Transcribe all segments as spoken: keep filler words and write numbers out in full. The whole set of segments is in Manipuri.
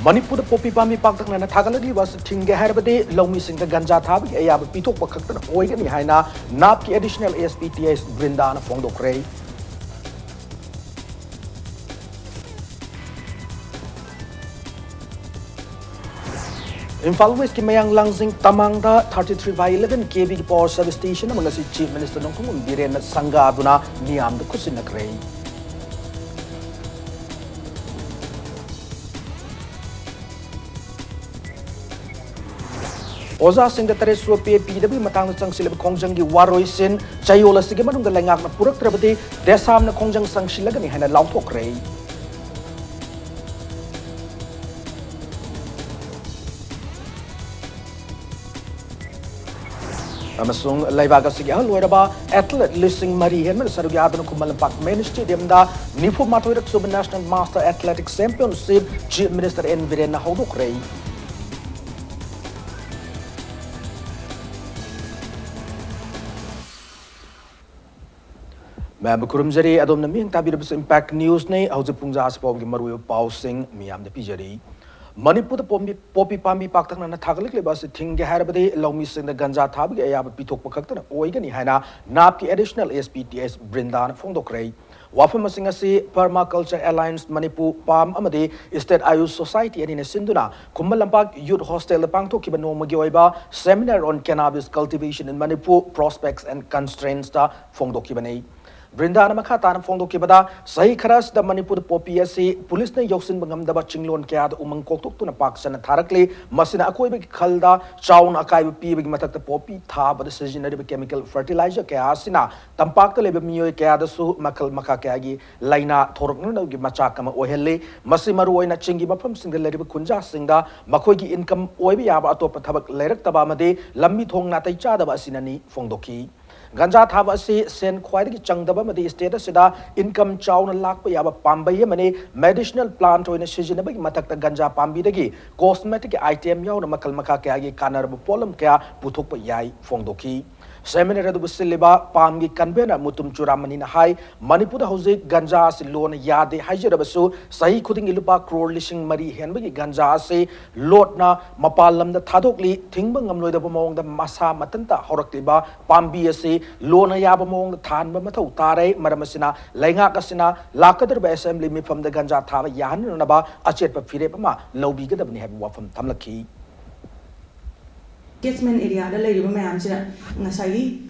ꯃꯅꯤꯄꯨꯔꯗ ꯄꯣꯄꯤ ꯄꯥꯝꯕꯤ ꯄꯥꯛꯇꯛꯅꯅ ꯊꯥꯒꯠꯂꯛꯂꯤꯕ ꯑꯁꯤ ꯊꯤꯡꯒꯦ ꯍꯥꯏꯔꯕꯗꯤ ꯂꯧꯃꯤꯁꯤꯡꯗ ꯒꯟꯖꯥ ꯊꯥꯕꯒꯤ ꯑꯌꯥꯕ ꯄꯤꯊꯣꯛꯄ ꯈꯛꯇꯅ ꯑꯣꯏꯒꯅꯤ ꯍꯥꯏꯅ ꯅꯥꯞꯀꯤ ꯑꯦꯗꯤꯁꯅꯦꯜ ꯑꯦꯁ ꯄꯤ ꯇꯤ ꯑꯦꯁ ꯕ꯭ꯔꯤꯟꯗꯥꯅ ꯐꯣꯡꯗꯣꯛꯈ꯭ꯔꯦ꯫ ꯏꯝꯐꯥꯜ ꯋꯦꯁꯀꯤ ꯃꯌꯥꯡ ꯂꯥꯡꯖꯤꯡ ꯇꯃꯥꯡꯗ thirty three by eleven K Vꯒꯤ power substation ꯑꯃ ꯉꯁꯤ Chief Minister ꯅꯣꯡꯊꯣꯝꯕꯝ ꯕꯤꯔꯦꯟꯅ ꯁꯪꯒꯥꯗꯨꯅ ꯃꯤꯌꯥꯝꯗ ꯈꯨꯠꯁꯤꯟꯅꯈ꯭ꯔꯦ꯫ ꯑꯣꯖꯥꯁꯤꯡꯗ ꯇꯔꯦꯠ ꯁꯨꯕ pay ꯄꯤꯗꯕꯒꯤ ꯃꯇꯥꯡꯗ ꯆꯪꯁꯤꯜꯂꯤꯕ ꯈꯣꯡꯖꯪꯒꯤ ꯋꯥꯔꯣꯏꯁꯤꯟ ꯆꯌꯣꯜ ꯑꯁꯤꯒꯤ ꯃꯅꯨꯡꯗ ꯂꯩꯉꯥꯛꯅ ꯄꯨꯔꯛꯇ꯭ꯔꯕꯗꯤ ꯗꯦꯁꯥꯝꯅ ꯈꯣꯡꯖꯪ ꯆꯪꯁꯤꯜꯂꯒꯅꯤ ꯍꯥꯏꯅ ꯂꯥꯎꯊꯣꯛꯈ꯭ꯔꯦ꯫ ꯑꯃꯁꯨꯡ ꯂꯩꯕꯥꯛ ꯑꯁꯤꯒꯤ ꯑꯍꯜ ꯑꯣꯏꯔꯕ athlete ꯂꯤꯁꯤꯡ ꯃꯔꯤ ꯍꯦꯟꯕꯅ ꯁꯔꯨꯛ ꯌꯥꯗꯨꯅ ꯈꯨꯃꯟ ꯂꯝꯄꯥꯛ main stadiumꯗ ꯅꯤꯐꯨ ꯃꯥꯊꯣꯏꯔꯛ ꯁꯨꯕ National Master Athletics Championship Chief Minister N ꯕꯤꯔꯦꯟꯅ ꯍꯧꯗꯣꯛꯈ꯭ꯔꯦ꯫ ꯃꯌꯥꯝꯕꯨ ꯈꯨꯔꯨꯝꯖꯔꯤ꯫ ꯑꯗꯣꯝꯅ ꯃꯤꯠꯌꯦꯡ ꯇꯥꯕꯤꯔꯤꯕꯁꯤ Impact Newsꯅꯤ꯫ ꯍꯧꯖꯤꯛ ꯄꯨꯡ ꯖꯥ ꯑꯁꯤ ꯐꯥꯎꯕꯒꯤ ꯃꯔꯨꯑꯣꯏꯕ ꯄꯥꯎꯁꯤꯡ ꯃꯤꯌꯥꯝꯗ ꯄꯤꯖꯔꯤ꯫ ꯃꯅꯤꯄꯨꯔꯗ ꯄꯣꯝꯕꯤ-, ꯄꯣꯄꯤ ꯄꯥꯝꯕꯤ ꯄꯥꯛꯇꯛꯅꯅ ꯊꯥꯒꯠꯂꯛꯂꯤꯕ ꯑꯁꯤ ꯊꯤꯡꯒꯦ ꯍꯥꯏꯔꯕꯗꯤ ꯂꯧꯃꯤꯁꯤꯡꯗ ꯒꯟꯖꯥ ꯊꯥꯕꯒꯤ ꯑꯌꯥꯕ ꯄꯤꯊꯣꯛꯄ ꯈꯛꯇꯅ ꯑꯣꯏꯒꯅꯤ ꯍꯥꯏꯅ ꯅꯥꯞꯀꯤ ꯑꯦꯗꯤꯁꯅꯦꯜ ꯑꯦꯁ ꯄꯤ ꯇꯤ ꯑꯦꯁ ꯕ꯭ꯔꯤꯟꯗꯥꯅ ꯐꯣꯡꯗꯣꯛꯈ꯭ꯔꯦ꯫ ꯋꯥꯐꯝ ꯑꯁꯤꯡ ꯑꯁꯤ Permaculture Alliance ꯃꯅꯤꯄꯨꯔ, ꯄꯥꯝ, ꯑꯃꯗꯤ State Ayush Society ꯑꯅꯤꯅ ꯁꯤꯟꯗꯨꯅ ꯈꯨꯃꯟ ꯂꯝꯄꯥꯛ Youth Hostelꯗ ꯄꯥꯡꯊꯣꯛꯈꯤꯕ ꯅꯣꯡꯃꯒꯤ ꯑꯣꯏꯕ Seminar on Cannabis Cultivation in Manipur, Prospects and Constraintsꯇ ꯐꯣꯡꯗꯣꯛꯈꯤꯕꯅꯤ꯫ ꯕ꯭ꯔꯤꯟꯗꯥꯅ ꯃꯈꯥ ꯇꯥꯅ ꯐꯣꯡꯗꯣꯛꯈꯤꯕꯗ, ꯆꯍꯤ ꯈꯔ ꯑꯁꯤꯗ ꯃꯅꯤꯄꯨꯔꯗ ꯄꯣꯄꯤ ꯑꯁꯤ ꯄꯨꯂꯤꯁꯅ ꯌꯧꯁꯤꯟꯕ ꯉꯝꯗꯕ ꯆꯤꯡꯂꯣꯟ ꯀꯌꯥꯗ ꯎꯃꯪ ꯀꯣꯛꯊꯣꯛꯇꯨꯅ ꯄꯥꯛ ꯁꯟꯅ ꯊꯥꯔꯛꯂꯤ꯫ ꯃꯁꯤꯅ ꯑꯀꯣꯏꯕꯒꯤ ꯈꯜꯗ ꯆꯥꯎꯅ ꯑꯀꯥꯏꯕ ꯄꯤꯕꯒꯤ ꯃꯊꯛꯇ ꯄꯣꯄꯤ ꯊꯥꯕꯗ ꯁꯤꯖꯤꯟꯅꯔꯤꯕ chemical fertilizer ꯀꯌꯥ ꯑꯁꯤꯅ ꯇꯝꯄꯥꯛꯇ ꯂꯩꯕ ꯃꯤꯑꯣꯏ ꯀꯌꯥꯗꯁꯨ ꯃꯈꯜ ꯃꯈꯥ ꯀꯌꯥꯒꯤ ꯂꯥꯏꯅꯥ ꯊꯣꯔꯛꯅꯅꯕꯒꯤ ꯃꯆꯥꯛ ꯑꯃ ꯑꯣꯏꯍꯜꯂꯤ꯫ ꯃꯁꯤ ꯃꯔꯨꯑꯣꯏꯅ ꯆꯤꯡꯒꯤ ꯃꯐꯝꯁꯤꯡꯗ ꯂꯩꯔꯤꯕ ꯈꯨꯟꯖꯥꯁꯤꯡꯗ ꯃꯈꯣꯏꯒꯤ income ꯑꯣꯏꯕ ꯌꯥꯕ ꯑꯇꯣꯞꯄ ꯊꯕꯛ ꯂꯩꯔꯛꯇꯕ ꯑꯃꯗꯤ ꯂꯝꯕꯤ ꯊꯣꯡ ꯅꯥꯇꯩ ꯆꯥꯗꯕ ꯑꯁꯤꯅꯅꯤ ꯐꯣꯡꯗꯣꯛꯈꯤ꯫ ꯒꯟꯖꯥ ꯊꯥꯕ ꯑꯁꯤ ꯁꯦꯟ ꯈ꯭ꯋꯥꯏꯗꯒꯤ ꯆꯪꯗꯕ ꯑꯃꯗꯤ state ꯑꯁꯤꯗ income ꯆꯥꯎꯅ ꯂꯥꯛꯄ ꯌꯥꯕ ꯄꯥꯝꯕꯩ ꯑꯃꯅꯤ꯫ Medicinal plant ꯑꯣꯏꯅ ꯁꯤꯖꯤꯟꯅꯕꯒꯤ ꯃꯊꯛꯇ ꯒꯟꯖꯥ ꯄꯥꯝꯕꯤꯗꯒꯤ cosmetic item ꯌꯥꯎꯅ ꯃꯈꯜ ꯃꯈꯥ ꯀꯌꯥꯒꯤ ꯀꯥꯟꯅꯔꯕ ꯄꯣꯠꯂꯝ ꯀꯌꯥ ꯄꯨꯊꯣꯛꯄ ꯌꯥꯏ ꯐꯣꯡꯗꯣꯛꯈꯤ꯫ Seminar ꯑꯗꯨꯕꯨ ꯁꯤꯜꯂꯤꯕ ꯄꯥꯝꯒꯤ convener ꯃꯨꯇꯨꯝ ꯆꯨꯔꯥꯃꯅꯤꯅ ꯍꯥꯏ, ꯃꯅꯤꯄꯨꯔꯗ ꯍꯧꯖꯤꯛ ꯒꯟꯖꯥ ꯑꯁꯤ ꯂꯣꯅ ꯌꯥꯗꯦ ꯍꯥꯏꯖꯔꯕꯁꯨ, ꯆꯍꯤ ꯈꯨꯗꯤꯡꯒꯤ ꯂꯨꯄꯥ ꯀ꯭ꯔꯣꯔ ꯂꯤꯁꯤꯡ ꯃꯔꯤ ꯍꯦꯟꯕꯒꯤ ꯒꯟꯖꯥ ꯑꯁꯤ ꯂꯣꯠꯅ ꯃꯄꯥꯟ ꯂꯝꯗ ꯊꯥꯗꯣꯛꯂꯤ꯫ ꯊꯤꯡꯕ ꯉꯝꯂꯣꯏꯗꯕ ꯃꯑꯣꯡꯗ ꯃꯁꯥ ꯃꯊꯟꯇ ꯍꯧꯔꯛꯂꯤꯕ ꯄꯥꯝꯕꯤ ꯑꯁꯤ ꯂꯣꯅ ꯌꯥꯕ ꯃꯑꯣꯡꯗ ꯊꯥꯍꯟꯕ ꯃꯊꯧ ꯇꯥꯔꯦ꯫ ꯃꯔꯝ ꯑꯁꯤꯅ ꯂꯩꯉꯥꯛ ꯑꯁꯤꯅ ꯂꯥꯛꯀꯗꯧꯔꯤꯕ assembly ꯃꯤꯐꯝꯗ ꯒꯟꯖꯥ ꯊꯥꯕ ꯌꯥꯍꯟꯅꯅꯕ ꯑꯆꯦꯠꯄ ꯐꯤꯔꯦꯞ ꯑꯃ ꯂꯧꯕꯤꯒꯗꯕꯅꯤ ꯍꯥꯏꯕ ꯋꯥꯐꯝ ꯊꯝꯂꯛꯈꯤ꯫ Catchment areaꯗ ꯂꯩꯔꯤꯕ ꯃꯌꯥꯝꯁꯤꯗ ꯉꯁꯥꯏꯒꯤ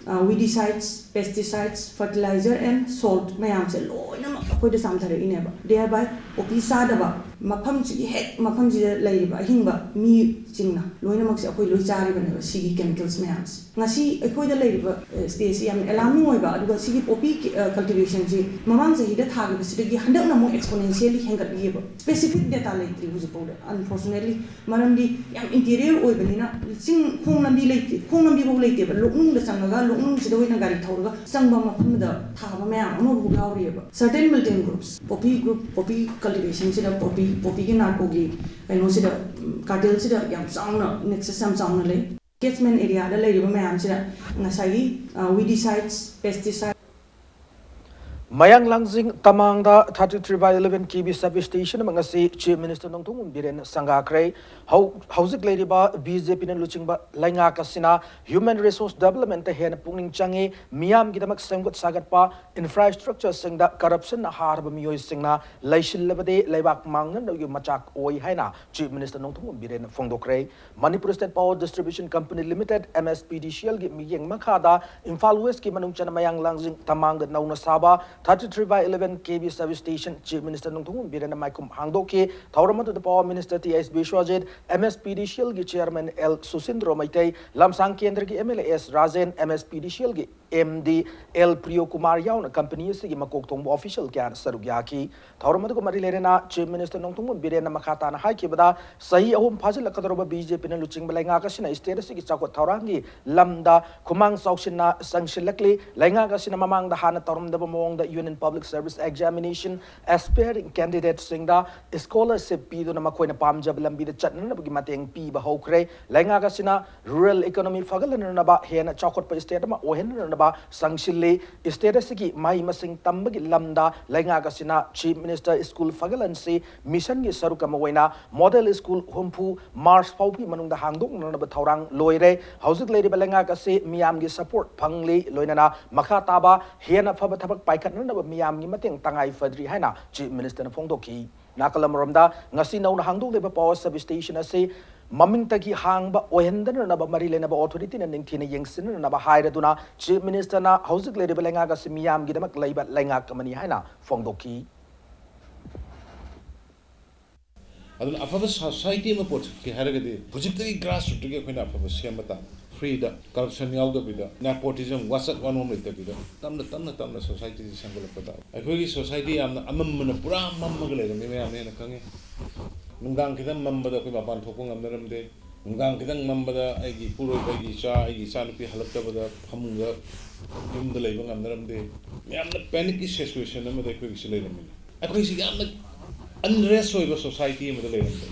weedicides, pesticides, fertilizer and salt ꯃꯌꯥꯝꯁꯦ ꯂꯣꯏꯅꯃꯛ ꯑꯩꯈꯣꯏꯗ ꯆꯥꯝꯊꯔꯛꯏꯅꯦꯕ꯫ Thereby poppy ꯆꯥꯗꯕ ꯃꯐꯝꯁꯤꯒꯤ ꯍꯦꯛ ꯃꯐꯝꯁꯤꯗ ꯂꯩꯔꯤꯕ ꯑꯍꯤꯡꯕ ꯃꯤꯁꯤꯡꯅ ꯂꯣꯏꯅꯃꯛꯁꯦ ꯑꯩꯈꯣꯏ ꯂꯣꯏ ꯆꯥꯔꯤꯕꯅꯦꯕ ꯁꯤꯒꯤ chemicals ꯃꯌꯥꯝꯁꯦ꯫ ꯉꯁꯤ ꯑꯩꯈꯣꯏꯗ ꯂꯩꯔꯤꯕ stateꯁꯤ ꯌꯥꯝ alarming ꯑꯣꯏꯕ, ꯑꯗꯨꯒ ꯁꯤꯒꯤ poppy cultivationꯁꯤ ꯃꯃꯥꯡ ꯆꯍꯤꯗ ꯊꯥꯈꯤꯕꯁꯤꯗꯒꯤ ꯍꯟꯗꯛꯅ ꯑꯃꯨꯛ exponentially ꯍꯦꯟꯒꯠꯂꯤꯑꯕ꯫ Specific data ꯂꯩꯇ꯭ꯔꯤ ꯍꯧꯖꯤꯛꯐꯥꯎꯗ, unfortunately꯫ ꯃꯔꯝꯗꯤ ꯌꯥꯝ interior ꯑꯣꯏꯕꯅꯤꯅ ꯆꯤꯡ ꯈꯣꯡ ꯂꯝꯕꯤ ꯂꯩꯇꯦ, ꯈꯣꯡ ꯂꯝꯕꯤꯐꯥꯎ ꯂꯩꯇꯦꯕ꯫ ꯂꯣꯛꯅꯨꯡꯗ ꯆꯪꯉꯒ ꯂꯣꯛꯅꯨꯡꯁꯤꯗ ꯑꯣꯏꯅ ꯒꯥꯔꯤ ꯊꯧꯔꯒ ꯆꯪꯕ ꯃꯐꯝꯗ ꯊꯥꯕ ꯃꯌꯥꯝ ꯑꯃꯐꯥꯎ ꯌꯥꯎꯔꯤꯑꯕ꯫ Certain militant groups poppy group, poppy cultivationꯁꯤꯗ, poppy poppyꯒꯤ narcoꯒꯤ ꯀꯩꯅꯣꯁꯤꯗ, cartelꯁꯤꯗ ꯌꯥꯝ ꯆꯥꯎꯅ nexus ꯌꯥꯝ ꯆꯥꯎꯅ ꯂꯩ꯫ Catchment areaꯗ ꯂꯩꯔꯤꯕ ꯃꯌꯥꯝꯁꯤꯗ ꯉꯁꯥꯏꯒꯤ weedicides, pesticides, ꯃꯌꯥꯡ ꯂꯥꯡꯖꯤꯡ ꯇꯃꯥꯡꯗ thirty three by eleven KV sub station ꯑꯃ ꯉꯁꯤ Chief Minister ꯅꯣꯡꯊꯣꯝꯕꯝ ꯕꯤꯔꯦꯟꯅ ꯁꯪꯒꯥꯈ꯭ꯔꯦ꯫ ꯍꯧ-, ꯍꯧꯖꯤꯛ ꯂꯩꯔꯤꯕ BJPꯅ ꯂꯨꯆꯤꯡꯕ ꯂꯩꯉꯥꯛ ꯑꯁꯤꯅ human resource developmentꯇ ꯍꯦꯟꯅ ꯄꯨꯛꯅꯤꯡ ꯆꯪꯉꯤ꯫ ꯃꯤꯌꯥꯝꯒꯤꯗꯃꯛ ꯁꯦꯝꯒꯠ ꯁꯥꯒꯠꯄ infrastructureꯁꯤꯡꯗ corruptionꯅ ꯍꯥꯔꯕ ꯃꯤꯑꯣꯏꯁꯤꯡꯅ ꯂꯩꯁꯤꯜꯂꯕꯗꯤ ꯂꯩꯕꯥꯛ ꯃꯥꯡꯅꯅꯕꯒꯤ ꯃꯆꯥꯛ ꯑꯣꯏ ꯍꯥꯏꯅ Chief Minister Nongthombam ꯕꯤꯔꯦꯟꯅ ꯐꯣꯡꯗꯣꯛꯈ꯭ꯔꯦ꯫ Manipur State Power Distribution Company Limited, MSPDCLꯒꯤ ꯃꯤꯠꯌꯦꯡ ꯃꯈꯥꯗ ꯏꯝꯐꯥꯜ Westꯀꯤ ꯃꯅꯨꯡ ꯆꯟꯅ ꯃꯌꯥꯡ ꯂꯥꯡꯖꯤꯡ ꯇꯃꯥꯡꯗ ꯅꯧꯅ ꯁꯥꯕ thirty three by eleven KV sub station Chief Minister Nongthombam ꯕꯤꯔꯦꯟꯅ ꯃꯥꯏꯈꯨꯝ ꯍꯥꯡꯗꯣꯛꯈꯤ꯫ ꯊꯧꯔꯝ ꯑꯗꯨꯗ Power Minister T.H. Biswajit, MSPDCLꯒꯤ Chairman L. ꯁꯨꯁꯤꯟꯗ꯭ꯔꯣ Meitei, ꯂꯝꯁꯥꯡ ꯀꯦꯟꯗ꯭ꯔꯒꯤ MLA S. ꯔꯥꯖꯦꯟ, MSPDCLꯒꯤ M D L Priyo Kumar ꯌꯥꯎꯅ ꯀꯝꯄꯅꯤ ꯑꯁꯤꯒꯤ ꯃꯀꯣꯛ ꯊꯣꯡꯕ ꯑꯣꯐꯤꯁꯤꯌꯦꯜ ꯀꯌꯥꯅ ꯁꯔꯨꯛ ꯌꯥꯈꯤ꯫ ꯊꯧꯔꯝ ꯑꯗꯨꯒ ꯃꯔꯤ ꯂꯩꯅꯅ ꯆꯤꯐ ꯃꯤꯅꯤꯁꯇꯔ ꯅꯣꯡꯊꯣꯝꯕꯝ ꯕꯤꯔꯦꯟꯅ ꯃꯈꯥ ꯇꯥꯅ ꯍꯥꯏꯈꯤꯕꯗ, ꯆꯍꯤ ꯑꯍꯨꯝ ꯐꯥꯖꯤꯜꯂꯛꯀꯗꯧꯔꯕ ꯕꯤ ꯖꯦ ꯄꯤꯅ ꯂꯨꯆꯤꯡꯕ ꯂꯩꯉꯥꯛ ꯑꯁꯤꯅ ꯁ꯭ꯇꯦꯠ ꯑꯁꯤꯒꯤ ꯆꯥꯎꯈꯠ ꯊꯧꯔꯥꯡꯒꯤ ꯂꯝꯗ ꯈꯨꯃꯥꯡ ꯆꯥꯎꯁꯤꯟꯅ ꯆꯪꯁꯤꯜꯂꯛꯂꯤ꯫ ꯂꯩꯉꯥꯛ ꯑꯁꯤꯅ ꯃꯃꯥꯡꯗ ꯍꯥꯟꯅ ꯇꯧꯔꯝꯗꯕ ꯃꯑꯣꯡꯗ union public service examination, aspiring ꯀꯦꯟꯗꯤꯗꯦꯠꯁꯤꯡꯗ ꯁ꯭ꯀꯣꯂꯔꯁꯤꯞ ꯄꯤꯗꯨꯅ ꯃꯈꯣꯏꯅ ꯄꯥꯝꯖꯕ ꯂꯝꯕꯤꯗ ꯆꯠꯅꯅꯕꯒꯤ ꯃꯇꯦꯡ ꯄꯤꯕ ꯍꯧꯈ꯭ꯔꯦ꯫ ꯂꯩꯉꯥꯛ ꯑꯁꯤꯅ ꯔꯨꯔꯦꯜ ꯏꯀꯣꯅꯣꯃꯤ ꯐꯒꯠꯍꯟꯅꯅꯕ, ꯍꯦꯟꯅ ꯆꯥꯎꯈꯠꯄ ꯁ꯭ꯇꯦꯠ ꯑꯃ ꯑꯣꯏꯍꯟꯅꯅꯕ ꯆꯪꯁꯤꯜꯂꯤ꯫ ꯁ꯭ꯇꯦꯠ ꯑꯁꯤꯒꯤ ꯃꯍꯩ ꯃꯁꯤꯡ ꯇꯝꯕꯒꯤ ꯂꯝꯗ ꯂꯩꯉꯥꯛ ꯑꯁꯤꯅ ꯆꯤꯐ ꯃꯤꯅꯤꯁꯇꯔ ꯁ꯭ꯀꯨꯜ ꯐꯒꯠꯍꯟꯁꯤ ꯃꯤꯁꯟꯒꯤ ꯁꯔꯨꯛ ꯑꯃ ꯑꯣꯏꯅ ꯃꯣꯗꯦꯜ ꯁ꯭ꯀꯨꯜ ꯍꯨꯝꯐꯨ ꯃꯥꯔꯆ ꯐꯥꯎꯕꯒꯤ ꯃꯅꯨꯡꯗ ꯍꯥꯡꯗꯣꯛꯅꯅꯕ ꯊꯧꯔꯥꯡ ꯂꯣꯏꯔꯦ꯫ ꯍꯧꯖꯤꯛ ꯂꯩꯔꯤꯕ ꯂꯩꯉꯥꯛ ꯑꯁꯤ ꯃꯤꯌꯥꯝꯒꯤ ꯁꯄꯣꯔꯠ ꯐꯪꯂꯤ, ꯂꯣꯏꯅꯅ ꯃꯈꯥ ꯇꯥꯕ ꯍꯦꯟꯅ ꯐꯕ ꯊꯕꯛ ꯄꯥꯏꯈꯠꯅꯅꯕ ꯃꯤꯌꯥꯝꯒꯤ ꯃꯇꯦꯡ ꯇꯉꯥꯏ ꯐꯗ꯭ꯔꯤ ꯍꯥꯏꯅ ꯆꯤꯐ ꯃꯤꯅꯤꯁꯇꯔꯅ ꯐꯣꯡꯗꯣꯛꯈꯤ꯫ ꯅꯥꯀꯜ ꯑꯃꯔꯣꯝꯗ, ꯉꯁꯤ ꯅꯧꯅ ꯍꯥꯡꯗꯣꯛꯂꯤꯕ ꯄꯥꯋꯔ ꯁꯕ ꯁ꯭ꯇꯦꯁꯟ ꯑꯁꯤ ꯃꯃꯤꯡꯇꯒꯤ ꯍꯥꯡꯕ ꯑꯣꯏꯍꯟꯗꯅꯅꯕ ꯃꯔꯤ ꯂꯩꯅꯕ ꯑꯣꯊꯣꯔꯤꯇꯤꯅ ꯅꯤꯡꯊꯤꯅ ꯌꯦꯡꯁꯤꯟꯅꯅꯕ ꯍꯥꯏꯔꯗꯨꯅ ꯆꯤꯐ ꯃꯤꯅꯤꯁꯇꯔꯅ ꯍꯧꯖꯤꯛ ꯂꯩꯔꯤꯕ ꯂꯩꯉꯥꯛ ꯑꯁꯤ ꯃꯤꯌꯥꯝꯒꯤꯗꯃꯛ ꯂꯩꯕ ꯂꯩꯉꯥꯛ ꯑꯃꯅꯤ ꯍꯥꯏꯅ ꯐꯣꯡꯗꯣꯛꯈꯤ꯫ ꯑꯗꯨꯅ ꯑꯐꯕ ꯁꯣꯁꯥꯏꯇꯤ ꯑꯃ ꯄꯨꯔꯛꯀꯦ ꯍꯥꯏꯔꯒꯗꯤ ꯍꯧꯖꯤꯛꯇꯒꯤ ꯒ꯭ꯔꯥꯁ ꯔꯨꯠꯇꯒꯤ ꯑꯩꯈꯣꯏꯅ ꯑꯐꯕ ꯁꯦꯝꯕ ꯇꯥꯕ꯫ ꯐ꯭ꯔꯤꯗ, ꯀꯔꯞꯁꯟ ꯌꯥꯎꯗꯕꯤꯗ, ꯅꯦꯄꯣꯇꯤꯖꯝ, ꯋꯥꯆꯠ ꯋꯥꯅꯣꯝ ꯂꯩꯇꯕꯤꯗ ꯇꯞꯅ ꯇꯞꯅ ꯇꯞꯅ ꯁꯣꯁꯥꯏꯇꯤꯁꯤ ꯁꯦꯝꯒꯠꯂꯛꯄ ꯇꯥꯕ꯫ ꯑꯩꯈꯣꯏꯒꯤ ꯁꯣꯁꯥꯏꯇꯤ ꯌꯥꯝꯅ ꯑꯃꯝꯕꯅ ꯄꯨꯔꯥ ꯃꯝꯃꯒ ꯂꯩꯔꯝꯃꯤ, ꯃꯌꯥꯝꯅ ꯍꯦꯟꯅ ꯈꯪꯉꯤ꯫ ꯅꯨꯡꯗꯥꯡ ꯈꯤꯇꯪ ꯃꯝꯕꯗ ꯑꯩꯈꯣꯏ ꯃꯄꯥꯟ ꯊꯣꯛꯄ ꯉꯝꯅꯔꯝꯗꯦ꯫ ꯅꯨꯡꯗꯥꯡ ꯈꯤꯇꯪ ꯃꯝꯕꯗ ꯑꯩꯒꯤ ꯏꯄꯨꯔꯣꯏꯕ, ꯑꯩꯒꯤ ꯏꯆꯥ, ꯑꯩꯒꯤ ꯏꯆꯥꯅꯨꯄꯤ ꯍꯜꯂꯛꯇꯕꯗ ꯐꯃꯨꯡꯗ ꯌꯨꯝꯗ ꯂꯩꯕ ꯉꯝꯅꯔꯝꯗꯦ꯫ ꯌꯥꯝꯅ ꯄꯦꯅꯤꯛꯀꯤ ꯁꯤꯆꯨꯋꯦꯁꯟ ꯑꯃꯗ ꯑꯩꯈꯣꯏꯒꯤꯁꯤ ꯂꯩꯔꯝꯃꯤꯅꯤ꯫ ꯑꯩꯈꯣꯏꯁꯤ ꯌꯥꯝꯅ ꯑꯟꯔꯦꯁ ꯑꯣꯏꯕ ꯁꯣꯁꯥꯏꯇꯤ ꯑꯃꯗ ꯂꯩꯔꯝꯃꯤ꯫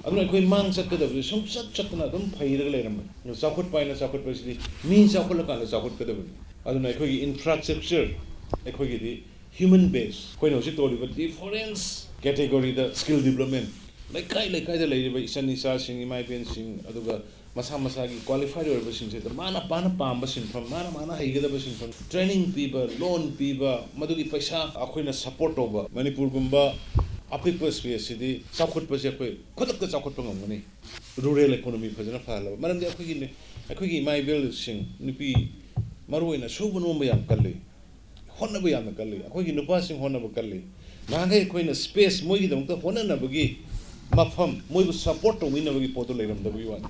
ꯑꯗꯨꯅ ꯑꯩꯈꯣꯏ ꯃꯥꯡ ꯆꯠꯀꯗꯕꯁꯦ ꯁꯨꯡꯆꯠ ꯆꯠꯇꯅ ꯑꯗꯨꯝ ꯐꯩꯔꯒ ꯂꯩꯔꯝꯃꯤ꯫ ꯆꯥꯎꯈꯠꯄ ꯍꯥꯏꯅ ꯆꯥꯎꯈꯠꯄꯁꯤꯗꯤ ꯃꯤ ꯆꯥꯎꯈꯠꯂꯀꯥꯟꯗ ꯆꯥꯎꯈꯠꯀꯗꯕꯅꯤ꯫ ꯑꯗꯨꯅ ꯑꯩꯈꯣꯏꯒꯤ ꯏꯟꯐ꯭ꯔꯥꯁ꯭ꯇ꯭ꯔꯛꯆꯔ, ꯑꯩꯈꯣꯏꯒꯤꯗꯤ ꯍ꯭ꯌꯨꯃꯟ ꯕꯦꯁ, ꯑꯩꯈꯣꯏꯅ ꯍꯧꯖꯤꯛ ꯇꯧꯔꯤꯕ ꯗꯤꯐꯔꯦꯟꯁ ꯀꯦꯇꯦꯒꯣꯔꯤꯗ ꯁ꯭ꯀꯤꯜ ꯗꯤꯕ꯭ꯂꯞꯃꯦꯟ, ꯂꯩꯀꯥꯏ ꯂꯩꯀꯥꯏꯗ ꯂꯩꯔꯤꯕ ꯏꯆꯟ ꯏꯆꯥꯁꯤꯡ, ꯏꯃꯥ ꯏꯕꯦꯟꯁꯤꯡ, ꯑꯗꯨꯒ ꯃꯁꯥ ꯃꯁꯥꯒꯤ ꯀ꯭ꯋꯥꯂꯤꯐꯥꯏꯗ ꯑꯣꯏꯔꯕꯁꯤꯡꯁꯤꯗ ꯃꯥꯅ ꯃꯥꯅ ꯄꯥꯝꯕ ꯁꯤꯟꯐꯝ, ꯃꯥꯅ ꯃꯥꯅ ꯍꯩꯒꯗꯕ ꯁꯤꯟꯐꯝ, ꯇ꯭ꯔꯦꯅꯤꯡ ꯄꯤꯕ, ꯂꯣꯟ ꯄꯤꯕ, ꯃꯗꯨꯒꯤ ꯄꯩꯁꯥ ꯑꯩꯈꯣꯏꯅ ꯁꯄꯣꯔꯠ ꯇꯧꯕ꯫ ꯃꯅꯤꯄꯨꯔꯒꯨꯝꯕ ꯑꯄꯤꯛꯄ ꯁ꯭ꯄꯦꯁꯁꯤꯗꯤ ꯆꯥꯎꯈꯠꯄꯁꯦ ꯑꯩꯈꯣꯏ ꯈꯨꯗꯛꯇ ꯆꯥꯎꯈꯠꯄ ꯉꯝꯒꯅꯤ꯫ ꯔꯨꯔꯦꯜ ꯏꯀꯣꯅꯣꯃꯤ ꯐꯖꯅ ꯐꯍꯜꯂꯕ ꯃꯔꯝꯗꯤ ꯑꯩꯈꯣꯏꯒꯤ, ꯑꯩꯈꯣꯏꯒꯤ ꯏꯃꯥ ꯏꯕꯦꯜꯁꯤꯡ, ꯅꯨꯄꯤ ꯃꯔꯨꯑꯣꯏꯅ ꯁꯨꯕ ꯅꯣꯝꯕ ꯌꯥꯝ ꯀꯜꯂꯤ, ꯍꯣꯠꯅꯕ ꯌꯥꯝꯅ ꯀꯜꯂꯤ꯫ ꯑꯩꯈꯣꯏꯒꯤ ꯅꯨꯄꯥꯁꯤꯡ ꯍꯣꯠꯅꯕ ꯀꯜꯂꯤ꯫ ꯅꯍꯥꯟꯈꯩ ꯑꯩꯈꯣꯏꯅ ꯁ꯭ꯄꯦꯁ, ꯃꯣꯏꯒꯤꯗꯃꯛꯇ ꯍꯣꯠꯅꯅꯕꯒꯤ ꯃꯐꯝ, ꯃꯣꯏꯕꯨ ꯁꯄꯣꯔꯠ ꯇꯧꯕꯤꯅꯕꯒꯤ ꯄꯣꯠꯇꯨ ꯂꯩꯔꯝꯗꯕꯒꯤ ꯋꯥꯅꯤ꯫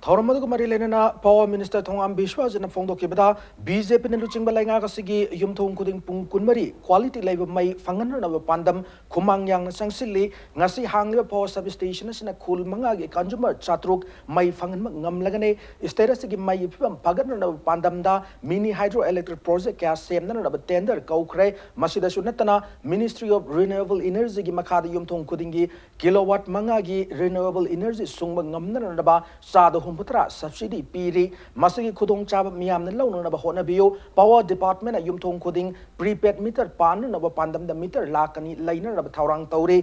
ꯊꯧꯔꯝ ꯑꯗꯨꯒ ꯃꯔꯤ ꯂꯩꯅꯅ Power Minister ꯊꯣꯉꯥꯝ ꯕꯤꯁ꯭ꯋꯥꯖꯤꯠꯅ ꯐꯣꯡꯗꯣꯛꯈꯤꯕꯗ, ꯕꯤ ꯖꯦ ꯄꯤꯅ ꯂꯨꯆꯤꯡꯕ ꯂꯩꯉꯥꯛ ꯑꯁꯤꯒꯤ ꯌꯨꯝꯊꯣꯡ ꯈꯨꯗꯤꯡ ꯄꯨꯡ ꯀꯨꯟꯃꯔꯤ quality ꯂꯩꯕ ꯃꯩ ꯐꯪꯍꯟꯅꯅꯕ ꯄꯥꯟꯗꯝ ꯈꯨꯃꯥꯡ ꯌꯥꯡꯅ ꯆꯪꯁꯤꯜꯂꯤ꯫ ꯉꯁꯤ ꯍꯥꯡꯂꯤꯕ power substation ꯑꯁꯤꯅ ꯈꯨꯜ ꯃꯉꯥꯒꯤ consumer ꯆꯥꯇ꯭ꯔꯨꯛ ꯃꯩ ꯐꯪꯍꯟꯕ ꯉꯝꯂꯒꯅꯤ꯫ State ꯑꯁꯤꯒꯤ ꯃꯩꯒꯤ ꯐꯤꯕꯝ ꯐꯒꯠꯅꯅꯕ ꯄꯥꯟꯗꯝꯗ mini hydro electric project ꯀꯌꯥ ꯁꯦꯝꯅꯅꯕ tender ꯀꯧꯈ꯭ꯔꯦ꯫ ꯃꯁꯤꯗꯁꯨ ꯅꯠꯇꯅ, Ministry of Renewable Energy ꯒꯤ ꯃꯈꯥꯗ ꯌꯨꯝꯊꯣꯡ ꯈꯨꯗꯤꯡꯒꯤ kilowatt ꯃꯉꯥꯒꯤ renewable energy ꯁꯨꯡꯕ ꯉꯝꯅꯅꯕ ꯆꯥꯗ ꯍꯨꯝꯐꯨꯇꯔꯥ subsidy ꯄꯤꯔꯤ꯫ ꯃꯁꯤꯒꯤ ꯈꯨꯗꯣꯡꯆꯥꯕ ꯃꯤꯌꯥꯝꯅ ꯂꯧꯅꯅꯕ ꯍꯣꯠꯅꯕꯤꯌꯨ꯫ Power Department ꯅ ꯌꯨꯝꯊꯣꯡ ꯈꯨꯗꯤꯡ prepaid meter ꯄꯥꯟꯅꯅꯕ ꯄꯥꯟꯗꯝꯗ meter ꯂꯥꯈ ꯑꯅꯤ ꯂꯩꯅꯅꯕ ꯊꯧꯔꯥꯡ ꯇꯧꯔꯤ꯫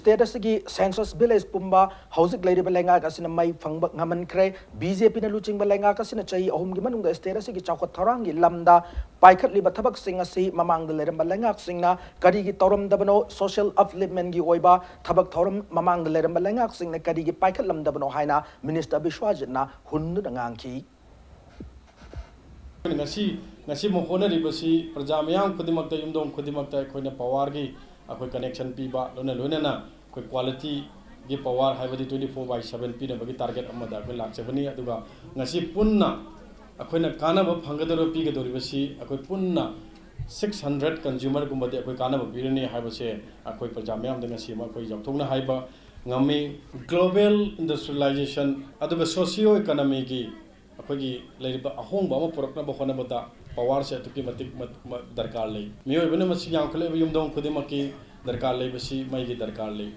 State ꯑꯁꯤꯒꯤ census village ꯄꯨꯝꯕ ꯍꯧꯖꯤꯛ ꯂꯩꯔꯤꯕ ꯂꯩꯉꯥꯛ ꯑꯁꯤꯅ ꯃꯩ ꯐꯪꯕ ꯉꯝꯍꯟꯈ꯭ꯔꯦ꯫ ꯕꯤ ꯖꯦ ꯄꯤꯅ ꯂꯨꯆꯤꯡꯕ ꯂꯩꯉꯥꯛ ꯑꯁꯤꯅ ꯆꯍꯤ ꯑꯍꯨꯝꯒꯤ ꯃꯅꯨꯡꯗ state ꯑꯁꯤꯒꯤ ꯆꯥꯎꯈꯠ ꯊꯧꯔꯥꯡꯒꯤ ꯂꯝꯗ ꯄꯥꯏꯈꯠꯂꯤꯕ ꯊꯕꯛꯁꯤꯡ ꯑꯁꯤ ꯃꯃꯥꯡꯗ ꯂꯩꯔꯝꯕ ꯂꯩꯉꯥꯛꯁꯤꯡꯅ ꯀꯔꯤꯒꯤ ꯇꯧꯔꯝꯗꯕꯅꯣ, social upliftment ꯒꯤ ꯑꯣꯏꯕ ꯊꯕꯛ ꯊꯧꯔꯝ ꯃꯃꯥꯡꯗ ꯂꯩꯔꯝꯕ ꯂꯩꯉꯥꯛꯁꯤꯡꯅ ꯀꯔꯤꯒꯤ ꯄꯥꯏꯈꯠꯂꯝꯗꯕꯅꯣ ꯍꯥꯏꯅ Minister ꯕꯤꯁ꯭ꯋꯥꯖꯤꯠꯅ ꯍꯨꯟꯗꯨꯅ ꯉꯥꯡꯈꯤ꯫ ꯑꯩꯈꯣꯏꯅ ꯉꯁꯤ, ꯉꯁꯤꯃꯛ ꯍꯣꯠꯅꯔꯤꯕꯁꯤ ꯄ꯭ꯔꯖꯥ ꯃꯤꯌꯥꯝ ꯈꯨꯗꯤꯡꯃꯛꯇ, ꯌꯨꯝꯊꯣꯡ ꯈꯨꯗꯤꯡꯃꯛꯇ ꯑꯩꯈꯣꯏꯅ power ꯒꯤ ꯑꯩꯈꯣꯏ connection ꯄꯤꯕ, ꯂꯣꯏꯅ ꯂꯣꯏꯅꯅ ꯑꯩꯈꯣꯏ quality ꯒꯤ power ꯍꯥꯏꯕꯗꯤ twenty four by seven ꯄꯤꯅꯕꯒꯤ target ꯑꯃꯗ ꯑꯩꯈꯣꯏ ꯂꯥꯛꯆꯕꯅꯤ꯫ ꯑꯗꯨꯒ ꯉꯁꯤ ꯄꯨꯟꯅ ꯑꯩꯈꯣꯏꯅ ꯀꯥꯟꯅꯕ ꯐꯪꯒꯗꯧꯔꯤꯕ, ꯄꯤꯒꯗꯧꯔꯤꯕꯁꯤ ꯑꯩꯈꯣꯏ ꯄꯨꯟꯅ six hundred consumer ꯒꯨꯝꯕꯗꯤ ꯑꯩꯈꯣꯏ ꯀꯥꯟꯅꯕ ꯄꯤꯔꯅꯤ ꯍꯥꯏꯕꯁꯦ ꯑꯩꯈꯣꯏ ꯄ꯭ꯔꯖꯥ ꯃꯤꯌꯥꯝꯗ ꯉꯁꯤ ꯑꯃ ꯑꯩꯈꯣꯏ ꯆꯥꯎꯊꯣꯛꯅ ꯍꯥꯏꯕ ꯉꯝꯃꯤ꯫ Global industrialization ꯑꯗꯨꯒ socio economy ꯒꯤ ꯑꯩꯈꯣꯏꯒꯤ ꯂꯩꯔꯤꯕ ꯑꯍꯣꯡꯕ ꯑꯃ ꯄꯨꯔꯛꯅꯕ ꯍꯣꯠꯅꯕꯗ power ꯁꯦ ꯑꯗꯨꯛꯀꯤ ꯃꯇꯤꯛ ꯃ-, ꯃ-, ꯗꯔꯀꯥꯔ ꯂꯩ꯫ ꯃꯤꯑꯣꯏꯕꯅ ꯃꯁꯤꯡ ꯌꯥꯝꯈꯠꯂꯛꯂꯤꯕ ꯌꯨꯝꯊꯣꯡ ꯈꯨꯗꯤꯡꯃꯛꯀꯤ ꯗꯔꯀꯥꯔ ꯂꯩꯕꯁꯤ ꯃꯩꯒꯤ ꯗꯔꯀꯥꯔ ꯂꯩ꯫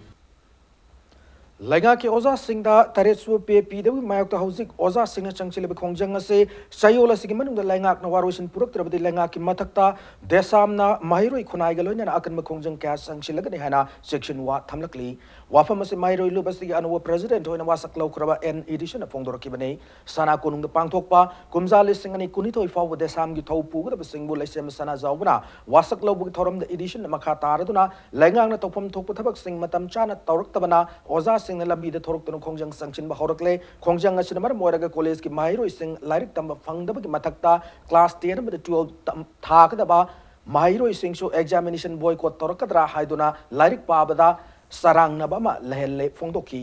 ꯂꯩꯉꯥꯛꯀꯤ ꯑꯣꯖꯥꯁꯤꯡꯗ ꯇꯔꯦꯠ ꯁꯨꯕ pay ꯄꯤꯗꯕꯒꯤ ꯃꯥꯌꯣꯛꯇ ꯍꯧꯖꯤꯛ ꯑꯣꯖꯥꯁꯤꯡꯅ ꯆꯪꯁꯤꯜꯂꯤꯕ ꯈꯣꯡꯖꯪ ꯑꯁꯤ ꯆꯌꯣꯜ ꯑꯁꯤꯒꯤ ꯃꯅꯨꯡꯗ ꯂꯩꯉꯥꯛꯅ ꯋꯥꯔꯣꯏꯁꯤꯟ ꯄꯨꯔꯛꯇ꯭ꯔꯕꯗꯤ ꯂꯩꯉꯥꯛꯀꯤ ꯃꯊꯛꯇ ꯗꯦꯁꯥꯝꯅ ꯃꯍꯩꯔꯣꯏ ꯈꯨꯟꯅꯥꯏꯒ ꯂꯣꯏꯅꯅ ꯑꯀꯟꯕ ꯈꯣꯡꯖꯪ ꯀꯌꯥ ꯆꯪꯁꯤꯜꯂꯒꯅꯤ ꯍꯥꯏꯅ ꯆꯦꯛꯁꯤꯟꯋꯥ ꯊꯝꯂꯛꯂꯤ꯫ ꯋꯥꯐꯝ ꯑꯁꯤ ꯃꯍꯩꯔꯣꯏ ꯂꯨꯞ ꯑꯁꯤꯒꯤ ꯑꯅꯧꯕ president ꯑꯣꯏꯅ ꯋꯥꯁꯛ ꯂꯧꯈ꯭ꯔꯕ ꯑꯦꯟ ꯏꯗꯤꯁꯟꯅ ꯐꯣꯡꯗꯣꯔꯛꯈꯤꯕꯅꯤ꯫ ꯁꯅꯥ ꯀꯣꯅꯨꯡꯗ ꯄꯥꯡꯊꯣꯛꯄ ꯀꯨꯝꯖꯥ ꯂꯤꯁꯤꯡ ꯑꯅꯤ ꯀꯨꯟꯅꯤꯊꯣꯏ ꯐꯥꯎꯕ ꯗꯦꯁꯥꯝꯒꯤ ꯊꯧ ꯄꯨꯒꯗꯕꯁꯤꯡꯕꯨ ꯂꯩꯁꯦꯝꯕ ꯁꯅꯥꯖꯥꯎꯕꯅ ꯋꯥꯁꯛ ꯂꯧꯕꯒꯤ ꯊꯧꯔꯝꯗ ꯏꯗꯤꯁꯟꯅ ꯃꯈꯥ ꯇꯥꯔꯗꯨꯅ ꯂꯩꯉꯥꯛꯅ ꯇꯧꯐꯝ ꯊꯣꯛꯄ ꯊꯕꯛꯁꯤꯡ ꯃꯇꯝ ꯆꯥꯅ ꯇꯧꯔꯛꯇꯕꯅ ꯑꯣꯖꯥꯁꯤꯡꯅ ꯂꯝꯕꯤꯗ ꯊꯣꯔꯛꯇꯨꯅ ꯈꯣꯡꯖꯪ ꯆꯪꯁꯤꯟꯕ ꯍꯧꯔꯛꯂꯦ꯫ ꯈꯣꯡꯖꯪ ꯑꯁꯤꯅ ꯃꯔꯝ ꯑꯣꯏꯔꯒ ꯀꯣꯂꯦꯖꯀꯤ ꯃꯍꯩꯔꯣꯏꯁꯤꯡ ꯂꯥꯏꯔꯤꯛ ꯇꯝꯕ ꯐꯪꯗꯕꯒꯤ ꯃꯊꯛꯇ class ten ꯑꯃꯗꯤ twelve ꯇꯝ-, ꯊꯥꯒꯗꯕ ꯃꯍꯩꯔꯣꯏꯁꯤꯡꯁꯨ examination boycott ꯇꯧꯔꯛꯀꯗ꯭ꯔꯥ ꯍꯥꯏꯗꯨꯅ ꯂꯥꯏꯔꯤꯛ ꯄꯥꯕꯗ ꯆꯔꯥꯡꯅꯕ ꯑꯃ ꯂꯩꯍꯜꯂꯦ ꯐꯣꯡꯗꯣꯛꯈꯤ꯫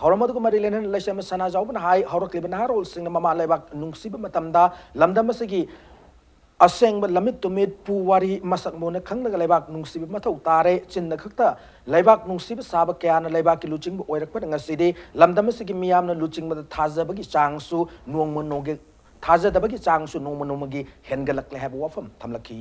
ꯊꯧꯔꯝ ꯑꯗꯨꯒ ꯃꯔꯤ ꯂꯩꯅꯅ ꯂꯩꯁꯦꯝꯕ ꯁꯅꯥꯖꯥꯎꯕꯅ ꯍꯥꯏ, ꯍꯧꯔꯛꯂꯤꯕ ꯅꯍꯥꯔꯣꯜꯁꯤꯡꯅ ꯃꯃꯥ ꯂꯩꯕꯥꯛ ꯅꯨꯡꯁꯤꯕ ꯃꯇꯝꯗ ꯂꯝꯗꯝ ꯑꯁꯤꯒꯤ ꯑꯁꯦꯡꯕ ꯂꯝꯃꯤꯠ ꯇꯨꯃꯤꯠ ꯄꯨꯋꯥꯔꯤ ꯃꯁꯛ ꯃꯨꯟꯅ ꯈꯪꯂꯒ ꯂꯩꯕꯥꯛ ꯅꯨꯡꯁꯤꯕ ꯃꯊꯧ ꯇꯥꯔꯦ꯫ ꯆꯤꯟꯗ ꯈꯛꯇ ꯂꯩꯕꯥꯛ ꯅꯨꯡꯁꯤꯕ ꯁꯥꯕ ꯀꯌꯥꯅ ꯂꯩꯕꯥꯛꯀꯤ ꯂꯨꯆꯤꯡꯕ ꯑꯣꯏꯔꯛꯄꯅ ꯉꯁꯤꯗꯤ ꯂꯝꯗꯝ ꯑꯁꯤꯒꯤ ꯃꯤꯌꯥꯝꯅ ꯂꯨꯆꯤꯡꯕꯗ ꯊꯥꯖꯕꯒꯤ ꯆꯥꯡꯁꯨ ꯅꯣꯡꯃ ꯅꯣꯡꯒꯤ ꯊꯥꯖꯗꯕꯒꯤ ꯆꯥꯡꯁꯨ ꯅꯣꯡꯃ ꯅꯣꯡꯃꯒꯤ ꯍꯦꯟꯒꯠꯂꯛꯂꯦ ꯍꯥꯏꯕ ꯋꯥꯐꯝ ꯊꯝꯂꯛꯈꯤ꯫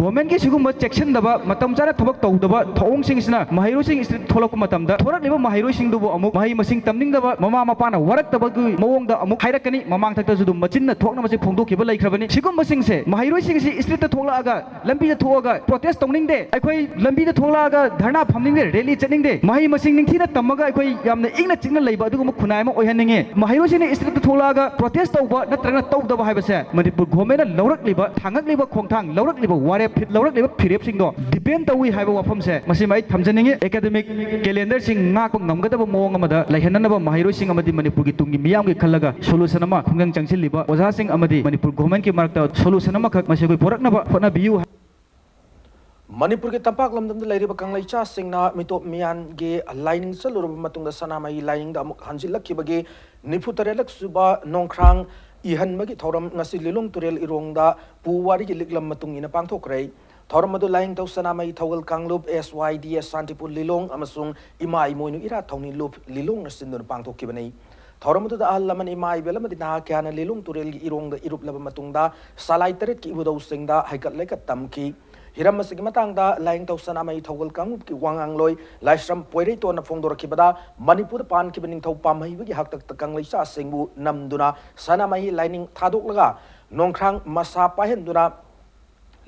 ꯒꯣꯔꯃꯦꯟꯒꯤ ꯁꯤꯒꯨꯝꯕ ꯆꯦꯛꯁꯤꯟꯗꯕ, ꯃꯇꯝ ꯆꯥꯅ ꯊꯕꯛ ꯇꯧꯗꯕ ꯊꯧꯑꯣꯡꯁꯤꯡꯁꯤꯅ ꯃꯍꯩꯔꯣꯏꯁꯤꯡ ꯁ꯭ꯇ꯭ꯔꯤꯠ ꯊꯣꯛꯂꯛꯄ ꯃꯇꯝꯗ ꯊꯣꯔꯛꯂꯤꯕ ꯃꯍꯩꯔꯣꯏꯁꯤꯡꯗꯨꯕꯨ ꯑꯃꯨꯛ ꯃꯍꯩ ꯃꯁꯤꯡ ꯇꯝꯅꯤꯡꯗꯕ, ꯃꯃꯥ ꯃꯄꯥꯅ ꯋꯥꯔꯛꯇꯕꯒꯤ ꯃꯑꯣꯡꯗ ꯑꯃꯨꯛ ꯍꯥꯏꯔꯛꯀꯅꯤ꯫ ꯃꯃꯥꯡꯊꯛꯇꯁꯨ ꯑꯗꯨꯝ ꯃꯆꯤꯟꯅ ꯊꯣꯛꯅꯕꯁꯦ ꯐꯣꯡꯗꯣꯛꯈꯤꯕ ꯂꯩꯈ꯭ꯔꯕꯅꯤ꯫ ꯁꯤꯒꯨꯝꯕꯁꯤꯡꯁꯦ, ꯃꯍꯩꯔꯣꯏꯁꯤꯡꯁꯤ ꯁ꯭ꯇ꯭ꯔꯤꯠꯇ ꯊꯣꯛꯂꯛꯑꯒ, ꯂꯝꯕꯤꯗ ꯊꯣꯛꯑꯒ ꯄ꯭ꯔꯣꯇꯦꯁ ꯇꯧꯅꯤꯡꯗꯦ, ꯑꯩꯈꯣꯏ ꯂꯝꯕꯤꯗ ꯊꯣꯛꯂꯛꯑꯒ ꯙꯔꯅꯥ ꯐꯝꯅꯤꯡꯗꯦ, ꯔꯦꯂꯤ ꯆꯠꯅꯤꯡꯗꯦ, ꯃꯍꯩ ꯃꯁꯤꯡ ꯅꯤꯡꯊꯤꯅ ꯇꯝꯃꯒ ꯑꯩꯈꯣꯏ ꯌꯥꯝꯅ ꯏꯪꯅ ꯆꯤꯛꯅ ꯂꯩꯕ ꯑꯗꯨꯒꯨꯝꯕ ꯈꯨꯟꯅꯥꯏ ꯑꯃ ꯑꯣꯏꯍꯟꯅꯤꯡꯉꯤ꯫ ꯃꯍꯩꯔꯣꯏꯁꯤꯡꯅ ꯁ꯭ꯇ꯭ꯔꯤꯠꯇ ꯊꯣꯛꯂꯛꯑꯒ ꯄ꯭ꯔꯣꯇꯦꯁ ꯇꯧꯕ ꯅꯠꯇ꯭ꯔꯒꯅ ꯇꯧꯗꯕ ꯍꯥꯏꯕꯁꯦ ꯃꯅꯤꯄꯨꯔ ꯒꯣꯔꯃꯦꯟꯅ ꯂꯧꯔꯛꯂꯤꯕ, ꯊꯥꯡꯉꯛꯂꯤꯕ ꯈꯣꯡꯊꯥꯡ, ꯂꯧꯔꯛꯂꯤꯕ ꯋꯥꯔꯦꯞ, ꯂꯧꯔꯛꯂꯤꯕ ꯐꯤꯔꯦꯞꯁꯤꯡꯗꯣ ꯗꯤꯄꯦꯟ ꯇꯧꯏ ꯍꯥꯏꯕ ꯋꯥꯐꯝꯁꯦ ꯃꯁꯤꯃ ꯑꯩ ꯊꯝꯖꯅꯤꯡꯉꯤ꯫ ꯑꯦꯀꯥꯗꯃꯤꯛ ꯀꯦꯂꯦꯟꯗꯔꯁꯤꯡ ꯉꯥꯛꯄ ꯉꯝꯒꯗꯕ ꯃꯑꯣꯡ ꯑꯃꯗ ꯂꯩꯍꯟꯅꯅꯕ ꯃꯍꯩꯔꯣꯏꯁꯤꯡ ꯑꯃꯗꯤ ꯃꯅꯤꯄꯨꯔꯒꯤ ꯇꯨꯡꯒꯤ ꯃꯤꯌꯥꯝꯒꯤ ꯈꯜꯂꯒ ꯁꯣꯂꯨꯁꯟ ꯑꯃ ꯈꯨꯡꯒꯪ ꯆꯪꯁꯤꯜꯂꯤꯕ ꯑꯣꯖꯥꯁꯤꯡ ꯑꯃꯗꯤ ꯃꯅꯤꯄꯨꯔ ꯒꯣꯔꯃꯦꯟꯒꯤ ꯃꯔꯛꯇ ꯁꯣꯂꯨꯁꯟ ꯑꯃꯈꯛ ꯃꯁꯤ ꯑꯩꯈꯣꯏ ꯄꯨꯔꯛꯅꯕ ꯍꯣꯠꯅꯕꯤꯌꯨ꯫ ꯃꯅꯤꯄꯨꯔꯒꯤ ꯇꯝꯄꯥꯛ ꯂꯝꯗꯝꯗ ꯂꯩꯔꯤꯕ ꯀꯪꯂꯩꯆꯥꯁꯤꯡꯅ ꯃꯤꯇꯣꯞ ꯃꯤꯌꯥꯟꯒꯤ ꯂꯥꯏꯅꯤꯡ ꯆꯠꯂꯨꯔꯕ ꯃꯇꯨꯡꯗ ꯁꯅꯥꯃꯍꯤ ꯂꯥꯏꯅꯤꯡꯗ ꯑꯃꯨꯛ ꯍꯟꯖꯤꯜꯂꯛꯈꯤꯕꯒꯤ ꯅꯤꯐꯨ ꯇꯔꯦꯠꯂꯛ ꯁꯨꯕ ꯅꯣꯡꯈ꯭ꯔꯥꯡ ꯏꯍꯟꯕꯒꯤ ꯊꯧꯔꯝ ꯉꯁꯤ ꯂꯤꯂꯣꯡ ꯇꯨꯔꯦꯜ ꯏꯔꯣꯡꯗ ꯄꯨꯋꯥꯔꯤꯒꯤ ꯂꯤꯛꯂꯝ ꯃꯇꯨꯡ ꯏꯟꯅ ꯄꯥꯡꯊꯣꯛꯈ꯭ꯔꯦ꯫ ꯊꯧꯔꯝ ꯑꯗꯨ ꯂꯥꯏꯅꯤꯡꯊꯧ ꯁꯅꯥꯃꯍꯤ ꯊꯧꯒꯜ ꯀꯥꯡꯂꯨꯞ, S Y D S ꯁꯥꯟꯇꯤꯄꯨꯔ ꯂꯤꯂꯣꯡ ꯑꯃꯁꯨꯡ ꯏꯃꯥ ꯏꯃꯣꯏꯅꯨ ꯏꯔꯥꯠ ꯊꯧꯅꯤ ꯂꯨꯞ ꯂꯤꯂꯣꯡꯅ ꯁꯤꯟꯗꯨꯅ ꯄꯥꯡꯊꯣꯛꯈꯤꯕꯅꯤ꯫ ꯊꯧꯔꯝ ꯑꯗꯨꯗ ꯑꯍꯜ ꯂꯃꯟ, ꯏꯃꯥ ꯏꯕꯦꯜ ꯑꯃꯗꯤ ꯅꯍꯥ ꯀꯌꯥꯅ ꯂꯤꯂꯣꯡ ꯇꯨꯔꯦꯜꯒꯤ ꯏꯔꯣꯡꯗ ꯏꯔꯨꯞꯂꯕ ꯃꯇꯨꯡꯗ ꯁꯂꯥꯏ ꯇꯔꯦꯠꯀꯤ ꯏꯕꯨꯙꯧꯁꯤꯡꯗ ꯍꯩꯀꯠ ꯂꯩꯀꯠ ꯇꯝꯈꯤ꯫ ꯍꯤꯔꯝ ꯑꯁꯤꯒꯤ ꯃꯇꯥꯡꯗ ꯂꯥꯏꯅꯤꯡꯊꯧ ꯁꯅꯥꯃꯍꯤ ꯊꯧꯒꯜ ꯀꯥꯡꯂꯨꯞꯀꯤ ꯋꯥꯉꯥꯡꯂꯣꯏ ꯂꯥꯏꯁ꯭ꯔꯝ ꯄꯣꯏꯔꯩꯇꯣꯟꯅ ꯐꯣꯡꯗꯣꯔꯛꯈꯤꯕꯗ, ꯃꯅꯤꯄꯨꯔꯗ ꯄꯥꯟꯈꯤꯕ ꯅꯤꯡꯊꯧ ꯄꯥꯝꯍꯩꯕꯒꯤ ꯍꯥꯛꯇꯛꯇ ꯀꯪꯂꯩꯆꯥꯁꯤꯡꯕꯨ ꯅꯝꯗꯨꯅ ꯁꯅꯥꯃꯍꯤ ꯂꯥꯏꯅꯤꯡ ꯊꯥꯗꯣꯛꯂꯒ ꯅꯣꯡꯈ꯭ꯔꯥꯡ ꯃꯁꯥ ꯄꯥꯏꯍꯟꯗꯨꯅ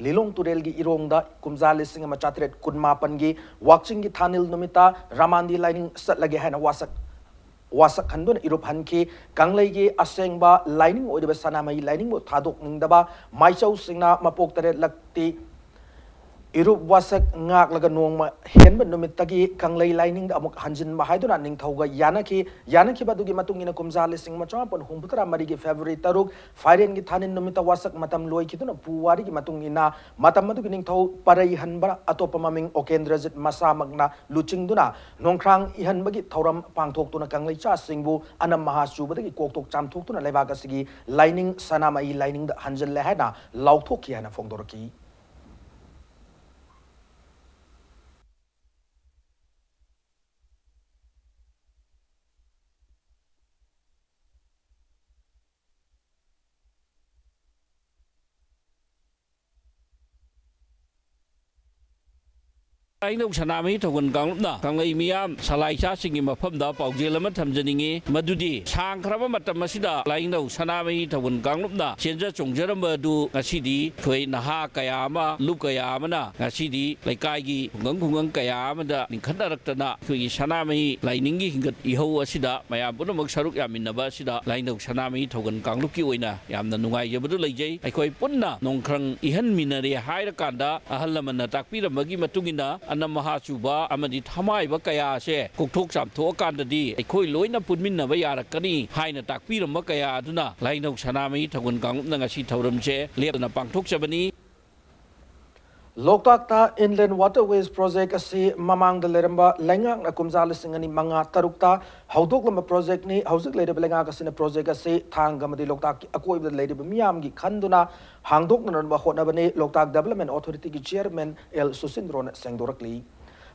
ꯂꯤꯂꯣꯡ ꯇꯨꯔꯦꯜꯒꯤ ꯏꯔꯣꯡꯗ ꯀꯨꯝꯖꯥ ꯂꯤꯁꯤꯡ ꯑꯃ ꯆꯥꯇ꯭ꯔꯦꯠ ꯀꯨꯟꯃꯥꯄꯟꯒꯤ ꯋꯥꯛꯆꯤꯡꯒꯤ ꯊꯥꯅꯤꯜ ꯅꯨꯃꯤꯠꯇ ꯔꯥꯃꯥꯟꯗꯤ ꯂꯥꯏꯅꯤꯡ ꯆꯠꯂꯒꯦ ꯍꯥꯏꯅ ꯋꯥꯁꯛ ꯋꯥꯁꯛꯍꯟꯗꯨꯅ ꯏꯔꯨꯞꯍꯟꯈꯤ꯫ ꯀꯪꯂꯩꯒꯤ ꯑꯁꯦꯡꯕ ꯂꯥꯏꯅꯤꯡ ꯑꯣꯏꯔꯤꯕ ꯁꯅꯥꯃꯍꯤ ꯂꯥꯏꯅꯤꯡꯕꯨ ꯊꯥꯗꯣꯛꯅꯤꯡꯗꯕ ꯃꯥꯏꯆꯧꯁꯤꯡꯅ ꯃꯄꯣꯛ ꯇꯔꯦꯠꯂꯛꯇꯤ ꯏꯔꯨꯞ ꯋꯥꯁꯛ ꯉꯥꯛꯂꯒ ꯅꯣꯡꯃ ꯍꯦꯟꯕ ꯅꯨꯃꯤꯠꯇꯒꯤ ꯀꯪꯂꯩ ꯂꯥꯏꯅꯤꯡꯗ ꯑꯃꯨꯛ ꯍꯟꯖꯤꯟꯕ ꯍꯥꯏꯗꯨꯅ ꯅꯤꯡꯊꯧꯒ ꯌꯥꯅꯈꯤ꯫ ꯌꯥꯅꯈꯤꯕ ꯑꯗꯨꯒꯤ ꯃꯇꯨꯡ ꯏꯟꯅ ꯀꯨꯝꯖꯥ ꯂꯤꯁꯤꯡ ꯑꯃ ꯆꯃꯥꯄꯟ ꯍꯨꯝꯐꯨꯇꯔꯥ ꯃꯔꯤꯒꯤ February ꯇꯔꯨꯛ, ꯐꯥꯏꯔꯦꯟꯒꯤ ꯊꯥꯅꯤꯟ ꯅꯨꯃꯤꯠꯇ ꯋꯥꯁꯛ ꯃꯇꯝ ꯂꯣꯏꯈꯤꯗꯨꯅ ꯄꯨꯋꯥꯔꯤꯒꯤ ꯃꯇꯨꯡ ꯏꯟꯅ ꯃꯇꯝ ꯑꯗꯨꯒꯤ ꯅꯤꯡꯊꯧ ꯄꯔꯩ ꯍꯟꯕ ꯑꯇꯣꯞꯄ ꯃꯃꯤꯡ ꯑꯣꯀꯦꯟꯗ꯭ꯔꯖꯤꯠ ꯃꯁꯥꯃꯛꯅ ꯂꯨꯆꯤꯡꯗꯨꯅ ꯅꯣꯡꯈ꯭ꯔꯥꯡ ꯏꯍꯟꯕꯒꯤ ꯊꯧꯔꯝ ꯄꯥꯡꯊꯣꯛꯇꯨꯅ ꯀꯪꯂꯩꯆꯥꯁꯤꯡꯕꯨ ꯑꯅꯝ ꯃꯍꯥ ꯆꯨꯕꯗꯒꯤ ꯀꯣꯛꯊꯣꯛ ꯆꯥꯝꯊꯣꯛꯇꯨꯅ ꯂꯩꯕꯥꯛ ꯑꯁꯤꯒꯤ ꯂꯥꯏꯅꯤꯡ ꯁꯅꯥꯃꯍꯤ ꯂꯥꯏꯅꯤꯡꯗ ꯍꯟꯖꯤꯜꯂꯦ ꯍꯥꯏꯅ ꯂꯥꯎꯊꯣꯛꯈꯤ ꯍꯥꯏꯅ ꯐꯣꯡꯗꯣꯔꯛꯈꯤ꯫ ꯂꯥꯏꯅꯧ ꯁꯅꯥꯃꯍꯤ ꯊꯧꯒꯜ ꯀꯥꯡꯂꯨꯞꯅ ꯀꯪꯂꯩ ꯃꯤꯌꯥꯝ ꯁꯂꯥꯏꯆꯥꯁꯤꯡꯒꯤ ꯃꯐꯝꯗ ꯄꯥꯎꯖꯦꯜ ꯑꯃ ꯊꯝꯖꯅꯤꯡꯏ꯫ ꯃꯗꯨꯗꯤ ꯁꯥꯡꯈ꯭ꯔꯕ ꯃꯇꯝ ꯑꯁꯤꯗ ꯂꯥꯏꯅꯧ ꯁꯅꯥꯃꯍꯤ ꯊꯧꯒꯜ ꯀꯥꯡꯂꯨꯞꯅ ꯆꯦꯟꯖ ꯆꯣꯡꯖꯔꯝꯕ ꯑꯗꯨ ꯉꯁꯤꯗꯤ ꯑꯩꯈꯣꯏ ꯅꯍꯥ ꯀꯌꯥ ꯑꯃ, ꯂꯨꯞ ꯀꯌꯥ ꯑꯃꯅ ꯉꯁꯤꯗꯤ ꯂꯩꯀꯥꯏꯒꯤ ꯈꯨꯡꯒꯪ ꯈꯨꯡꯒꯪ ꯀꯌꯥ ꯑꯃꯗ ꯂꯤꯡꯈꯠꯅꯔꯛꯇꯅ ꯑꯩꯈꯣꯏꯒꯤ ꯁꯅꯥꯃꯍꯤ ꯂꯥꯏꯅꯤꯡꯒꯤ ꯍꯤꯡꯒꯠ ꯏꯍꯧ ꯑꯁꯤꯗ ꯃꯌꯥꯝ ꯄꯨꯝꯅꯃꯛ ꯁꯔꯨꯛ ꯌꯥꯃꯤꯟꯅꯕ ꯑꯁꯤꯗ ꯂꯥꯏꯅꯧ ꯁꯅꯥꯃꯍꯤ ꯊꯧꯒꯜ ꯀꯥꯡꯂꯨꯞꯀꯤ ꯑꯣꯏꯅ ꯌꯥꯝꯅ ꯅꯨꯡꯉꯥꯏꯖꯕꯗꯨ ꯂꯩꯖꯩ꯫ ꯑꯩꯈꯣꯏ ꯄꯨꯟꯅ ꯅꯣꯡꯈ꯭ꯔꯪ ꯏꯍꯟꯃꯤꯟꯅꯔꯦ ꯍꯥꯏꯔꯀꯥꯟꯗ ꯑꯍꯜ ꯂꯃꯟꯅ ꯇꯥꯛꯄꯤꯔꯝꯕꯒꯤ ꯃꯇꯨꯡ ꯏꯟꯅ ꯑꯅꯝ ꯃꯍꯥ ꯆꯨꯕ ꯑꯃꯗꯤ ꯊꯃꯥꯏꯕ ꯀꯌꯥ ꯑꯁꯦ ꯀꯣꯛꯊꯣꯛ ꯆꯥꯝꯊꯣꯛꯑꯀꯥꯟꯗꯗꯤ ꯑꯩꯈꯣꯏ ꯂꯣꯏꯅ ꯄꯨꯟꯃꯤꯟꯅꯕ ꯌꯥꯔꯛꯀꯅꯤ ꯍꯥꯏꯅ ꯇꯥꯛꯄꯤꯔꯝꯕ ꯀꯌꯥ ꯑꯗꯨꯅ ꯂꯥꯏꯅꯧ ꯁꯅꯥꯃꯍꯤ ꯊꯧꯒꯜ ꯀꯥꯡꯂꯨꯞꯅ ꯉꯁꯤ ꯊꯧꯔꯝꯁꯦ ꯂꯦꯞꯇꯅ ꯄꯥꯡꯊꯣꯛꯆꯕꯅꯤ꯫ ꯂꯣꯛꯇꯥꯛꯇ Inland Waterways Project ꯑꯁꯤ ꯃꯃꯥꯡꯗ ꯂꯩꯔꯝꯕ ꯂꯩꯉꯥꯛꯅ ꯀꯨꯝꯖꯥ ꯂꯤꯁꯤꯡ ꯑꯅꯤ ꯃꯉꯥ ꯇꯔꯨꯛꯇ ꯍꯧꯗꯣꯛꯂꯝꯕ projectꯅꯤ꯫ ꯍꯧꯖꯤꯛ ꯂꯩꯔꯤꯕ ꯂꯩꯉꯥꯛ ꯑꯁꯤꯅ project ꯑꯁꯤ ꯊꯥꯡꯒ ꯑꯃꯗꯤ ꯂꯣꯛꯇꯥꯛꯀꯤ ꯑꯀꯣꯏꯕꯗ ꯂꯩꯔꯤꯕ ꯃꯤꯌꯥꯝꯒꯤ ꯈꯟꯗꯨꯅ ꯍꯥꯡꯗꯣꯛꯅꯅꯕ ꯍꯣꯠꯅꯕꯅꯤ, ꯂꯣꯛꯇꯥꯛ Development Authorityꯒꯤ chairman ꯑꯦꯜ ꯁꯨꯁꯤꯟꯗ꯭ꯔꯣꯅ ꯁꯦꯡꯗꯣꯔꯛꯂꯤ꯫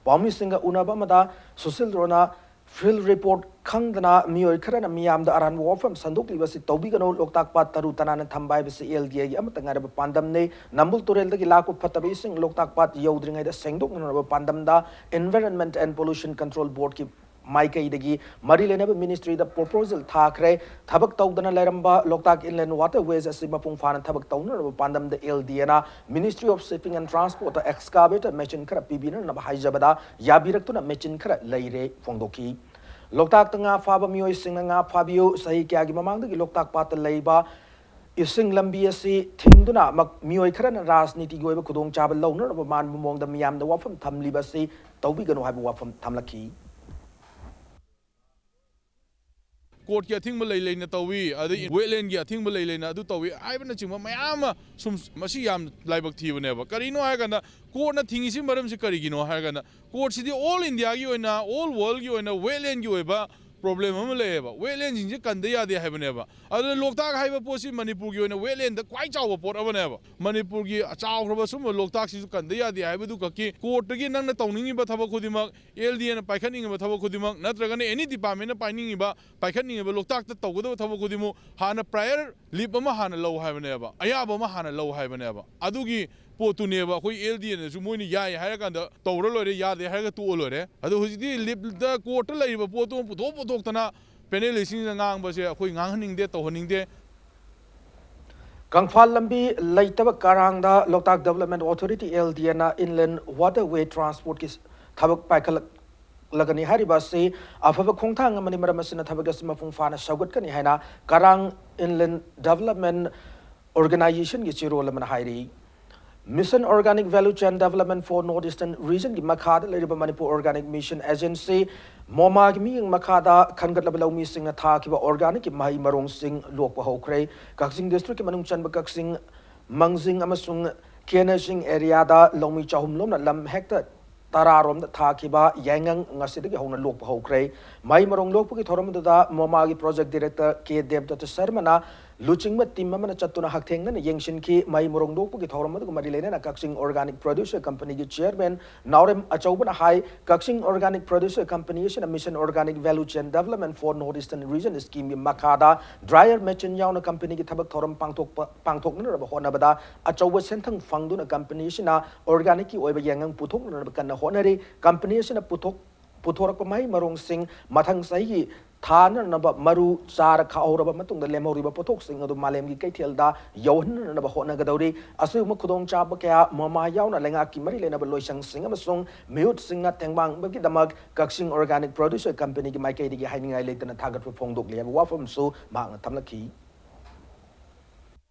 ꯄꯥꯎꯃꯤꯁꯤꯡꯒ ꯎꯅꯕ ꯑꯃꯗ ꯁꯨꯁꯤꯟꯗ꯭ꯔꯣꯅ field report ꯈꯪꯗꯅ ꯃꯤꯑꯣꯏ ꯈꯔꯅ ꯃꯤꯌꯥꯝꯗ ꯑꯔꯥꯟꯕ ꯋꯥꯐꯝ ꯁꯟꯗꯣꯛꯂꯤꯕ ꯑꯁꯤ ꯇꯧꯕꯤꯒꯅꯨ꯫ ꯂꯣꯛꯇꯥꯛ ꯄꯥꯠ ꯇꯔꯨ ꯇꯅꯥꯟꯅ ꯊꯝꯕ ꯍꯥꯏꯕꯁꯤ ꯑꯦꯜ ꯗꯤ ꯑꯦꯒꯤ ꯑꯃꯠꯇ ꯉꯥꯏꯔꯕ ꯄꯥꯟꯗꯝꯅꯤ꯫ ꯅꯝꯕꯨꯜ ꯇꯨꯔꯦꯜꯗꯒꯤ ꯂꯥꯛꯄ ꯐꯠꯇꯕ ꯏꯁꯤꯡ ꯂꯣꯛꯇꯥꯛ ꯄꯥꯠ ꯌꯧꯗ꯭ꯔꯤꯉꯩꯗ ꯁꯦꯡꯗꯣꯛꯅꯅꯕ ꯄꯥꯟꯗꯝꯗ Environment and Pollution Control Boardꯀꯤ ꯃꯥꯏꯀꯩꯗꯒꯤ ꯃꯔꯤ ꯂꯩꯅꯕ ministryꯗ proposal ꯊꯥꯈ꯭ꯔꯦ꯫ ꯊꯕꯛ ꯇꯧꯗꯅ ꯂꯩꯔꯝꯕ ꯂꯣꯛꯇꯥꯛ Inland Waterways ꯑꯁꯤ ꯃꯄꯨꯡ ꯐꯥꯅ ꯊꯕꯛ ꯇꯧꯅꯅꯕ ꯄꯥꯟꯗꯝꯗ ꯑꯦꯜ ꯗꯤ ꯑꯦꯅ Ministry of Shipping and Transportꯇ excavator machine ꯈꯔ ꯄꯤꯕꯤꯅꯅꯕ ꯍꯥꯏꯖꯕꯗ ꯌꯥꯕꯤꯔꯛꯇꯨꯅ machine ꯈꯔ ꯂꯩꯔꯦ ꯐꯣꯡꯗꯣꯛꯈꯤ꯫ ꯂꯣꯛꯇꯥꯛꯇ ꯉꯥ ꯐꯥꯕ ꯃꯤꯑꯣꯏꯁꯤꯡꯅ ꯉꯥ ꯐꯥꯕꯤꯌꯨ꯫ ꯆꯍꯤ ꯀꯌꯥꯒꯤ ꯃꯃꯥꯡꯗꯒꯤ ꯂꯣꯛꯇꯥꯛ ꯄꯥꯠꯇ ꯂꯩꯕ ꯏꯁꯤꯡ ꯂꯝꯕꯤ ꯑꯁꯤ ꯊꯤꯡꯗꯨꯅ ꯃꯛ-, ꯃꯤꯑꯣꯏ ꯈꯔꯅ ꯔꯥꯖꯅꯤꯇꯤꯒꯤ ꯑꯣꯏꯕ ꯈꯨꯗꯣꯡꯆꯥꯕ ꯂꯧꯅꯅꯕ ꯃꯥꯟꯕ ꯃꯑꯣꯡꯗ ꯃꯤꯌꯥꯝꯗ ꯋꯥꯐꯝ ꯊꯝꯂꯤꯕ ꯑꯁꯤ ꯇꯧꯕꯤꯒꯅꯨ ꯍꯥꯏꯕ ꯋꯥꯐꯝ ꯊꯝꯂꯛꯈꯤ꯫ ꯀꯣꯔꯠꯀꯤ ꯑꯊꯤꯡꯕ ꯂꯩ ꯂꯩꯅ ꯇꯧꯏ, ꯑꯗꯩ ꯋꯦꯠꯂꯦꯟꯒꯤ ꯑꯊꯤꯡꯕ ꯂꯩ ꯂꯩꯅ ꯑꯗꯨ ꯇꯧꯏ ꯍꯥꯏꯕꯅꯆꯤꯡꯕ ꯃꯌꯥꯝ ꯑꯃ ꯁꯨꯝ ꯃꯁꯤ ꯌꯥꯝ ꯂꯥꯏꯕꯛ ꯊꯤꯕꯅꯦꯕ꯫ ꯀꯔꯤꯅꯣ ꯍꯥꯏꯔꯀꯥꯟꯗ ꯀꯣꯔꯠꯅ ꯊꯤꯡꯉꯤꯁꯤ ꯃꯔꯝꯁꯤ ꯀꯔꯤꯒꯤꯅꯣ ꯍꯥꯏꯔꯀꯥꯟꯗ ꯀꯣꯔꯠꯁꯤꯗꯤ ꯑꯣꯜ ꯏꯟꯗꯤꯌꯥꯒꯤ ꯑꯣꯏꯅ, ꯑꯣꯜ ꯋꯥꯔꯜꯒꯤ ꯑꯣꯏꯅ ꯋꯦꯠꯂꯦꯟꯒꯤ ꯑꯣꯏꯕ ꯄ꯭ꯔꯣꯕ꯭ꯂꯦꯝ ꯑꯃ ꯂꯩꯌꯦꯕ꯫ ꯋꯦꯠꯂꯦꯟꯁꯤꯡꯁꯦ ꯀꯟꯗ ꯌꯥꯗꯦ ꯍꯥꯏꯕꯅꯦꯕ꯫ ꯑꯗꯨꯅ ꯂꯣꯛꯇꯥꯛ ꯍꯥꯏꯕ ꯄꯣꯠꯁꯤ ꯃꯅꯤꯄꯨꯔꯒꯤ ꯑꯣꯏꯅ ꯋꯦꯠꯂꯦꯟꯗ ꯈ꯭ꯋꯥꯏ ꯆꯥꯎꯕ ꯄꯣꯠ ꯑꯃꯅꯦꯕ꯫ ꯃꯅꯤꯄꯨꯔꯒꯤ ꯆꯥꯎꯈ꯭ꯔꯕ ꯁꯨꯝꯕ ꯂꯣꯛꯇꯥꯛꯁꯤꯁꯨ ꯀꯟꯗ ꯌꯥꯗꯦ ꯍꯥꯏꯕꯗꯨ ꯈꯛꯀꯤ ꯀꯣꯔꯠꯇꯒꯤ ꯅꯪꯅ ꯇꯧꯅꯤꯡꯉꯤꯕ ꯊꯕꯛ ꯈꯨꯗꯤꯡꯃꯛ, ꯑꯦꯜ ꯗꯤ ꯑꯦꯅ ꯄꯥꯏꯈꯠꯅꯤꯡꯉꯤꯕ ꯊꯕꯛ ꯈꯨꯗꯤꯡꯃꯛ, ꯅꯠꯇ꯭ꯔꯒꯅ ꯑꯦꯅꯤ ꯗꯤꯄꯥꯔꯠꯃꯦꯟꯅ ꯄꯥꯏꯅꯤꯡꯉꯤꯕ, ꯄꯥꯏꯈꯠꯅꯤꯡꯉꯤꯕ ꯂꯣꯛꯇꯥꯛꯇ ꯇꯧꯒꯗꯕ ꯊꯕꯛ ꯈꯨꯗꯤꯡꯃꯛ ꯍꯥꯟꯅ ꯄ꯭ꯔꯥꯏꯌꯔ ꯂꯤꯞ ꯑꯃ ꯍꯥꯟꯅ ꯂꯧ ꯍꯥꯏꯕꯅꯦꯕ, ꯑꯌꯥꯕ ꯑꯃ ꯍꯥꯟꯅ ꯂꯧ ꯍꯥꯏꯕꯅꯦꯕ꯫ ꯑꯗꯨꯒꯤ ꯄꯣꯠꯇꯨꯅꯦꯕ ꯑꯩꯈꯣꯏ ꯑꯦꯜ ꯗꯤ ꯑꯦꯅꯁꯨ ꯃꯣꯏꯅ ꯌꯥꯏ ꯍꯥꯏꯔꯀꯥꯟꯗ ꯇꯧꯔ ꯂꯣꯏꯔꯦ, ꯌꯥꯗꯦ ꯍꯥꯏꯔꯒ ꯇꯣꯛꯑ ꯂꯣꯏꯔꯦ꯫ ꯑꯗꯣ ꯍꯧꯖꯤꯛꯇꯤ ꯂꯤꯞꯇ ꯀꯣꯔꯠꯇ ꯂꯩꯔꯤꯕ ꯄꯣꯠꯇꯨ ꯑꯃ ꯄꯨꯊꯣꯛ ꯄꯨꯊꯣꯛꯇꯅ ꯄꯦꯅꯦꯂꯤꯁꯁꯤꯡꯅ ꯉꯥꯡꯕꯁꯦ ꯑꯩꯈꯣꯏ ꯉꯥꯡꯍꯟꯅꯤꯡꯗꯦ, ꯇꯧꯍꯟꯅꯤꯡꯗꯦ꯫ ꯀꯪꯐꯥꯜ ꯂꯝꯕꯤ ꯂꯩꯇꯕ ꯀꯔꯥꯡꯗ ꯂꯣꯛꯇꯥꯛ ꯗꯦꯕꯂꯞꯃꯦꯟ ꯑꯣꯊꯣꯔꯤꯇꯤ, ꯑꯦꯜ ꯗꯤ ꯑꯦꯅ, ꯏꯟꯂꯦꯟ ꯋꯥꯇꯔꯋꯦ ꯇ꯭ꯔꯥꯟꯁꯄꯣꯔꯠꯀꯤ ꯊꯕꯛ ꯄꯥꯏꯈꯠꯂꯛꯂꯒꯅꯤ ꯍꯥꯏꯔꯤꯕ ꯑꯁꯤ ꯑꯐꯕ ꯈꯣꯡꯊꯥꯡ ꯑꯃꯅꯤ꯫ ꯃꯔꯝ ꯑꯁꯤꯅ ꯊꯕꯛ ꯑꯁꯤ ꯃꯄꯨꯡ ꯐꯥꯅ ꯁꯧꯒꯠꯀꯅꯤ ꯍꯥꯏꯅ ꯀꯔꯥꯡ ꯏꯟꯂꯦꯟ ꯗꯦꯕꯂꯞꯃꯦꯟ ꯑꯣꯔꯒꯅꯥꯏꯖꯦꯁꯟꯒꯤ ꯆꯦꯔꯣꯜ ꯑꯃꯅ ꯍꯥꯏꯔꯤ꯫ Mission Organic Value Chain Development for North Eastern Region ꯒꯤ ꯃꯈꯥꯗ ꯂꯩꯔꯤꯕ ꯃꯅꯤꯄꯨꯔ ꯑꯣꯔꯒꯥꯅꯤꯛ ꯃꯤꯁꯟ ꯑꯦꯖꯦꯟꯁꯤ, ꯃꯣꯃꯥꯒꯤ ꯃꯤꯠꯌꯦꯡ ꯃꯈꯥꯗ ꯈꯟꯒꯠꯂꯕ ꯂꯧꯃꯤꯁꯤꯡꯅ ꯊꯥꯈꯤꯕ ꯑꯣꯔꯒꯥꯅꯤꯛꯀꯤ ꯃꯍꯩ ꯃꯔꯣꯡꯁꯤꯡ ꯂꯣꯛꯄ ꯍꯧꯈ꯭ꯔꯦ꯫ ꯀꯛꯆꯤꯡ ꯗꯤꯁꯇ꯭ꯔꯤꯛꯀꯤ ꯃꯅꯨꯡ ꯆꯟꯕ ꯀꯛꯆꯤꯡ, ꯃꯪꯖꯤꯡ ꯑꯃꯁꯨꯡ ꯀꯦꯅꯔꯖꯤꯡ ꯑꯦꯔꯤꯌꯥꯗ ꯂꯧꯃꯤ ꯆꯍꯨꯝ ꯂꯣꯝꯅ ꯂꯝ ꯍꯦꯛꯇꯔ ꯇꯔꯥꯔꯣꯝꯗ ꯊꯥꯈꯤꯕ ꯌꯥꯏꯉꯪ ꯉꯁꯤꯗꯒꯤ ꯍꯧꯅ ꯂꯣꯛꯄ ꯍꯧꯈ꯭ꯔꯦ꯫ ꯃꯍꯩ ꯃꯔꯣꯡ ꯂꯣꯛꯄꯒꯤ ꯊꯧꯔꯝ ꯑꯗꯨꯗ ꯃꯣꯃꯥꯒꯤ ꯄ꯭ꯔꯣꯖꯦꯛ ꯗꯤꯔꯦꯛꯇꯔ ꯀꯦ ꯗꯦꯕꯗꯠꯇ ꯁꯔꯃꯅ ꯂꯨꯆꯤꯡꯕ ꯇꯤꯝ ꯑꯃꯅ ꯆꯠꯇꯨꯅ ꯍꯛꯊꯦꯡꯅꯅ ꯌꯦꯡꯁꯤꯟꯈꯤ꯫ ꯃꯍꯩ ꯃꯔꯣꯡ ꯂꯣꯛꯄꯒꯤ ꯊꯧꯔꯝ ꯑꯗꯨꯒ ꯃꯔꯤ ꯂꯩꯅꯅ ꯀꯛꯆꯤꯡ ꯑꯣꯔꯒꯥꯅꯤꯛ ꯄ꯭ꯔꯣꯗ꯭ꯌꯨꯁꯔ ꯀꯝꯄꯅꯤꯒꯤ ꯆꯤꯌꯔꯃꯦꯟ ꯅꯥꯎꯔꯦꯝ ꯑꯆꯧꯕꯅ ꯍꯥꯏ, ꯀꯛꯆꯤꯡ ꯑꯣꯔꯒꯥꯅꯤꯛ ꯄ꯭ꯔꯣꯗ꯭ꯌꯨꯁꯔ ꯀꯝꯄꯅꯤ ꯑꯁꯤꯅ Mission Organic Value Chain Development for North Eastern Region ꯁ꯭ꯀꯤꯝꯒꯤ ꯃꯈꯥꯗ ꯗ꯭ꯔꯥꯏꯌꯔ ꯃꯦꯆꯤꯟ ꯌꯥꯎꯅ ꯀꯝꯄꯅꯤꯒꯤ ꯊꯕꯛ ꯊꯧꯔꯝ ꯄꯥꯡꯊꯣꯛꯄ, ꯄꯥꯡꯊꯣꯛꯅꯅꯕ ꯍꯣꯠꯅꯕꯗ ꯑꯆꯧꯕ ꯁꯦꯟꯊꯪ ꯐꯪꯗꯨꯅ ꯀꯝꯄꯅꯤ ꯑꯁꯤꯅ ꯑꯣꯔꯒꯥꯅꯤꯛꯀꯤ ꯑꯣꯏꯕ ꯌꯥꯏꯉꯪ ꯄꯨꯊꯣꯛꯅꯅꯕ ꯀꯟꯅ ꯍꯣꯠꯅꯔꯤ꯫ ꯀꯝꯄꯅꯤ ꯑꯁꯤꯅ ꯄꯨꯊꯣꯛ-, ꯄꯨꯊꯣꯔꯛꯄ ꯃꯍꯩ ꯃꯔꯣꯡꯁꯤꯡ ꯃꯊꯪ ꯆꯍꯤꯒꯤ ꯊꯥꯅꯅꯕ ꯃꯔꯨ ꯆꯥꯔ ꯈꯥꯛꯍꯧꯔꯕ ꯃꯇꯨꯡꯗ ꯂꯦꯝꯍꯧꯔꯤꯕ ꯄꯣꯠꯊꯣꯛꯁꯤꯡ ꯑꯗꯨ ꯃꯥꯂꯦꯝꯒꯤ ꯀꯩꯊꯦꯜꯗ ꯌꯧꯍꯟꯅꯅꯕ ꯍꯣꯠꯅꯒꯗꯧꯔꯤ꯫ ꯑꯁꯤꯒꯨꯝꯕ ꯈꯨꯗꯣꯡꯆꯥꯕ ꯀꯌꯥ ꯃꯣꯃꯥ ꯌꯥꯎꯅ ꯂꯩꯉꯥꯛꯀꯤ ꯃꯔꯤ ꯂꯩꯅꯕ ꯂꯣꯏꯁꯪꯁꯤꯡ ꯑꯃꯁꯨꯡ ꯃꯤꯍꯨꯠꯁꯤꯡꯅ ꯇꯦꯡꯕꯥꯡꯕꯒꯤꯗꯃꯛ ꯀꯛꯆꯤꯡ ꯑꯣꯔꯒꯥꯅꯤꯛ ꯄ꯭ꯔꯣꯗ꯭ꯌꯨꯁꯔ ꯀꯝꯄꯅꯤꯒꯤ ꯃꯥꯏꯀꯩꯗꯒꯤ ꯍꯥꯏꯅꯤꯡꯉꯥꯏ ꯂꯩꯇꯅ ꯊꯥꯒꯠꯄ ꯐꯣꯡꯗꯣꯛꯂꯤ ꯍꯥꯏꯕ ꯋꯥꯐꯝꯁꯨ ꯃꯍꯥꯛꯅ ꯊꯝꯂꯛꯈꯤ꯫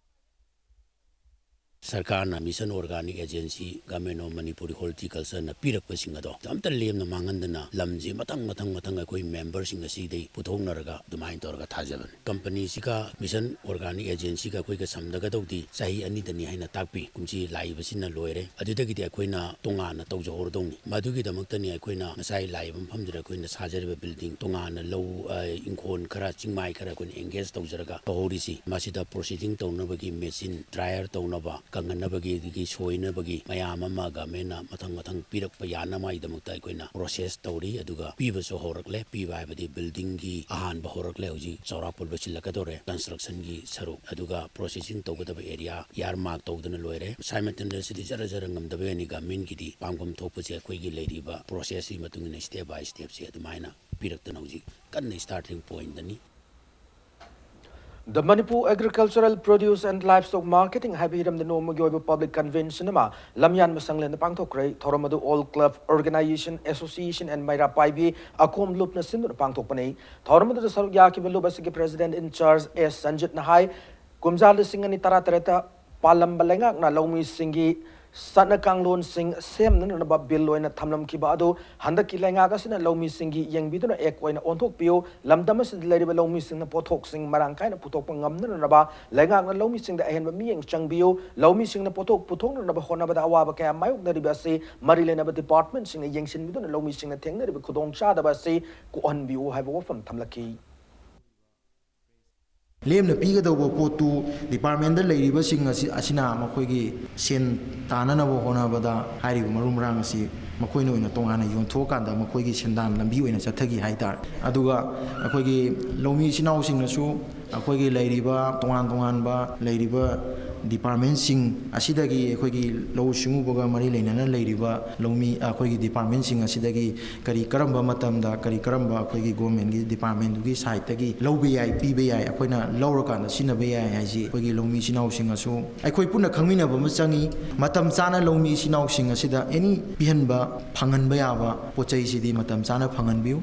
ꯁꯔꯀꯥꯔꯅ Mission Organic Agency, Government of Manipur Horticultureꯅ ꯄꯤꯔꯛꯄꯁꯤꯡ ꯑꯗꯣ ꯑꯝꯇ ꯂꯦꯝꯅ ꯃꯥꯡꯍꯟꯗꯅ ꯂꯝꯁꯤ ꯃꯊꯪ ꯃꯊꯪ ꯃꯊꯪ ꯑꯩꯈꯣꯏ memberꯁꯤꯡ ꯑꯁꯤꯗꯩ ꯄꯨꯊꯣꯛꯅꯔꯒ ꯑꯗꯨꯃꯥꯏꯅ ꯇꯧꯔꯒ ꯊꯥꯖꯕꯅꯤ꯫ ꯀꯝꯄꯅꯤꯁꯤꯒ Mission Organic Agencyꯒ ꯑꯩꯈꯣꯏꯒ ꯁꯝꯗꯒꯗꯧꯗꯤ ꯆꯍꯤ ꯑꯅꯤꯗꯅꯤ ꯍꯥꯏꯅ ꯇꯥꯛꯄꯤ꯫ ꯀꯨꯝꯁꯤ ꯂꯥꯛꯏꯕꯁꯤꯅ ꯂꯣꯏꯔꯦ꯫ ꯑꯗꯨꯗꯒꯤꯗꯤ ꯑꯩꯈꯣꯏꯅ ꯇꯣꯉꯥꯟꯅ ꯇꯧꯖꯍꯧꯔꯗꯧꯅꯤ꯫ ꯃꯗꯨꯒꯤꯗꯃꯛꯇꯅꯤ ꯑꯩꯈꯣꯏꯅ ꯉꯁꯥꯏ ꯂꯥꯛꯏꯕ ꯃꯐꯝꯁꯤꯗ ꯑꯩꯈꯣꯏꯅ ꯁꯥꯖꯔꯤꯕ building, ꯇꯣꯉꯥꯟꯅ ꯂꯧ, ꯑ, ꯏꯪꯈꯣꯜ ꯈꯔ, ꯆꯤꯡꯃꯥꯏ ꯈꯔ ꯑꯩꯈꯣꯏꯅ engage ꯇꯧꯖꯔꯒ ꯇꯧꯍꯧꯔꯤꯁꯤ꯫ ꯃꯁꯤꯗ processing ꯇꯧꯅꯕꯒꯤ machine, dryer ꯇꯧꯅꯕ, ꯀꯪꯍꯟꯅꯕꯒꯤ, ꯑꯗꯒꯤ ꯁꯣꯏꯅꯕꯒꯤ ꯃꯌꯥꯝ ꯑꯃ governmentꯅ ꯃꯊꯪ ꯃꯊꯪ ꯄꯤꯔꯛꯄ ꯌꯥꯅꯉꯥꯏꯗꯃꯛꯇ ꯑꯩꯈꯣꯏꯅ process ꯇꯧꯔꯤ꯫ ꯑꯗꯨꯒ ꯄꯤꯕꯁꯨ ꯍꯧꯔꯛꯂꯦ꯫ ꯄꯤꯕ ꯍꯥꯏꯕꯗꯤ buildingꯒꯤ ꯑꯍꯥꯟꯕ ꯍꯧꯔꯛꯂꯦ꯫ ꯍꯧꯖꯤꯛ ꯆꯥꯎꯔꯥꯛꯄ ꯂꯣꯏꯁꯤꯜꯂꯛꯀꯗꯧꯔꯦ constructionꯒꯤ ꯁꯔꯨꯛ꯫ ꯑꯗꯨꯒ processing ꯇꯧꯒꯗꯕ area earmark ꯇꯧꯗꯅ ꯂꯣꯏꯔꯦ꯫ Simultaneously ꯖꯔ ꯖꯔ ꯉꯝꯗꯕ ꯌꯥꯅꯤ꯫ Governmentꯀꯤꯗꯤ ꯄꯥꯡꯐꯝ ꯊꯣꯛꯄꯁꯦ ꯑꯩꯈꯣꯏꯒꯤ ꯂꯩꯔꯤꯕ processꯀꯤ ꯃꯇꯨꯡ ꯏꯟꯅ step by stepꯁꯦ ꯑꯗꯨꯃꯥꯏꯅ ꯄꯤꯔꯛꯇꯅ ꯍꯧꯖꯤꯛ ꯀꯟꯅ starting pointꯇꯅꯤ꯫ The Manipur Agricultural Produce and Livestock Marketing ꯍꯥꯏꯕ ꯍꯤꯔꯝꯗ ꯅꯣꯡꯃꯒꯤ ꯑꯣꯏꯕ public convention ꯑꯃ ꯂꯝꯌꯥꯟꯕ ꯁꯪꯂꯦꯟꯗ ꯄꯥꯡꯊꯣꯛꯈ꯭ꯔꯦ꯫ ꯊꯧꯔꯝ ꯑꯗꯨ All Club Organization Association and ꯃꯩꯔꯥ ꯄꯥꯏꯕꯤ ꯑꯀꯣꯝ ꯂꯨꯞꯅ ꯁꯤꯟꯗꯨꯅ ꯄꯥꯡꯊꯣꯛꯄꯅꯤ꯫ ꯊꯧꯔꯝ ꯑꯗꯨꯗ ꯁꯔꯨꯛ ꯌꯥꯈꯤꯕ ꯂꯨꯞ ꯑꯁꯤꯒꯤ president in charge ꯑꯦꯁ ꯁꯟꯖꯤꯠꯅ ꯍꯥꯏ, ꯀꯨꯝꯖꯥ ꯂꯤꯁꯤꯡ ꯑꯅꯤ ꯇꯔꯥꯇꯔꯦꯠꯇ ꯄꯥꯜꯂꯝꯕ ꯂꯩꯉꯥꯛꯅ ꯂꯧꯃꯤꯁꯤꯡꯒꯤ ꯆꯠꯅ ꯀꯥꯡꯂꯣꯟꯁꯤꯡ ꯁꯦꯝꯅꯅꯕ bill ꯑꯣꯏꯅ ꯊꯝꯂꯝꯈꯤꯕ ꯑꯗꯨ ꯍꯟꯗꯛꯀꯤ ꯂꯩꯉꯥꯛ ꯑꯁꯤꯅ ꯂꯧꯃꯤꯁꯤꯡꯒꯤ ꯌꯦꯡꯕꯤꯗꯨꯅ act ꯑꯣꯏꯅ ꯑꯣꯟꯊꯣꯛꯄꯤꯌꯨ, ꯂꯝꯗꯝ ꯑꯁꯤꯗ ꯂꯩꯔꯤꯕ ꯂꯧꯃꯤꯁꯤꯡꯅ ꯄꯣꯠꯊꯣꯛꯁꯤꯡ ꯃꯔꯥꯡ ꯀꯥꯏꯅ ꯄꯨꯊꯣꯛꯄ ꯉꯝꯅꯅꯕ ꯂꯩꯉꯥꯛꯅ ꯂꯧꯃꯤꯁꯤꯡꯗ ꯑꯍꯦꯟꯕ ꯃꯤꯠꯌꯦꯡ ꯆꯪꯕꯤꯌꯨ, ꯂꯧꯃꯤꯁꯤꯡꯅ ꯄꯣꯠꯊꯣꯛ ꯄꯨꯊꯣꯛꯅꯅꯕ ꯍꯣꯠꯅꯕꯗ ꯑꯋꯥꯕ ꯀꯌꯥ ꯃꯥꯌꯣꯛꯅꯔꯤꯕ ꯑꯁꯤ ꯃꯔꯤ ꯂꯩꯅꯕ departmentꯁꯤꯡꯅ ꯌꯦꯡꯁꯤꯟꯕꯤꯗꯨꯅ ꯂꯧꯃꯤꯁꯤꯡꯅ ꯊꯦꯡꯅꯔꯤꯕ ꯈꯨꯗꯣꯡꯆꯥꯗꯕ ꯑꯁꯤ ꯀꯣꯛꯍꯟꯕꯤꯌꯨ ꯍꯥꯏꯕ ꯋꯥꯐꯝ ꯊꯝꯂꯛꯈꯤ꯫ ꯂꯦꯝꯅ ꯄꯤꯒꯗꯧꯕ ꯄꯣꯠꯇꯨ departmentꯇ ꯂꯩꯔꯤꯕꯁꯤꯡ ꯑꯁꯤ, ꯑꯁꯤꯅ ꯃꯈꯣꯏꯒꯤ ꯁꯦꯟ ꯇꯥꯅꯅꯕ ꯍꯣꯠꯅꯕꯗ ꯍꯥꯏꯔꯤꯕ ꯃꯔꯨ ꯃꯔꯥꯡ ꯑꯁꯤ ꯃꯈꯣꯏꯅ ꯑꯣꯏꯅ ꯇꯣꯉꯥꯟꯅ ꯌꯣꯟꯊꯣꯛꯑꯀꯥꯟꯗ ꯃꯈꯣꯏꯒꯤ ꯁꯦꯟꯗꯥꯟ ꯂꯝꯕꯤ ꯑꯣꯏꯅ ꯆꯠꯊꯈꯤ ꯍꯥꯏ ꯇꯥꯔꯦ꯫ ꯑꯗꯨꯒ ꯑꯩꯈꯣꯏꯒꯤ ꯂꯧꯃꯤ ꯏꯆꯤꯟ ꯏꯅꯥꯎꯁꯤꯡꯅꯁꯨ ꯑꯩꯈꯣꯏꯒꯤ ꯂꯩꯔꯤꯕ ꯇꯣꯉꯥꯟ ꯇꯣꯉꯥꯟꯕ ꯂꯩꯔꯤꯕ departmentꯁꯤꯡ ꯑꯁꯤꯗꯒꯤ, ꯑꯩꯈꯣꯏꯒꯤ ꯂꯧꯎ ꯁꯤꯡꯎꯕꯒ ꯃꯔꯤ ꯂꯩꯅꯅ ꯂꯩꯔꯤꯕ ꯂꯧꯃꯤ, ꯑꯩꯈꯣꯏꯒꯤ departmentꯁꯤꯡ ꯑꯁꯤꯗꯒꯤ ꯀꯔꯤ ꯀꯔꯝꯕ ꯃꯇꯝꯗ ꯀꯔꯤ ꯀꯔꯝꯕ ꯑꯩꯈꯣꯏꯒꯤ governmentꯀꯤ departmentꯗꯨꯒꯤ sideꯇꯒꯤ ꯂꯧꯕ ꯌꯥꯏ, ꯄꯤꯕ ꯌꯥꯏ, ꯑꯩꯈꯣꯏꯅ ꯂꯧꯔꯀꯥꯟꯗ ꯁꯤꯖꯤꯟꯅꯕ ꯌꯥꯏ ꯍꯥꯏꯁꯤ ꯑꯩꯈꯣꯏꯒꯤ ꯂꯧꯃꯤ ꯏꯆꯤꯟ ꯏꯅꯥꯎꯁꯤꯡꯅꯁꯨ ꯑꯩꯈꯣꯏ ꯄꯨꯟꯅ ꯈꯪꯃꯤꯟꯅꯕ ꯑꯃ ꯆꯪꯉꯤ꯫ ꯃꯇꯝ ꯆꯥꯅ ꯂꯧꯃꯤ ꯏꯆꯤꯟ ꯏꯅꯥꯎꯁꯤꯡ ꯑꯁꯤꯗ any ꯄꯤꯍꯟꯕ, ꯐꯪꯍꯟꯕ ꯌꯥꯕ ꯄꯣꯠ ꯆꯩꯁꯤꯗꯤ ꯃꯇꯝ ꯆꯥꯅ ꯐꯪꯍꯟꯕꯤꯌꯨ꯫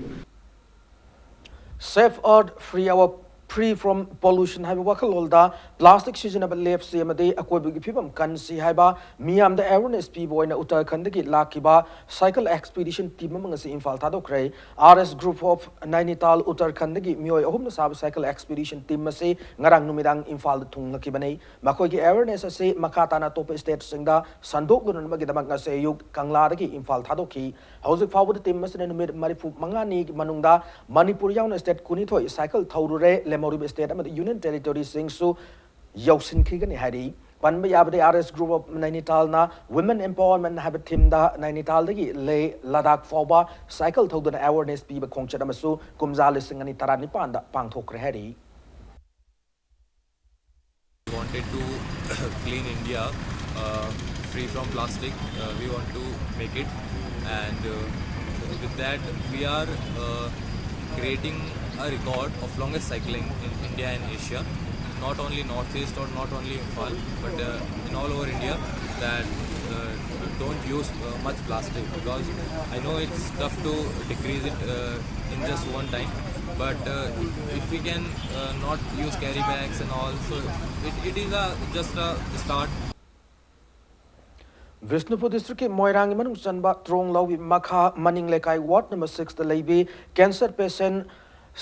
Save Earth, Free Our Free from pollution ꯍꯥꯏꯕ ꯋꯥꯈꯜꯂꯣꯟꯗ plastic ꯁꯤꯖꯤꯟꯅꯕ ꯂꯦꯞꯁꯤ ꯑꯃꯗꯤ ꯑꯀꯣꯏꯕꯒꯤ ꯐꯤꯕꯝ ꯀꯟꯁꯤ ꯍꯥꯏꯕ ꯃꯤꯌꯥꯝꯗ awareness ꯄꯤꯕ ꯑꯣꯏꯅ ꯎꯠꯇꯔꯈꯟꯗꯒꯤ ꯂꯥꯛꯈꯤꯕ cycle expedition team ꯑꯃ ꯉꯁꯤ Imphal ꯊꯥꯗꯣꯛꯈ꯭ꯔꯦ꯫ R S Group of Nainital ꯎꯠꯇꯔꯈꯟꯗꯒꯤ ꯃꯤꯑꯣꯏ ꯑꯍꯨꯝꯅ ꯁꯥꯕ cycle expedition team ꯑꯁꯤ ꯉꯔꯥꯡ ꯅꯨꯃꯤꯗꯥꯡ ꯏꯝꯐꯥꯜꯗ ꯊꯨꯡꯂꯈꯤꯕꯅꯤ꯫ ꯃꯈꯣꯏꯒꯤ awareness ꯑꯁꯤ ꯃꯈꯥ ꯇꯥꯅ ꯑꯇꯣꯞꯄ stateꯁꯤꯡꯗ ꯁꯟꯗꯣꯛꯂꯨꯅꯅꯕꯒꯤꯗꯃꯛ ꯉꯁꯤ ꯑꯌꯨꯛ ꯀꯪꯂꯥꯗꯒꯤ ꯏꯝꯐꯥꯜ ꯊꯥꯗꯣꯛꯈꯤ꯫ ꯍꯧꯖꯤꯛ ꯐꯥꯎꯕꯗ team ꯑꯁꯤꯅ ꯅꯨꯃꯤꯠ ꯃꯔꯤꯐꯨ ꯃꯉꯥꯅꯤꯒꯤ ꯃꯅꯨꯡꯗ ꯃꯅꯤꯄꯨꯔ ꯌꯥꯎꯅ state ꯀꯨꯟꯅꯤꯊꯣꯏ cycle ꯊꯧꯔꯨꯔꯦ꯫ ꯂꯦꯝꯍꯧꯔꯤꯕ state ꯑꯃꯗꯤ union territoryꯁꯤꯡꯁꯨ ꯌꯧꯁꯤꯟꯈꯤꯒꯅꯤ ꯍꯥꯏꯔꯤ꯫ ꯄꯟꯕ ꯌꯥꯕꯗꯤ R S Group of Nainitalꯅ Women Empowerment ꯍꯥꯏꯕ themeꯗ ꯅꯥꯏꯅꯤꯇꯥꯜꯗꯒꯤ ꯂꯦ ꯂꯗꯥꯈ ꯐꯥꯎꯕ cycle ꯊꯧꯗꯨꯅ awareness ꯄꯤꯕ ꯈꯣꯡꯆꯠ ꯑꯃꯁꯨ ꯀꯨꯝꯖꯥ ꯂꯤꯁꯤꯡ ꯑꯅꯤ ꯇꯔꯥꯅꯤꯄꯥꯟꯗ ꯄꯥꯡꯊꯣꯛꯈ꯭ꯔꯦ ꯍꯥꯏꯔꯤ꯫ Wanted to clean India, uh, free from plastic. Uh, we want to make it, and uh, with that, we are uh, creating a record of longest cycling in India and Asia. Not only Northeast or not only Imphal, but uh, in all over India, that uh, don't use uh, much plastic, because I know it's tough to decrease it uh, in just one time. But uh, if, if we can uh, not use carry bags and all, so it, it is a, just a start. Bishnupur districtꯀꯤ ꯃꯣꯏꯔꯥꯡꯒꯤ ꯃꯅꯨꯡ ꯆꯟꯕ ꯇ꯭ꯔꯣꯡ ꯂꯧꯕꯤ ꯃꯈꯥ ꯃꯅꯤꯡ ꯂꯩꯀꯥꯏ ward number sixꯇ ꯂꯩꯕꯤ cancer patient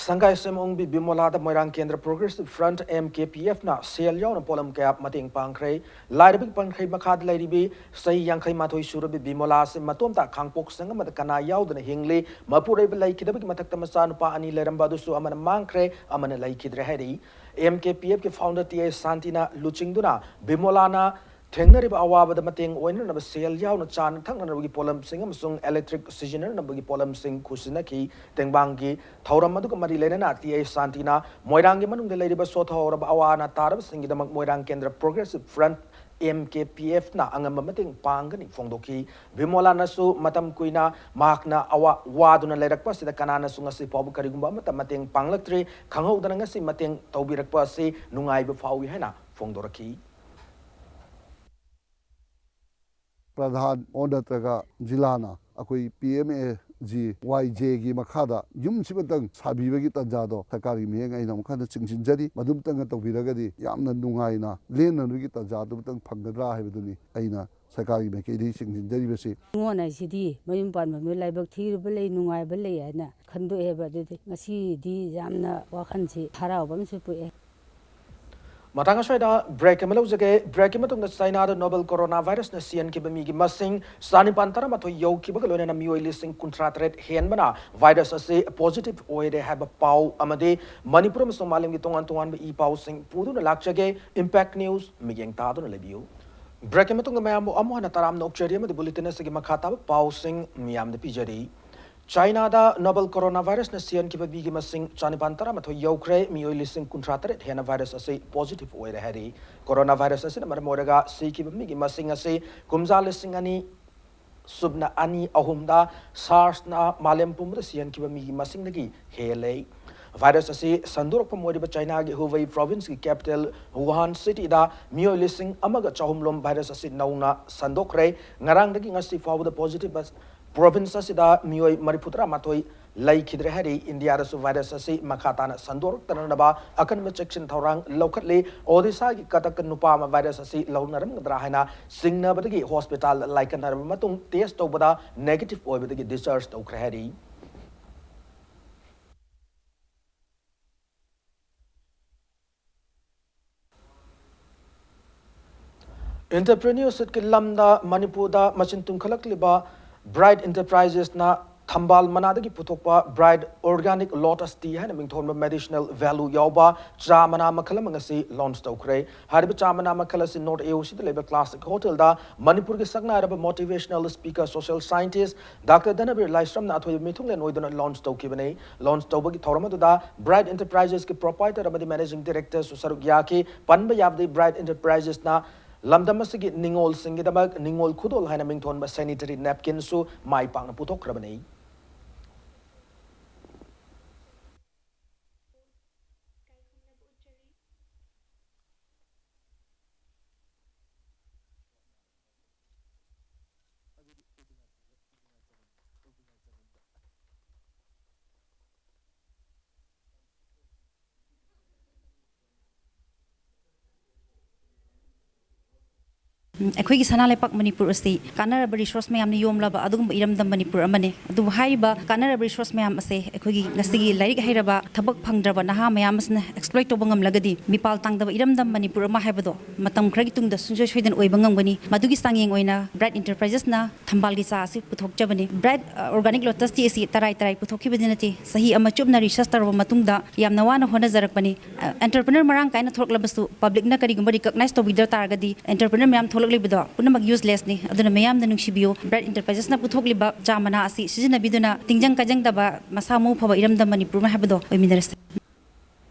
ꯁꯪꯒꯥꯏꯁꯦꯝ ꯑꯣꯡꯕꯤ ꯕꯤꯃꯣꯂꯥꯗ ꯃꯣꯏꯔꯥꯡ ꯀꯦꯟꯗ꯭ꯔ Progressive Front, M K P F, ꯅ ꯁꯦꯜ ꯌꯥꯎꯅ ꯄꯣꯠꯂꯝ ꯀꯌꯥ ꯃꯇꯦꯡ ꯄꯥꯡꯈ꯭ꯔꯦ꯫ ꯂꯥꯏꯔꯕꯒꯤ ꯄꯟꯈꯩ ꯃꯈꯥꯗ ꯂꯩꯔꯤꯕꯤ ꯆꯍꯤ ꯌꯥꯡꯈꯩ ꯃꯥꯊꯣꯏ ꯁꯨꯔꯕꯤ ꯕꯤꯃꯣꯂꯥ ꯑꯁꯤ ꯃꯇꯣꯝꯇ ꯈꯥꯡꯄꯣꯛ ꯁꯪ ꯑꯃꯗ ꯀꯅꯥ ꯌꯥꯎꯗꯅ ꯍꯤꯡꯂꯤ꯫ ꯃꯄꯨꯔꯣꯏꯕ ꯂꯩꯈꯤꯗꯕꯒꯤ ꯃꯊꯛꯇ ꯃꯆꯥꯅꯨꯄꯥ ꯑꯅꯤ ꯂꯩꯔꯝꯕ ꯑꯗꯨꯁꯨ ꯑꯃꯅ ꯃꯥꯡꯈ꯭ꯔꯦ, ꯑꯃꯅ ꯂꯩꯈꯤꯗ꯭ꯔꯦ ꯍꯥꯏꯔꯤ꯫ M K P F ꯀꯤ founder T I ꯁꯥꯟꯇꯤꯅ ꯂꯨꯆꯤꯡꯗꯨꯅ ꯕꯤꯃꯣꯂꯥꯅ ꯊꯦꯡꯅꯔꯤꯕ ꯑꯋꯥꯕꯗ ꯃꯇꯦꯡ ꯑꯣꯏꯅꯅꯕ ꯁꯦꯜ ꯌꯥꯎꯅ ꯆꯥꯅ ꯊꯛꯅꯅꯕꯒꯤ ꯄꯣꯠꯂꯝꯁꯤꯡ ꯑꯃꯁꯨꯡ electric ꯁꯤꯖꯤꯟꯅꯅꯕꯒꯤ ꯄꯣꯠꯂꯝꯁꯤꯡ ꯈꯨꯠꯁꯤꯟꯅꯈꯤ꯫ ꯇꯦꯡꯕꯥꯡꯒꯤ ꯊꯧꯔꯝ ꯑꯗꯨꯒ ꯃꯔꯤ ꯂꯩꯅꯅ T I ꯁꯥꯟꯇꯤꯅ ꯃꯣꯏꯔꯥꯡꯒꯤ ꯃꯅꯨꯡꯗ ꯂꯩꯔꯤꯕ ꯁꯣꯊꯍꯧꯔꯕ ꯑꯋꯥ ꯑꯅꯥ ꯇꯥꯔꯕꯁꯤꯡꯒꯤꯗꯃꯛ ꯃꯣꯏꯔꯥꯡ ꯀꯦꯟꯗ꯭ꯔ Progressive Front, M K P F, ꯅ ꯑꯉꯝꯕ ꯃꯇꯦꯡ ꯄꯥꯡꯒꯅꯤ ꯐꯣꯡꯗꯣꯛꯈꯤ꯫ ꯕꯤꯃꯣꯂꯥꯅꯁꯨ ꯃꯇꯝ ꯀꯨꯏꯅ ꯃꯍꯥꯛꯅ ꯑꯋꯥ ꯋꯥꯗꯨꯅ ꯂꯩꯔꯛꯄ ꯑꯁꯤꯗ ꯀꯅꯥꯅꯁꯨ ꯉꯁꯤ ꯐꯥꯎꯕ ꯀꯔꯤꯒꯨꯝꯕ ꯑꯃꯠꯇ ꯃꯇꯦꯡ ꯄꯥꯡꯂꯛꯇ꯭ꯔꯤ꯫ ꯈꯪꯍꯧꯗꯅ ꯉꯁꯤ ꯃꯇꯦꯡ ꯇꯧꯕꯤꯔꯛꯄ ꯑꯁꯤ ꯅꯨꯡꯉꯥꯏꯕ ꯐꯥꯎꯏ ꯍꯥꯏꯅ ꯐꯣꯡꯗꯣꯔꯛꯈꯤ꯫ ꯄ꯭ꯔꯙꯥꯟ ꯑꯣ ꯅꯠꯇ꯭ꯔꯒ ꯖꯤꯂꯥꯅ ꯑꯩꯈꯣꯏ P M A ꯖꯤ ꯋꯥꯏ ꯖꯦꯒꯤ ꯃꯈꯥꯗ ꯌꯨꯝꯁꯤꯃꯇꯪ ꯁꯥꯕꯤꯕꯒꯤ ꯇꯥꯟꯖꯥꯗꯣ ꯁꯔꯀꯥꯔꯒꯤ ꯃꯤꯠꯌꯦꯡ ꯑꯩꯅ ꯑꯃꯨꯛ ꯍꯟꯅ ꯆꯤꯡꯁꯤꯟꯖꯔꯤ꯫ ꯃꯗꯨꯃꯇꯪꯒ ꯇꯧꯕꯤꯔꯒꯗꯤ ꯌꯥꯝꯅ ꯅꯨꯡꯉꯥꯏꯅ ꯂꯦꯟꯅꯕꯒꯤ ꯇꯥꯟꯖꯥ ꯑꯗꯨꯃꯇꯪ ꯐꯪꯒꯗ꯭ꯔꯥ ꯍꯥꯏꯕꯗꯨꯅꯤ ꯑꯩꯅ ꯁꯔꯀꯥꯔꯒꯤ ꯃꯥꯏꯀꯩꯗꯒꯤ ꯆꯤꯡꯁꯤꯟꯖꯔꯤꯕꯁꯤ꯫ ꯅꯤꯉꯣꯜ ꯍꯥꯏꯁꯤꯗꯤ ꯃꯌꯨꯝ ꯄꯥꯟꯕ ꯃꯤꯑꯣꯏ ꯂꯥꯏꯕꯛ ꯊꯤꯔꯨꯕ ꯂꯩ, ꯅꯨꯡꯉꯥꯏꯕ ꯂꯩ ꯍꯥꯏꯅ ꯈꯟꯗꯣꯛꯑꯦꯕ꯫ ꯑꯗꯨꯗꯤ ꯉꯁꯤꯗꯤ ꯌꯥꯝꯅ ꯋꯥꯈꯜꯁꯤ ꯍꯔꯥꯎꯕ ꯑꯃꯁꯨ ꯄꯣꯛꯑꯦ꯫ ꯃꯇꯥꯡ ꯑꯁ꯭ꯋꯥꯏꯗ ꯕ꯭ꯔꯦꯛ ꯑꯃ ꯂꯧꯖꯒꯦ꯫ ꯕ꯭ꯔꯦꯛꯀꯤ ꯃꯇꯨꯡꯗ ꯆꯥꯏꯅꯥꯗ ꯅꯣꯕꯦꯜ ꯀꯣꯔꯣꯅꯥ ꯚꯥꯏꯔꯁꯅ ꯁꯤꯍꯟꯈꯤꯕ ꯃꯤꯒꯤ ꯃꯁꯤꯡ ꯆꯥꯅꯤꯄꯥꯟ ꯇꯔꯥꯃꯥꯊꯣꯏ ꯌꯧꯈꯤꯕꯒ ꯂꯣꯏꯅꯅ ꯃꯤꯑꯣꯏ ꯂꯤꯁꯤꯡ ꯀꯨꯟꯊ꯭ꯔꯥ ꯇꯔꯦꯠ ꯍꯦꯟꯕꯅ ꯚꯥꯏꯔꯁ ꯑꯁꯤ ꯄꯣꯖꯤꯇꯤꯚ ꯑꯣꯏꯔꯦ ꯍꯥꯏꯕ ꯄꯥꯎ ꯑꯃꯗꯤ ꯃꯅꯤꯄꯨꯔ ꯑꯃꯁꯨꯡ ꯃꯥꯂꯦꯝꯒꯤ ꯇꯣꯉꯥꯟ ꯇꯣꯉꯥꯟꯕ ꯏ ꯄꯥꯎꯁꯤꯡ ꯄꯨꯗꯨꯅ ꯂꯥꯛꯆꯒꯦ꯫ ꯏꯝꯄꯦꯛ ꯅ꯭ꯌꯨꯁ ꯃꯤꯠꯌꯦꯡ ꯇꯥꯗꯨꯅ ꯂꯩꯕꯤꯌꯨ꯫ ꯕ꯭ꯔꯦꯛꯀꯤ ꯃꯇꯨꯡꯗ ꯃꯌꯥꯝꯕꯨ ꯑꯃꯨꯛ ꯍꯟꯅ ꯇꯔꯥꯝꯅ ꯑꯣꯛꯆꯔꯤ ꯑꯃꯗꯤ ꯕꯨꯂꯦꯇꯤꯟ ꯑꯁꯤꯒꯤ ꯃꯈꯥ ꯇꯥꯕ ꯄꯥꯎꯁꯤꯡ ꯃꯤꯌꯥꯝꯗ ꯄꯤꯖꯔꯤ꯫ ꯆꯥꯏꯅꯥꯗ ꯅꯣꯕꯦꯜ ꯀꯣꯔꯣꯅꯥ ꯚꯥꯏꯔꯁꯅ ꯁꯤꯍꯟꯈꯤꯕ ꯃꯤꯒꯤ ꯃꯁꯤꯡ ꯆꯥꯅꯤꯄꯥꯟ ꯇꯔꯥꯃꯥꯊꯣꯏ ꯌꯧꯈ꯭ꯔꯦ꯫ ꯃꯤꯑꯣꯏ ꯂꯤꯁꯤꯡ ꯀꯨꯟꯊ꯭ꯔꯥ ꯇꯔꯦꯠ ꯍꯦꯟꯅ ꯚꯥꯏꯔꯁ ꯑꯁꯤ ꯄꯣꯖꯤꯇꯤꯚ ꯑꯣꯏꯔꯦ ꯍꯥꯏꯔꯤ꯫ ꯀꯣꯔꯣꯅꯥ ꯚꯥꯏꯔꯁ ꯑꯁꯤꯅ ꯃꯔꯝ ꯑꯣꯏꯔꯒ ꯁꯤꯈꯤꯕ ꯃꯤꯒꯤ ꯃꯁꯤꯡ ꯑꯁꯤ ꯀꯨꯝꯖꯥ ꯂꯤꯁꯤꯡ ꯑꯅꯤ ꯁꯨꯞꯅ ꯑꯅꯤ ꯑꯍꯨꯝꯗ ꯁꯥꯔꯁꯅ ꯃꯥꯂꯦꯝ ꯄꯨꯝꯕꯗ ꯁꯤꯍꯟꯈꯤꯕ ꯃꯤꯒꯤ ꯃꯁꯤꯡꯗꯒꯤ ꯍꯦꯜꯂꯦ꯫ ꯚꯥꯏꯔꯁ ꯑꯁꯤ ꯁꯟꯗꯣꯔꯛꯐꯝ ꯑꯣꯏꯔꯤꯕ ꯆꯥꯏꯅꯥꯒꯤ ꯍꯨꯕꯩ ꯄ꯭ꯔꯣꯚꯤꯟꯁꯀꯤ ꯀꯦꯄꯤꯇꯦꯜ ꯋꯨꯍꯥꯟ ꯁꯤꯇꯤꯗ ꯃꯤꯑꯣꯏ ꯂꯤꯁꯤꯡ ꯑꯃꯒ ꯆꯍꯨꯝ ꯂꯣꯝ ꯚꯥꯏꯔꯁ ꯑꯁꯤ ꯅꯧꯅ ꯁꯟꯗꯣꯛꯈ꯭ꯔꯦ꯫ ꯉꯔꯥꯡꯗꯒꯤ ꯉꯁꯤ ꯐꯥꯎꯕꯗ ꯄꯣꯖꯤꯇꯤꯚ ꯄ꯭ꯔꯣꯚꯤꯟꯁ ꯑꯁꯤꯗ ꯃꯤꯑꯣꯏ ꯃꯔꯤꯐꯨꯇꯔꯥ ꯃꯥꯊꯣꯏ ꯂꯩꯈꯤꯗ꯭ꯔꯦ ꯍꯥꯏꯔꯤ꯫ ꯏꯟꯗꯤꯌꯥꯗꯁꯨ ꯚꯥꯏꯔꯁ ꯑꯁꯤ ꯃꯈꯥ ꯇꯥꯅ ꯁꯟꯗꯣꯔꯛꯇꯅꯅꯕ ꯑꯀꯟꯕ ꯆꯦꯛꯁꯤꯟ ꯊꯧꯔꯥꯡ ꯂꯧꯈꯠꯂꯤ꯫ ꯑꯣꯗꯤꯁꯥꯒꯤ ꯀꯇꯛꯇ ꯅꯨꯄꯥ ꯑꯃ ꯚꯥꯏꯔꯁ ꯑꯁꯤ ꯂꯧꯅꯔꯝꯒꯗ꯭ꯔꯥ ꯍꯥꯏꯅ ꯆꯤꯡꯅꯕꯗꯒꯤ ꯍꯣꯁꯄꯤꯇꯥꯜꯗ ꯂꯥꯏꯀꯠꯅꯔꯕ ꯃꯇꯨꯡ ꯇꯦꯁ ꯇꯧꯕꯗ ꯅꯦꯒꯦꯇꯤꯚ ꯑꯣꯏꯕꯗꯒꯤ ꯗꯤꯁꯆꯥꯔꯖ ꯇꯧꯈ꯭ꯔꯦ ꯍꯥꯏꯔꯤ꯫ ꯑꯦꯟꯇꯔꯄ꯭ꯔꯤꯅ꯭ꯌꯨꯔꯁꯤꯞꯀꯤ ꯂꯝꯗ ꯃꯅꯤꯄꯨꯔꯗ ꯃꯆꯤꯟ ꯇꯨꯝꯈꯠꯂꯛꯂꯤꯕ ꯕ꯭ꯔꯥꯏꯠ ꯑꯦꯟꯇꯔꯄ꯭ꯔꯥꯏꯖꯦꯁꯅ ꯊꯝꯕꯥꯜ ꯃꯅꯥꯗꯒꯤ ꯄꯨꯊꯣꯛꯄ ꯕ꯭ꯔꯥꯏꯠ ꯑꯣꯔꯒꯥꯅꯤꯛ ꯂꯣꯇꯁ ꯇꯤ ꯍꯥꯏꯅ ꯃꯤꯡꯊꯣꯟꯕ ꯃꯦꯗꯤꯁꯤꯅꯦꯜ ꯚꯦꯂꯨ ꯌꯥꯎꯕ ꯆꯥ ꯃꯅꯥ ꯃꯈꯜ ꯑꯃ ꯉꯁꯤ ꯂꯣꯟꯆ ꯇꯧꯈ꯭ꯔꯦ꯫ ꯍꯥꯏꯔꯤꯕ ꯆꯥ ꯃꯅꯥ ꯃꯈꯜ ꯑꯁꯤ ꯅꯣꯔꯠ ꯑꯦ ꯑꯣ ꯁꯤꯗ ꯂꯩꯕ ꯀ꯭ꯂꯥꯁꯤꯛ ꯍꯣꯇꯦꯜꯗ ꯃꯅꯤꯄꯨꯔꯒꯤ ꯁꯛꯅꯥꯏꯔꯕ motivational speaker, social scientist doctor ꯙꯅꯕꯤꯔ ꯂꯥꯏꯁ꯭ꯔꯝꯅ ꯑꯊꯣꯏꯕ ꯃꯤꯊꯨꯡꯂꯦꯟ ꯑꯣꯏꯗꯨꯅ ꯂꯣꯟꯆ ꯇꯧꯈꯤꯕꯅꯤ꯫ ꯂꯣꯟꯆ ꯇꯧꯕꯒꯤ ꯊꯧꯔꯝ ꯑꯗꯨꯗ ꯕ꯭ꯔꯥꯏꯠ ꯑꯦꯟꯇꯔꯄ꯭ꯔꯥꯏꯖꯦꯁꯀꯤ ꯄ꯭ꯔꯣꯄꯥꯏꯇꯔ ꯑꯃꯗꯤ ꯃꯦꯅꯦꯖꯤꯡ ꯗꯤꯔꯦꯛꯇꯔꯁꯨ ꯁꯔꯨꯛ ꯌꯥꯈꯤ꯫ ꯄꯟꯕ ꯌꯥꯕꯗꯤ ꯕ꯭ꯔꯥꯏꯠ ꯑꯦꯟꯇꯔꯄ꯭ꯔꯥꯏꯖꯦꯁꯅ ꯂꯝꯗꯝ ꯑꯁꯤꯒꯤ ꯅꯤꯉꯣꯜꯁꯤꯡꯒꯤꯗꯃꯛ ꯅꯤꯉꯣꯜ ꯈꯨꯗꯣꯜ ꯍꯥꯏꯅ ꯃꯤꯡꯊꯣꯟꯕ ꯁꯦꯅꯤꯇꯔꯤ ꯅꯦꯞꯀꯤꯟꯁꯨ ꯃꯥꯏ ꯄꯥꯛꯅ ꯄꯨꯊꯣꯛꯈ꯭ꯔꯕꯅꯤ꯫ ꯎꯝ, ꯑꯩꯈꯣꯏꯒꯤ ꯁꯅꯥ ꯂꯩꯄꯥꯛ ꯃꯅꯤꯄꯨꯔ ꯑꯁꯤ ꯀꯥꯟꯅꯔꯕ resource ꯃꯌꯥꯝꯅ ꯌꯣꯝꯂꯕ ꯑꯗꯨꯒꯨꯝꯕ ꯏꯔꯝꯗꯝ ꯃꯅꯤꯄꯨꯔ ꯑꯃꯅꯤ꯫ ꯑꯗꯨꯕꯨ ꯍꯥꯏꯔꯤꯕ ꯀꯥꯟꯅꯔꯕ resource ꯃꯌꯥꯝ ꯑꯁꯦ ꯑꯩꯈꯣꯏꯒꯤ ꯉꯁꯤꯒꯤ ꯂꯥꯏꯔꯤꯛ ꯍꯩꯔꯕ, ꯊꯕꯛ ꯐꯪꯗ꯭ꯔꯕ ꯅꯍꯥ ꯃꯌꯥꯝ ꯑꯁꯤꯅ exploit ꯇꯧꯕ ꯉꯝꯂꯒꯗꯤ, ꯃꯤꯄꯥꯜ ꯇꯥꯡꯗꯕ ꯏꯔꯝꯗꯝ ꯃꯅꯤꯄꯨꯔ ꯑꯃ ꯍꯥꯏꯕꯗꯣ ꯃꯇꯝ ꯈꯔꯒꯤ ꯇꯨꯡꯗ ꯁꯨꯡꯁꯣꯏ ꯁꯣꯏꯗꯅ ꯑꯣꯏꯕ ꯉꯝꯒꯅꯤ꯫ ꯃꯗꯨꯒꯤ ꯆꯥꯡꯌꯦꯡ ꯑꯣꯏꯅ Bright Enterprises ꯅ ꯊꯝꯕꯥꯜꯒꯤ ꯆꯥ ꯑꯁꯤ ꯄꯨꯊꯣꯛꯆꯕꯅꯤ꯫ Bright, ꯑ, Organic Lotus Tea ꯑꯁꯤ ꯇꯔꯥꯏ ꯇꯔꯥꯏ ꯄꯨꯊꯣꯛꯈꯤꯕꯗꯤ ꯅꯠꯇꯦ꯫ ꯆꯍꯤ ꯑꯃ ꯆꯨꯞꯅ research ꯇꯧꯔꯕ ꯃꯇꯨꯡꯗ ꯌꯥꯝꯅ ꯋꯥꯅ ꯍꯣꯠꯅꯖꯔꯛꯄꯅꯤ꯫ ꯑ, entrepreneur ꯃꯔꯥꯡ ꯀꯥꯏꯅ ꯊꯣꯛꯂꯛꯂꯕꯁꯨ, public ꯅ ꯀꯔꯤꯒꯨꯝꯕ recognize ꯇꯧꯕꯤꯗ ꯇꯥꯔꯒꯗꯤ, entrepreneur ꯃꯌꯥꯝ ꯊꯣꯛꯂꯛꯂꯤꯕꯗꯣ ꯄꯨꯝꯅꯃꯛ useless ꯅꯤ꯫ ꯑꯗꯨꯅ ꯃꯌꯥꯝꯅ ꯅꯨꯡꯁꯤꯕꯤꯌꯨ꯫ Bright Enterprises ꯅ ꯄꯨꯊꯣꯛꯂꯤꯕ ꯆꯥ ꯃꯅꯥ ꯑꯁꯤ ꯁꯤꯖꯤꯟꯅꯕꯤꯗꯨꯅ ꯇꯤꯡꯖꯪ ꯀꯥꯏꯖꯪꯗꯕ, ꯃꯁꯥ ꯃꯎ ꯐꯕ ꯏꯔꯝꯗꯝ ꯃꯅꯤꯄꯨꯔ ꯑꯃ ꯍꯥꯏꯕꯗꯣ ꯑꯣꯏꯃꯤꯟꯅꯔꯁꯤ꯫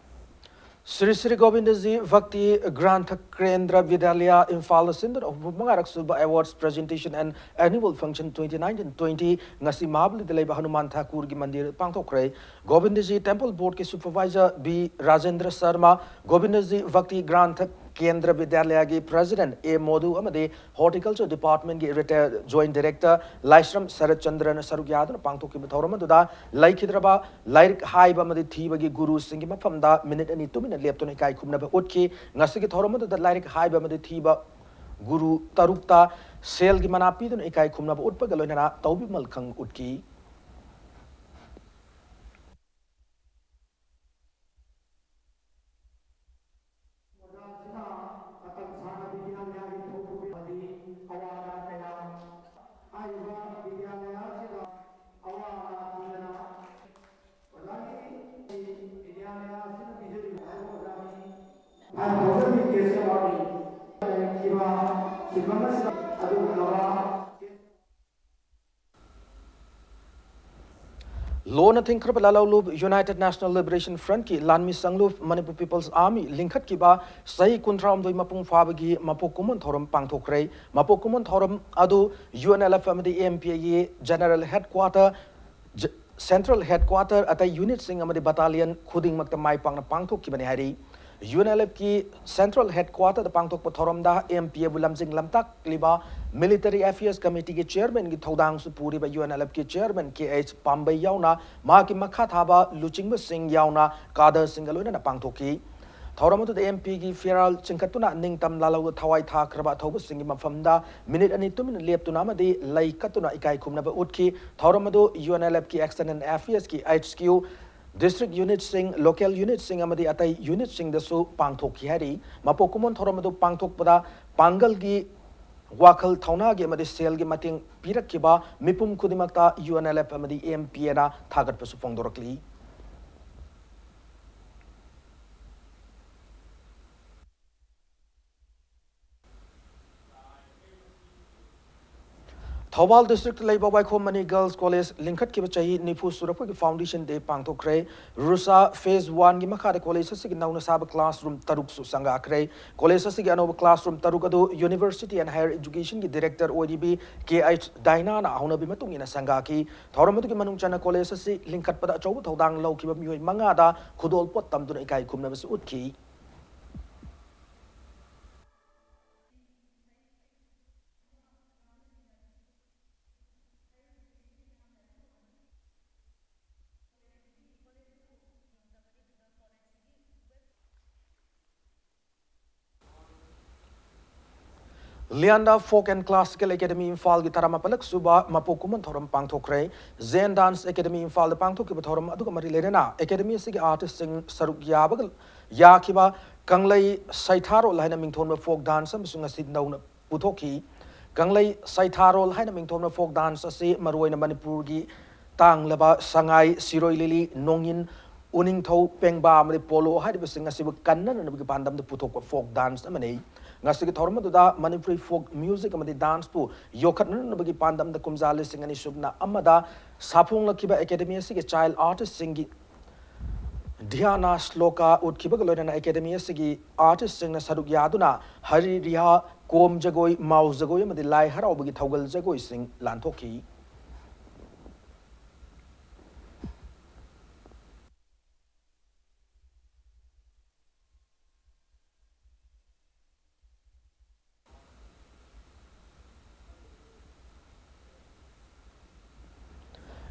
ꯁ꯭ꯔꯤ ꯁ꯭ꯔꯤ ꯒꯣꯕꯤꯟꯗꯖꯤ ꯚꯛꯇꯤ ꯒ꯭ꯔꯥꯟꯊ ꯀꯦꯟꯗ꯭ꯔ ꯕꯤꯗ꯭ꯌꯥꯂꯌꯥ ꯏꯝꯐꯥꯜꯗ ꯁꯤꯟꯗꯨꯅ ꯍꯨꯝꯐꯨ ꯃꯉꯥꯔꯛ ꯁꯨꯕ Awards Presentation and Annual Function twenty nineteen twenty ꯉꯁꯤ ꯃꯍꯥꯕꯂꯤꯗ ꯂꯩꯕ ꯍꯅꯨꯃꯥꯟ ꯊꯥꯀꯨꯔꯒꯤ ꯃꯟꯗꯤꯔ ꯄꯥꯡꯊꯣꯛꯈ꯭ꯔꯦ꯫ ꯒꯣꯕꯤꯟꯗꯖꯤ Temple Board ꯀꯤ Supervisor ꯕꯤ ꯔꯥꯖꯦꯟꯗ꯭ꯔ ꯁꯔꯃ, ꯒꯣꯕꯤꯟꯗꯖꯤ ꯚꯛꯇꯤ ꯒ꯭ꯔꯥꯟꯊ ꯀꯦꯟꯗ꯭ꯔ ꯕꯤꯗ꯭ꯌꯥꯂꯌꯥꯒꯤ President ꯑꯦ ꯃꯣꯗꯨ ꯑꯃꯗꯤ Horticulture Department ꯀꯤ Retired Joint Director ꯂꯥꯏꯁ꯭ꯔꯝ ꯁꯔꯠ ꯆꯟꯗ꯭ꯔꯅ ꯁꯔꯨꯛ ꯌꯥꯗꯨꯅ ꯄꯥꯡꯊꯣꯛꯈꯤꯕ ꯊꯧꯔꯝ ꯑꯗꯨꯗ ꯂꯩꯈꯤꯗ꯭ꯔꯕ ꯂꯥꯏꯔꯤꯛ ꯍꯥꯏꯕ ꯑꯃꯗꯤ ꯊꯤꯕꯒꯤ ꯒꯨꯔꯨꯁꯤꯡꯒꯤ ꯃꯐꯝꯗ ꯃꯤꯅꯤꯠ ꯑꯅꯤ ꯇꯨꯃꯤꯟꯅ ꯂꯦꯞꯇꯨꯅ ꯏꯀꯥꯏ ꯈꯨꯝꯅꯕ ꯎꯠꯈꯤ꯫ ꯉꯁꯤꯒꯤ ꯊꯧꯔꯝ ꯑꯗꯨꯗ ꯂꯥꯏꯔꯤꯛ ꯍꯥꯏꯕ ꯑꯃꯗꯤ ꯊꯤꯕ ꯒꯨꯔꯨ ꯇꯔꯨꯛꯇ ꯁꯦꯜꯒꯤ ꯃꯅꯥ ꯄꯤꯗꯨꯅ ꯏꯀꯥꯏ ꯈꯨꯝꯅꯕ ꯎꯠꯄꯒ ꯂꯣꯏꯅꯅ ꯇꯧꯕꯤꯃꯜ ꯈꯪ ꯎꯠꯈꯤ꯫ ꯑꯣꯖꯥꯁꯤꯅ ꯃꯇꯝ ꯁꯥꯡꯅ ꯕꯤꯗ꯭ꯌꯥꯂꯌꯥꯒꯤ ꯊꯧ ꯄꯨꯕꯤ ꯑꯃꯗꯤ ꯑꯋꯥ ꯑꯅꯥ ꯀꯌꯥ, ꯍꯥꯏꯔꯤꯕ ꯕꯤꯗ꯭ꯌꯥꯂꯌꯥꯁꯤꯗ ꯑꯋꯥ ꯑꯅꯥ ꯊꯤꯗꯅ ꯑꯣꯖꯥꯒꯤ ꯕꯤꯗ꯭ꯌꯥꯂꯌꯥꯁꯤꯅ ꯄꯤꯖꯔꯤꯕ ꯍꯥꯏꯕ ꯑꯣꯖꯥꯒꯤ five thousand ꯒꯤ cash award ꯂꯩꯈꯤꯕ ꯁꯤꯟꯐꯝ ꯑꯁꯤꯗ ꯑꯗꯨꯒꯨꯝꯂꯕ ꯂꯣꯟꯅ ꯊꯤꯡꯈ꯭ꯔꯕ ꯂꯥꯂꯧꯂꯨꯞ United National Liberation Front ꯀꯤ ꯂꯥꯟꯃꯤ ꯁꯪꯂꯨꯞ Manipur People's Army ꯂꯤꯡꯈꯠꯈꯤꯕ ꯆꯍꯤ ꯀꯨꯟꯊ꯭ꯔꯥꯍꯨꯝꯗꯣꯏ ꯃꯄꯨꯡ ꯐꯥꯕꯒꯤ ꯃꯄꯣꯛ ꯀꯨꯝꯑꯣꯟ ꯊꯧꯔꯝ ꯄꯥꯡꯊꯣꯛꯈ꯭ꯔꯦ꯫ ꯃꯄꯣꯛ ꯀꯨꯝꯑꯣꯟ ꯊꯧꯔꯝ ꯑꯗꯨ UNLF ꯑꯃꯗꯤ MPA ꯒꯤ General Headquarter, ꯖ-, Central Headquarter, ꯑꯇꯩ unit ꯁꯤꯡ ꯑꯃꯗꯤ battalion ꯈꯨꯗꯤꯡꯃꯛꯇ ꯃꯥꯏ ꯄꯥꯛꯅ ꯄꯥꯡꯊꯣꯛꯈꯤꯕꯅꯤ ꯍꯥꯏꯔꯤ꯫ UNLF ꯀꯤ Central Headquarter ꯗ ꯄꯥꯡꯊꯣꯛꯄ ꯊꯧꯔꯝꯗ MPA ꯕꯨ ꯂꯝꯖꯤꯡ ꯂꯝꯇꯥꯛꯂꯤꯕ Military Affairs Committee ꯒꯤ Chairman ꯒꯤ ꯊꯧꯗꯥꯡꯁꯨ ꯄꯨꯔꯤꯕ UNLF ꯀꯤ Chairman ꯀꯦ ꯑꯩꯆ ꯄꯥꯝꯕꯩ ꯌꯥꯎꯅ ꯃꯍꯥꯛꯀꯤ ꯃꯈꯥ ꯊꯥꯕ ꯂꯨꯆꯤꯡꯕꯁꯤꯡ ꯌꯥꯎꯅ cadre ꯁꯤꯡꯒ ꯂꯣꯏꯅꯅ ꯄꯥꯡꯊꯣꯛꯈꯤ꯫ ꯊꯧꯔꯝ ꯑꯗꯨꯗ ꯑꯦꯝ ꯄꯤꯒꯤ ꯐꯤꯔꯥꯜ ꯆꯤꯡꯈꯠꯇꯨꯅ ꯅꯤꯡꯇꯝ ꯂꯥꯜꯍꯧꯗ ꯊꯋꯥꯏ ꯊꯥꯈ꯭ꯔꯕ ꯑꯊꯧꯕꯁꯤꯡꯒꯤ ꯃꯐꯝꯗ ꯃꯤꯅꯤꯠ ꯑꯅꯤ ꯇꯨꯃꯤꯟꯅ ꯂꯦꯞꯇꯨꯅ ꯑꯃꯗꯤ ꯂꯩ ꯀꯠꯇꯨꯅ ꯏꯀꯥꯏ ꯈꯨꯝꯅꯕ ꯎꯠꯈꯤ꯫ ꯊꯧꯔꯝ ꯑꯗꯨ ꯌꯨ ꯑꯦꯟ ꯑꯦꯜ ꯑꯦꯐꯀꯤ ꯑꯦꯛꯁꯇꯔꯅꯦꯜ ꯑꯦꯐꯤꯌꯔꯁꯀꯤ ꯑꯩꯆ ꯀ꯭ꯌꯨ, ꯗꯤꯁꯇ꯭ꯔꯤꯛ ꯌꯨꯅꯤꯠꯁꯤꯡ, ꯂꯣꯀꯦꯜ ꯌꯨꯅꯤꯠꯁꯤꯡ ꯑꯃꯗꯤ ꯑꯇꯩ ꯌꯨꯅꯤꯠꯁꯤꯡꯗꯁꯨ ꯄꯥꯡꯊꯣꯛꯈꯤ ꯍꯥꯏꯔꯤ꯫ ꯃꯄꯣꯛ ꯀꯨꯝꯑꯣꯟ ꯊꯧꯔꯝ ꯑꯗꯨ ꯄꯥꯡꯊꯣꯛꯄꯗ ꯄꯥꯡꯒꯜꯒꯤ ꯋꯥꯈꯜ ꯊꯧꯅꯥꯒꯤ ꯑꯃꯗꯤ ꯁꯦꯜꯒꯤ ꯃꯇꯦꯡ ꯄꯤꯔꯛꯈꯤꯕ ꯃꯤꯄꯨꯝ ꯈꯨꯗꯤꯡꯃꯛꯇ ꯌꯨ ꯑꯦꯟ ꯑꯦꯜ ꯑꯦꯐ ꯑꯃꯗꯤ ꯑꯦꯝ ꯄꯤ ꯑꯦꯅ ꯊꯥꯒꯠꯄꯁꯨ ꯐꯣꯡꯗꯣꯔꯛꯂꯤ꯫ ꯊꯧꯕꯥꯜ ꯗꯤꯁꯇ꯭ꯔꯤꯛꯇ ꯂꯩꯕ ꯋꯥꯏꯈꯣꯝ ꯃꯅꯤ ꯒꯔꯜꯁ ꯀꯣꯂꯦꯖ ꯂꯤꯡꯈꯠꯈꯤꯕ ꯆꯍꯤ ꯅꯤꯐꯨ ꯁꯨꯔꯛꯄꯒꯤ ꯐꯥꯎꯟꯗꯦꯁꯟ ꯗꯦ ꯄꯥꯡꯊꯣꯛꯈ꯭ꯔꯦ꯫ ꯔꯨꯁꯥ ꯐꯦꯖ ꯋꯥꯟꯒꯤ ꯃꯈꯥꯗ ꯀꯣꯂꯦꯖ ꯑꯁꯤꯒꯤ ꯅꯧꯅ ꯁꯥꯕ ꯀ꯭ꯂꯥꯁꯔꯨꯝ ꯇꯔꯨꯛꯁꯨ ꯁꯪꯒꯥꯈ꯭ꯔꯦ꯫ ꯀꯣꯂꯦꯖ ꯑꯁꯤꯒꯤ ꯑꯅꯧꯕ ꯀ꯭ꯂꯥꯁꯔꯨꯝ ꯇꯔꯨꯛ ꯑꯗꯨ ꯌꯨꯅꯤꯚꯔꯁꯤꯇꯤ ꯑꯦꯟ ꯍꯥꯌꯔ ꯏꯖꯨꯀꯦꯁꯟꯒꯤ ꯗꯤꯔꯦꯛꯇꯔ ꯑꯣꯏꯔꯤꯕꯤ ꯀꯦ ꯑꯩꯆ ꯗꯥꯏꯅꯥꯅ ꯍꯧꯅꯕꯤ ꯃꯇꯨꯡ ꯏꯟꯅ ꯁꯪꯒꯥꯈꯤ꯫ ꯊꯧꯔꯝ ꯑꯗꯨꯒꯤ ꯃꯅꯨꯡ ꯆꯟꯅ ꯀꯣꯂꯦꯖ ꯑꯁꯤ ꯂꯤꯡꯈꯠꯄꯗ ꯑꯆꯧꯕ ꯊꯧꯗꯥꯡ ꯂꯧꯈꯤꯕ ꯃꯤꯑꯣꯏ ꯃꯉꯥꯗ ꯈꯨꯗꯣꯜꯄꯣꯠ ꯇꯝꯗꯨꯅ ꯏꯀꯥꯏ ꯈꯨꯝꯅꯕꯁꯨ ꯎꯠꯈꯤ꯫ ꯂꯤꯌꯥꯟꯗꯥ ꯐꯣꯛ ꯑꯦꯟ ꯀ꯭ꯂꯥꯁꯤꯀꯦꯜ ꯑꯦꯀꯥꯗꯃꯤ ꯏꯝꯐꯥꯜꯒꯤ ꯇꯔꯥꯃꯥꯄꯜꯂꯛ ꯁꯨꯕ ꯃꯄꯣꯛ ꯀꯨꯝꯑꯣꯟ ꯊꯧꯔꯝ ꯄꯥꯡꯊꯣꯛꯈ꯭ꯔꯦ꯫ ꯖꯦꯟ ꯗꯥꯟꯁ ꯑꯦꯀꯥꯗꯃꯤ ꯏꯝꯐꯥꯜꯗ ꯄꯥꯡꯊꯣꯛꯈꯤꯕ ꯊꯧꯔꯝ ꯑꯗꯨꯒ ꯃꯔꯤ ꯂꯩꯅꯅ ꯑꯦꯀꯥꯗꯃꯤ ꯑꯁꯤꯒꯤ ꯑꯥꯔꯇꯤꯁꯁꯤꯡ ꯁꯔꯨꯛ ꯌꯥꯕꯒ ꯌꯥꯈꯤꯕ ꯀꯪꯂꯩ ꯁꯩꯊꯥꯔꯣꯜ ꯍꯥꯏꯅ ꯃꯤꯡꯊꯣꯟꯕ ꯐꯣꯛ ꯗꯥꯟꯁ ꯑꯃꯁꯨ ꯉꯁꯤ ꯅꯧꯅ ꯄꯨꯊꯣꯛꯈꯤ꯫ ꯀꯪꯂꯩ ꯁꯩꯊꯥꯔꯣꯜ ꯍꯥꯏꯅ ꯃꯤꯡꯊꯣꯟꯕ ꯐꯣꯛ ꯗꯥꯟꯁ ꯑꯁꯤ ꯃꯔꯨꯑꯣꯏꯅ ꯃꯅꯤꯄꯨꯔꯒꯤ ꯇꯥꯡꯂꯕ ꯁꯉꯥꯏ, ꯁꯤꯔꯣꯏ ꯂꯤꯂꯤ, ꯅꯣꯡꯏꯟ, ꯎꯅꯤꯡꯊꯧ, ꯄꯦꯡꯕꯥ ꯑꯃꯗꯤ ꯄꯣꯂꯣ ꯍꯥꯏꯔꯤꯕꯁꯤꯡ ꯑꯁꯤꯕꯨ ꯀꯟꯅꯅꯅꯕꯒꯤ ꯄꯥꯟꯗꯝꯗ ꯄꯨꯊꯣꯛꯄ ꯐꯣꯛ ꯗꯥꯟꯁ ꯑꯃꯅꯤ꯫ ꯉꯁꯤꯒꯤ ꯊꯧꯔꯝ ꯑꯗꯨꯗ ꯃꯅꯤꯄꯨꯔꯤ ꯐꯣꯛ ꯃ꯭ꯌꯨꯖꯤꯛ ꯑꯃꯗꯤ ꯗꯥꯟꯁꯄꯨ ꯌꯣꯛꯈꯠꯅꯅꯕꯒꯤ ꯄꯥꯟꯗꯝꯗ ꯀꯨꯝꯖꯥ ꯂꯤꯁꯤꯡ ꯑꯅꯤ ꯁꯨꯞꯅ ꯑꯃꯗ ꯁꯥꯐꯣꯡꯂꯛꯈꯤꯕ ꯑꯦꯀꯥꯗꯃꯤ ꯑꯁꯤꯒꯤ ꯆꯥꯏꯜ ꯑꯥꯔꯇꯤꯁꯁꯤꯡꯒꯤ ꯙ꯭ꯌꯥꯅ ꯁ꯭ꯂꯣꯀꯥ ꯎꯠꯈꯤꯕꯒ ꯂꯣꯏꯅꯅ ꯑꯦꯀꯥꯗꯃꯤ ꯑꯁꯤꯒꯤ ꯑꯥꯔꯇꯤꯁꯁꯤꯡꯅ ꯁꯔꯨꯛ ꯌꯥꯗꯨꯅ ꯍꯔꯤ ꯔꯤꯍꯥ, ꯀꯣꯝ ꯖꯒꯣꯏ, ꯃꯥꯎ ꯖꯒꯣꯏ ꯑꯃꯗꯤ ꯂꯥꯏ ꯍꯔꯥꯎꯕꯒꯤ ꯊꯧꯒꯜ ꯖꯒꯣꯏꯁꯤꯡ ꯂꯥꯟꯊꯣꯛꯈꯤ꯫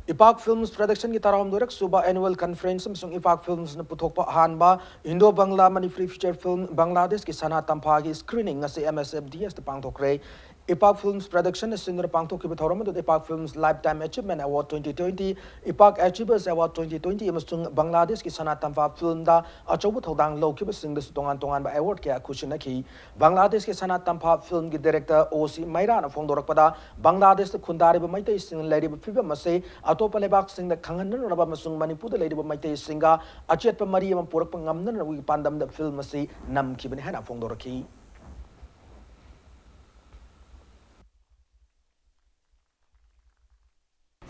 ꯏꯄꯥꯛ Films Productionꯒꯤ ꯇꯔꯥꯍꯨꯝꯗꯣꯏꯔꯛ ꯁꯨꯕ annual conference ꯑꯃꯁꯨꯡ ꯏꯄꯥꯛ Filmsꯅ ꯄꯨꯊꯣꯛꯄ ꯑꯍꯥꯟꯕ Indo Bangla Manipuri feature film ꯕꯪꯒ꯭ꯂꯥꯗꯦꯁꯀꯤ ꯁꯅꯥ ꯇꯝꯐꯥꯒꯤ screening ꯉꯁꯤ M S F D Sꯇ ꯄꯥꯡꯊꯣꯛꯈ꯭ꯔꯦ꯫ ꯏꯄꯥꯛ Films Productionꯅ ꯁꯤꯟꯗꯨꯅ ꯄꯥꯡꯊꯣꯛꯈꯤꯕ ꯊꯧꯔꯝ ꯑꯗꯨꯗ ꯏꯄꯥꯛ Films Lifetime Achievement Award twenty twenty, ꯏꯄꯥꯛ Achievers Award twenty twenty ꯑꯃꯁꯨꯡ ꯕꯪꯒ꯭ꯂꯥꯗꯦꯁꯀꯤ ꯁꯅꯥ ꯇꯝꯐꯥ filmꯗ ꯑꯆꯧꯕ ꯊꯧꯗꯥꯡ ꯂꯧꯈꯤꯕꯁꯤꯡꯗꯁꯨ ꯇꯣꯉꯥꯟ ꯇꯣꯉꯥꯟꯕ award ꯀꯌꯥ ꯈꯨꯠꯁꯤꯟꯅꯈꯤ꯫ ꯕꯪꯒ꯭ꯂꯥꯗꯦꯁꯀꯤ ꯁꯅꯥ ꯇꯝꯐꯥ filmꯒꯤ director O C ꯃꯩꯔꯥꯅ ꯐꯣꯡꯗꯣꯔꯛꯄꯗ, ꯕꯪꯒ꯭ꯂꯥꯗꯦꯁꯇ ꯈꯨꯟꯗꯥꯔꯤꯕ ꯃꯩꯇꯩꯁꯤꯡꯅ ꯂꯩꯔꯤꯕ ꯐꯤꯕꯝ ꯑꯁꯤ ꯑꯇꯣꯞꯄ ꯂꯩꯕꯥꯛꯁꯤꯡꯗ ꯈꯪꯍꯟꯅꯅꯕ ꯑꯃꯁꯨꯡ ꯃꯅꯤꯄꯨꯔꯗ ꯂꯩꯔꯤꯕ ꯃꯩꯇꯩꯁꯤꯡꯒ ꯑꯆꯦꯠꯄ ꯃꯔꯤ ꯑꯃ ꯄꯨꯔꯛꯄ ꯉꯝꯅꯅꯕꯒꯤ ꯄꯥꯟꯗꯝꯗ film ꯑꯁꯤ ꯅꯝꯈꯤꯕꯅꯤ ꯍꯥꯏꯅ ꯐꯣꯡꯗꯣꯔꯛꯈꯤ꯫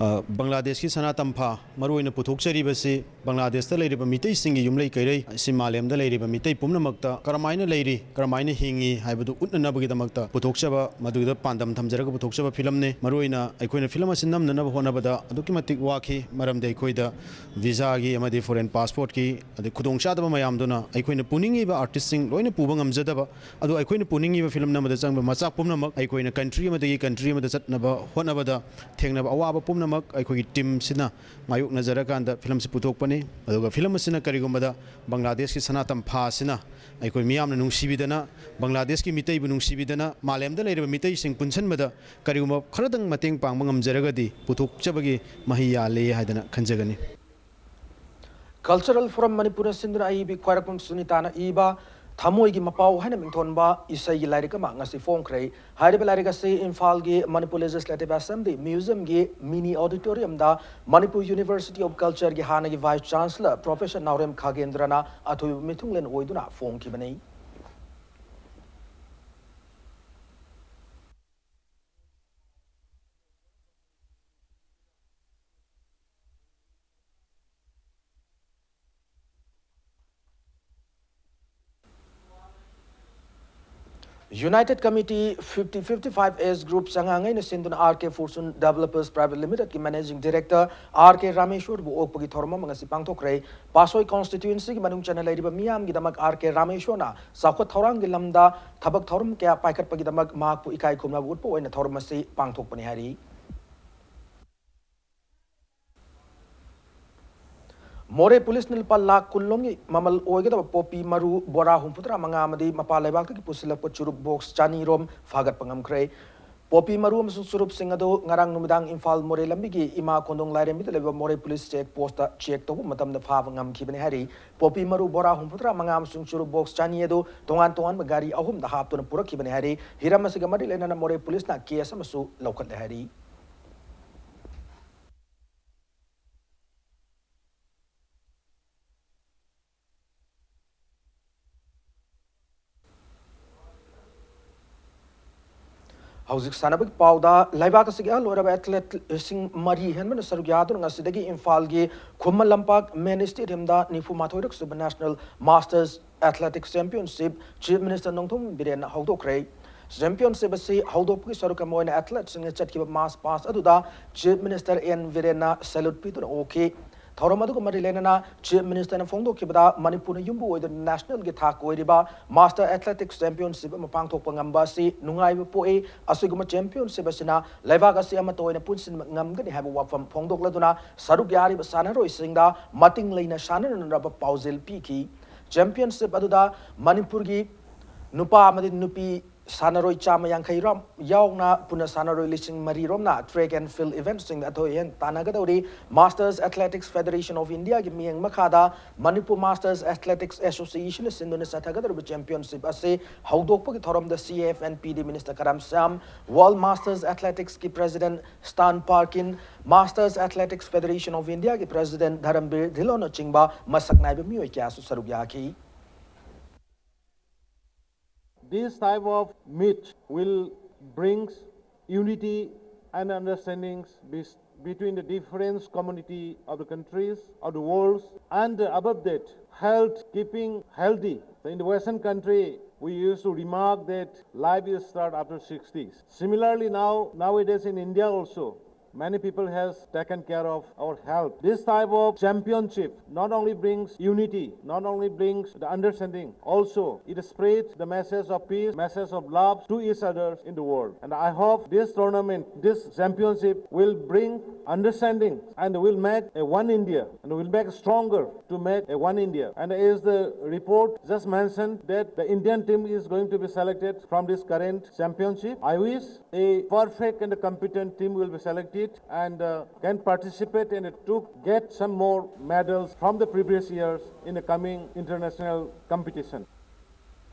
ꯑ, ꯕꯪꯒ꯭ꯂꯥꯗꯦꯁꯀꯤ ꯁꯅꯥ ꯇꯝꯐꯥ ꯃꯔꯨꯑꯣꯏꯅ ꯄꯨꯊꯣꯛꯆꯔꯤꯕꯁꯤ ꯕꯪꯒ꯭ꯂꯥꯗꯦꯁꯇ ꯂꯩꯔꯤꯕ ꯃꯤꯇꯩꯁꯤꯡꯒꯤ ꯌꯨꯝꯂꯩ ꯀꯩꯔꯩ ꯑꯁꯤ ꯃꯥꯂꯦꯝꯗ ꯂꯩꯔꯤꯕ ꯃꯤꯇꯩ ꯄꯨꯝꯅꯃꯛꯇ ꯀꯔꯝꯍꯥꯏꯅ ꯂꯩꯔꯤ, ꯀꯔꯝꯍꯥꯏꯅ ꯍꯤꯡꯉꯤ ꯍꯥꯏꯕꯗꯨ ꯎꯠꯅꯅꯕꯒꯤꯗꯃꯛꯇ ꯄꯨꯊꯣꯛꯆꯕ, ꯃꯗꯨꯗ ꯄꯥꯟꯗꯝ ꯊꯝꯖꯔꯒ ꯄꯨꯊꯣꯛꯆꯕ filmꯅꯤ꯫ ꯃꯔꯨꯑꯣꯏꯅ ꯑꯩꯈꯣꯏꯅ film ꯑꯁꯤ ꯅꯝꯅꯅꯕ ꯍꯣꯠꯅꯕꯗ ꯑꯗꯨꯛꯀꯤ ꯃꯇꯤꯛ ꯋꯥꯈꯤ, ꯃꯔꯝꯗꯤ ꯑꯩꯈꯣꯏꯗ visaꯒꯤ ꯑꯃꯗꯤ foreign passportꯀꯤ ꯑꯗꯩ ꯈꯨꯗꯣꯡꯆꯥꯗꯕ ꯃꯌꯥꯝꯗꯨꯅ ꯑꯩꯈꯣꯏꯅ ꯄꯨꯅꯤꯡꯉꯤꯕ artistꯁꯤꯡ ꯂꯣꯏꯅ ꯄꯨꯕ ꯉꯝꯖꯗꯕ, ꯑꯗꯨ ꯑꯩꯈꯣꯏꯅ ꯄꯨꯅꯤꯡꯉꯤꯕ film ꯅꯝꯕꯗ ꯆꯪꯕ ꯃꯆꯥꯛ ꯄꯨꯝꯅꯃꯛ ꯑꯩꯈꯣꯏꯅ country ꯑꯃꯗꯒꯤ country ꯑꯃꯗ ꯆꯠꯅꯕ ꯍꯣꯠꯅꯕꯗ ꯊꯦꯡꯅꯕ ꯑꯋꯥꯕ ꯄꯨꯝꯅꯃꯛ ꯑꯩꯈꯣꯏꯒꯤ teamꯁꯤꯅ ꯃꯥꯌꯣꯛꯅꯖꯔꯀꯥꯟꯗ filmꯁꯤ ꯄꯨꯊꯣꯛꯄꯅꯤ꯫ ꯑꯗꯨꯒ film ꯑꯁꯤꯅ ꯀꯔꯤꯒꯨꯝꯕꯗ ꯕꯪꯒ꯭ꯂꯥꯗꯦꯁꯀꯤ ꯁꯅꯥ ꯇꯝꯐꯥ ꯑꯁꯤꯅ ꯑꯩꯈꯣꯏ ꯃꯤꯌꯥꯝꯅ ꯅꯨꯡꯁꯤꯕꯤꯗꯅ, ꯕꯪꯒ꯭ꯂꯥꯗꯦꯁꯀꯤ ꯃꯤꯇꯩꯕꯨ ꯅꯨꯡꯁꯤꯕꯤꯗꯅ, ꯃꯥꯂꯦꯝꯗ ꯂꯩꯔꯤꯕ ꯃꯤꯇꯩꯁꯤꯡ ꯄꯨꯟꯁꯤꯟꯕꯗ ꯀꯔꯤꯒꯨꯝꯕ ꯈꯔꯗꯪ ꯃꯇꯦꯡ ꯄꯥꯡꯕ ꯉꯝꯖꯔꯒꯗꯤ ꯄꯨꯊꯣꯛꯆꯕꯒꯤ ꯃꯍꯩ ꯌꯥꯜꯂꯤ ꯍꯥꯏꯗꯅ ꯈꯟꯖꯒꯅꯤ꯫ Cultural Forum ꯃꯅꯤꯄꯨꯔꯅ ꯁꯤꯟꯗꯨꯅ ꯑꯏꯕꯤ ꯈ꯭ꯋꯥꯏꯔꯥꯛꯄꯝ ꯁꯨꯅꯤꯇꯥꯅ ꯏꯕ ꯊꯃꯣꯏꯒꯤ ꯃꯄꯥꯎ ꯍꯥꯏꯅ ꯃꯤꯡꯊꯣꯟꯕ ꯏꯁꯩꯒꯤ ꯂꯥꯏꯔꯤꯛ ꯑꯃ ꯉꯁꯤ ꯐꯣꯡꯈ꯭ꯔꯦ꯫ ꯍꯥꯏꯔꯤꯕ ꯂꯥꯏꯔꯤꯛ ꯑꯁꯤ ꯏꯝꯐꯥꯜꯒꯤ Manipur Legislative Assembly museumꯒꯤ mini auditoriumꯗ Manipur University of Cultureꯒꯤ ꯍꯥꯟꯅꯒꯤ Vice Chancellor Professor ꯅꯥꯎꯔꯦꯝ ꯈꯥꯒꯦꯟꯗ꯭ꯔꯅ ꯑꯊꯣꯏꯕ ꯃꯤꯊꯨꯡꯂꯦꯟ ꯑꯣꯏꯗꯨꯅ ꯐꯣꯡꯈꯤꯕꯅꯤ꯫ United Committee fifty fifty-five age groups ꯑꯉꯥꯡꯉꯩꯅ ꯁꯤꯟꯗꯨꯅ R K Fortune Developers Private Limitedꯀꯤ Managing Director R K ꯔꯥꯃꯦꯁ꯭ꯋꯔꯕꯨ ꯑꯣꯛꯄꯒꯤ ꯊꯧꯔꯝ ꯑꯃ ꯉꯁꯤ ꯄꯥꯡꯊꯣꯛꯈ꯭ꯔꯦ꯫ ꯄꯥꯠꯁꯣꯏ constituencyꯒꯤ ꯃꯅꯨꯡ ꯆꯟꯅ ꯂꯩꯔꯤꯕ ꯃꯤꯌꯥꯝꯒꯤꯗꯃꯛ R K ꯔꯥꯃꯦꯁ꯭ꯋꯔꯅ ꯆꯥꯎꯈꯠ ꯊꯧꯔꯥꯡꯒꯤ ꯂꯝꯗ ꯊꯕꯛ ꯊꯧꯔꯝ ꯀꯌꯥ ꯄꯥꯏꯈꯠꯄꯒꯤꯗꯃꯛ ꯃꯍꯥꯛꯄꯨ ꯏꯀꯥꯏ ꯈꯨꯝꯅꯕ ꯎꯠꯄ ꯑꯣꯏꯅ ꯊꯧꯔꯝ ꯑꯁꯤ ꯄꯥꯡꯊꯣꯛꯄꯅꯤ ꯍꯥꯏꯔꯤ꯫ ꯃꯣꯔꯦ ꯄꯨꯂꯤꯁꯅ ꯂꯨꯄꯥ ꯂꯥꯈ ꯀꯨꯟ ꯂꯣꯝꯒꯤ ꯃꯃꯜ ꯑꯣꯏꯒꯗꯕ ꯄꯣꯄꯤ ꯃꯔꯨ ꯕꯣꯔꯥ ꯍꯨꯝꯐꯨꯇꯔꯥ ꯃꯉꯥ ꯑꯃꯗꯤ ꯃꯄꯥꯟ ꯂꯩꯕꯥꯛꯇꯒꯤ ꯄꯨꯁꯤꯜꯂꯛꯄ ꯆꯨꯔꯨꯞ ꯕꯣꯛꯁ ꯆꯅꯤ ꯔꯣꯝ ꯐꯥꯒꯠꯄ ꯉꯝꯈ꯭ꯔꯦ꯫ ꯄꯣꯄꯤ ꯃꯔꯨ ꯑꯃꯁꯨꯡ ꯆꯨꯔꯨꯞꯁꯤꯡ ꯑꯗꯨ ꯉꯔꯥꯡ ꯅꯨꯃꯤꯗꯥꯡ ꯏꯝꯐꯥꯜ ꯃꯣꯔꯦ ꯂꯝꯕꯤꯒꯤ ꯏꯃꯥ ꯈꯣꯡꯗꯣꯡ ꯂꯥꯏꯔꯦꯝꯕꯤꯗ ꯂꯩꯕ ꯃꯣꯔꯦ ꯄꯨꯂꯤꯁ ꯆꯦꯛ ꯄꯣꯁꯇ ꯆꯦꯛ ꯇꯧꯕ ꯃꯇꯝꯗ ꯐꯥꯕ ꯉꯝꯈꯤꯕꯅꯤ ꯍꯥꯏꯔꯤ꯫ ꯄꯣꯄꯤ ꯃꯔꯨ ꯕꯣꯔꯥ ꯍꯨꯝꯐꯨꯇꯔꯥ ꯃꯉꯥ ꯑꯃꯁꯨꯡ ꯆꯨꯔꯨꯞ ꯕꯣꯛꯁ ꯆꯅꯤ ꯑꯗꯨ ꯇꯣꯉꯥꯟ ꯇꯣꯉꯥꯟꯕ ꯒꯥꯔꯤ ꯑꯍꯨꯝꯗ ꯍꯥꯞꯇꯨꯅ ꯄꯨꯔꯛꯈꯤꯕꯅꯤ ꯍꯥꯏꯔꯤ꯫ ꯍꯤꯔꯝ ꯑꯁꯤꯒ ꯃꯔꯤ ꯂꯩꯅꯅ ꯃꯣꯔꯦ ꯄꯨꯂꯤꯁꯅ ꯀꯦꯁ ꯑꯃꯁꯨ ꯂꯧꯈꯠꯂꯦ ꯍꯥꯏꯔꯤ꯫ ꯍꯧꯖꯤꯛ ꯁꯥꯟꯅꯕꯒꯤ ꯄꯥꯎꯗ, ꯂꯩꯕꯥꯛ ꯑꯁꯤꯒꯤ ꯑꯍꯜ ꯑꯣꯏꯔꯕ ꯑꯦꯊꯂꯦꯠ ꯂꯤꯁꯤꯡ ꯃꯔꯤ ꯍꯦꯟꯕꯅ ꯁꯔꯨꯛ ꯌꯥꯗꯨꯅ ꯉꯁꯤꯗꯒꯤ ꯏꯝꯐꯥꯜꯒꯤ ꯈꯨꯃꯟ ꯂꯝꯄꯥꯛ ꯃꯦꯟ ꯁ꯭ꯇꯦꯗꯤꯌꯝꯗ ꯅꯤꯐꯨ ꯃꯥꯊꯣꯏꯔꯛ ꯁꯨꯕ national masters athletics championship chief minister Nongthombam ꯕꯤꯔꯦꯟꯅ ꯍꯧꯗꯣꯛꯈ꯭ꯔꯦ꯫ ꯆꯦꯝꯄꯤꯌꯟꯁꯤꯞ ꯑꯁꯤ ꯍꯧꯗꯣꯛꯄꯒꯤ ꯁꯔꯨꯛ ꯑꯃ ꯑꯣꯏꯅ ꯑꯦꯊꯂꯦꯠꯁꯤꯡꯅ ꯆꯠꯈꯤꯕ ꯃꯥꯔꯆ ꯄꯥꯁ ꯑꯗꯨꯗ ꯆꯤꯐ ꯃꯤꯅꯤꯁꯇꯔ ꯑꯦꯟ ꯕꯤꯔꯦꯟꯅ ꯁꯦꯂꯨꯠ ꯄꯤꯗꯨꯅ ꯑꯣꯛꯈꯤ꯫ ꯊꯧꯔꯝ ꯑꯗꯨꯒ ꯃꯔꯤ ꯂꯩꯅꯅ ꯆꯤꯐ ꯃꯤꯅꯤꯁꯇꯔꯅ ꯐꯣꯡꯗꯣꯛꯈꯤꯕꯗ, ꯃꯅꯤꯄꯨꯔꯅ ꯌꯨꯝꯕꯨ ꯑꯣꯏꯗꯨꯅ ꯅꯦꯁꯅꯦꯜꯒꯤ ꯊꯥꯛ ꯑꯣꯏꯔꯤꯕ ꯃꯥꯁꯇꯔ ꯑꯦꯊꯂꯦꯇꯤꯛꯁ ꯆꯦꯝꯄꯤꯌꯟꯁꯤꯞ ꯑꯃ ꯄꯥꯡꯊꯣꯛꯄ ꯉꯝꯕ ꯑꯁꯤ ꯅꯨꯡꯉꯥꯏꯕ ꯄꯣꯛꯏ꯫ ꯑꯁꯤꯒꯨꯝꯕ ꯆꯦꯝꯄꯤꯌꯟꯁꯤꯞ ꯑꯁꯤꯅ ꯂꯩꯕꯥꯛ ꯑꯁꯤ ꯑꯃꯠꯇ ꯑꯣꯏꯅ ꯄꯨꯟꯁꯤꯟꯕ ꯉꯝꯒꯅꯤ ꯍꯥꯏꯕ ꯋꯥꯐꯝ ꯐꯣꯡꯗꯣꯛꯂꯗꯨꯅ, ꯁꯔꯨꯛ ꯌꯥꯔꯤꯕ ꯁꯥꯟꯅꯔꯣꯏꯁꯤꯡꯗ ꯃꯇꯤꯡ ꯂꯩꯅ ꯁꯥꯟꯅꯅꯅꯕ ꯄꯥꯎꯖꯦꯜ ꯄꯤꯈꯤ꯫ ꯆꯦꯝꯄꯤꯌꯟꯁꯤꯞ ꯑꯗꯨꯗ ꯃꯅꯤꯄꯨꯔꯒꯤ ꯅꯨꯄꯥ ꯑꯃꯗꯤ ꯅꯨꯄꯤ ꯁꯥꯟꯅꯔꯣꯏ ꯆꯥꯝꯃ ꯌꯥꯡꯈꯩ ꯔꯣꯝ ꯌꯥꯎꯅ ꯄꯨꯟꯅ ꯁꯥꯟꯅꯔꯣꯏ ꯂꯤꯁꯤꯡ ꯃꯔꯤ ꯔꯣꯝꯅ track and field eventꯁꯤꯡꯗ ꯑꯊꯣꯏ ꯑꯍꯦꯟ ꯇꯥꯟꯅꯒꯗꯧꯔꯤ꯫ Masters Athletics Federation of Indiaꯒꯤ ꯃꯤꯠꯌꯦꯡ ꯃꯈꯥꯗ ꯃꯅꯤꯄꯨꯔ ꯃꯥꯁꯇꯔꯁ ꯑꯦꯊꯂꯦꯇꯤꯛꯁ ꯑꯦꯁꯣꯁꯤꯌꯦꯁꯟꯅ ꯁꯤꯟꯗꯨꯅ ꯆꯠꯊꯒꯗꯧꯔꯤꯕ ꯆꯦꯝꯄꯤꯌꯟꯁꯤꯞ ꯑꯁꯤ ꯍꯧꯗꯣꯛꯄꯒꯤ ꯊꯧꯔꯝꯗ C F N P D minister Karam Shyam, world masters ꯑꯦꯊꯂꯦꯇꯤꯛꯁꯀꯤ president Stan Perkin, Masters Athletics Federation of Indiaꯒꯤ ꯄ꯭ꯔꯦꯁꯤꯗꯦꯟꯠ ꯙꯔꯝꯕꯤꯔ ꯙꯤꯜꯂꯣꯟꯅꯆꯤꯡꯕ ꯃꯁꯛ ꯅꯥꯏꯕ ꯃꯤꯑꯣꯏ ꯀꯌꯥꯁꯨ ꯁꯔꯨꯛ ꯌꯥꯈꯤ꯫ This type of meet will brings unity and understandings bes- between the different community of the countries of the world, and above that, health, keeping healthy. So in the Western country, we used to remark that life is start after sixties. Similarly, now nowadays in India also, Many people has taken care of our health. This type of championship not only brings unity, not only brings the understanding, also it spreads the message of peace, message of love to each other in the world. And I hope this tournament, this championship will bring understanding and will make a one India and will make stronger to make a one India. And as the report just mentioned that the Indian team is going to be selected from this current championship, I wish a perfect and a competent team will be selected and uh, can participate and to get some more medals from the previous years in the coming international competition.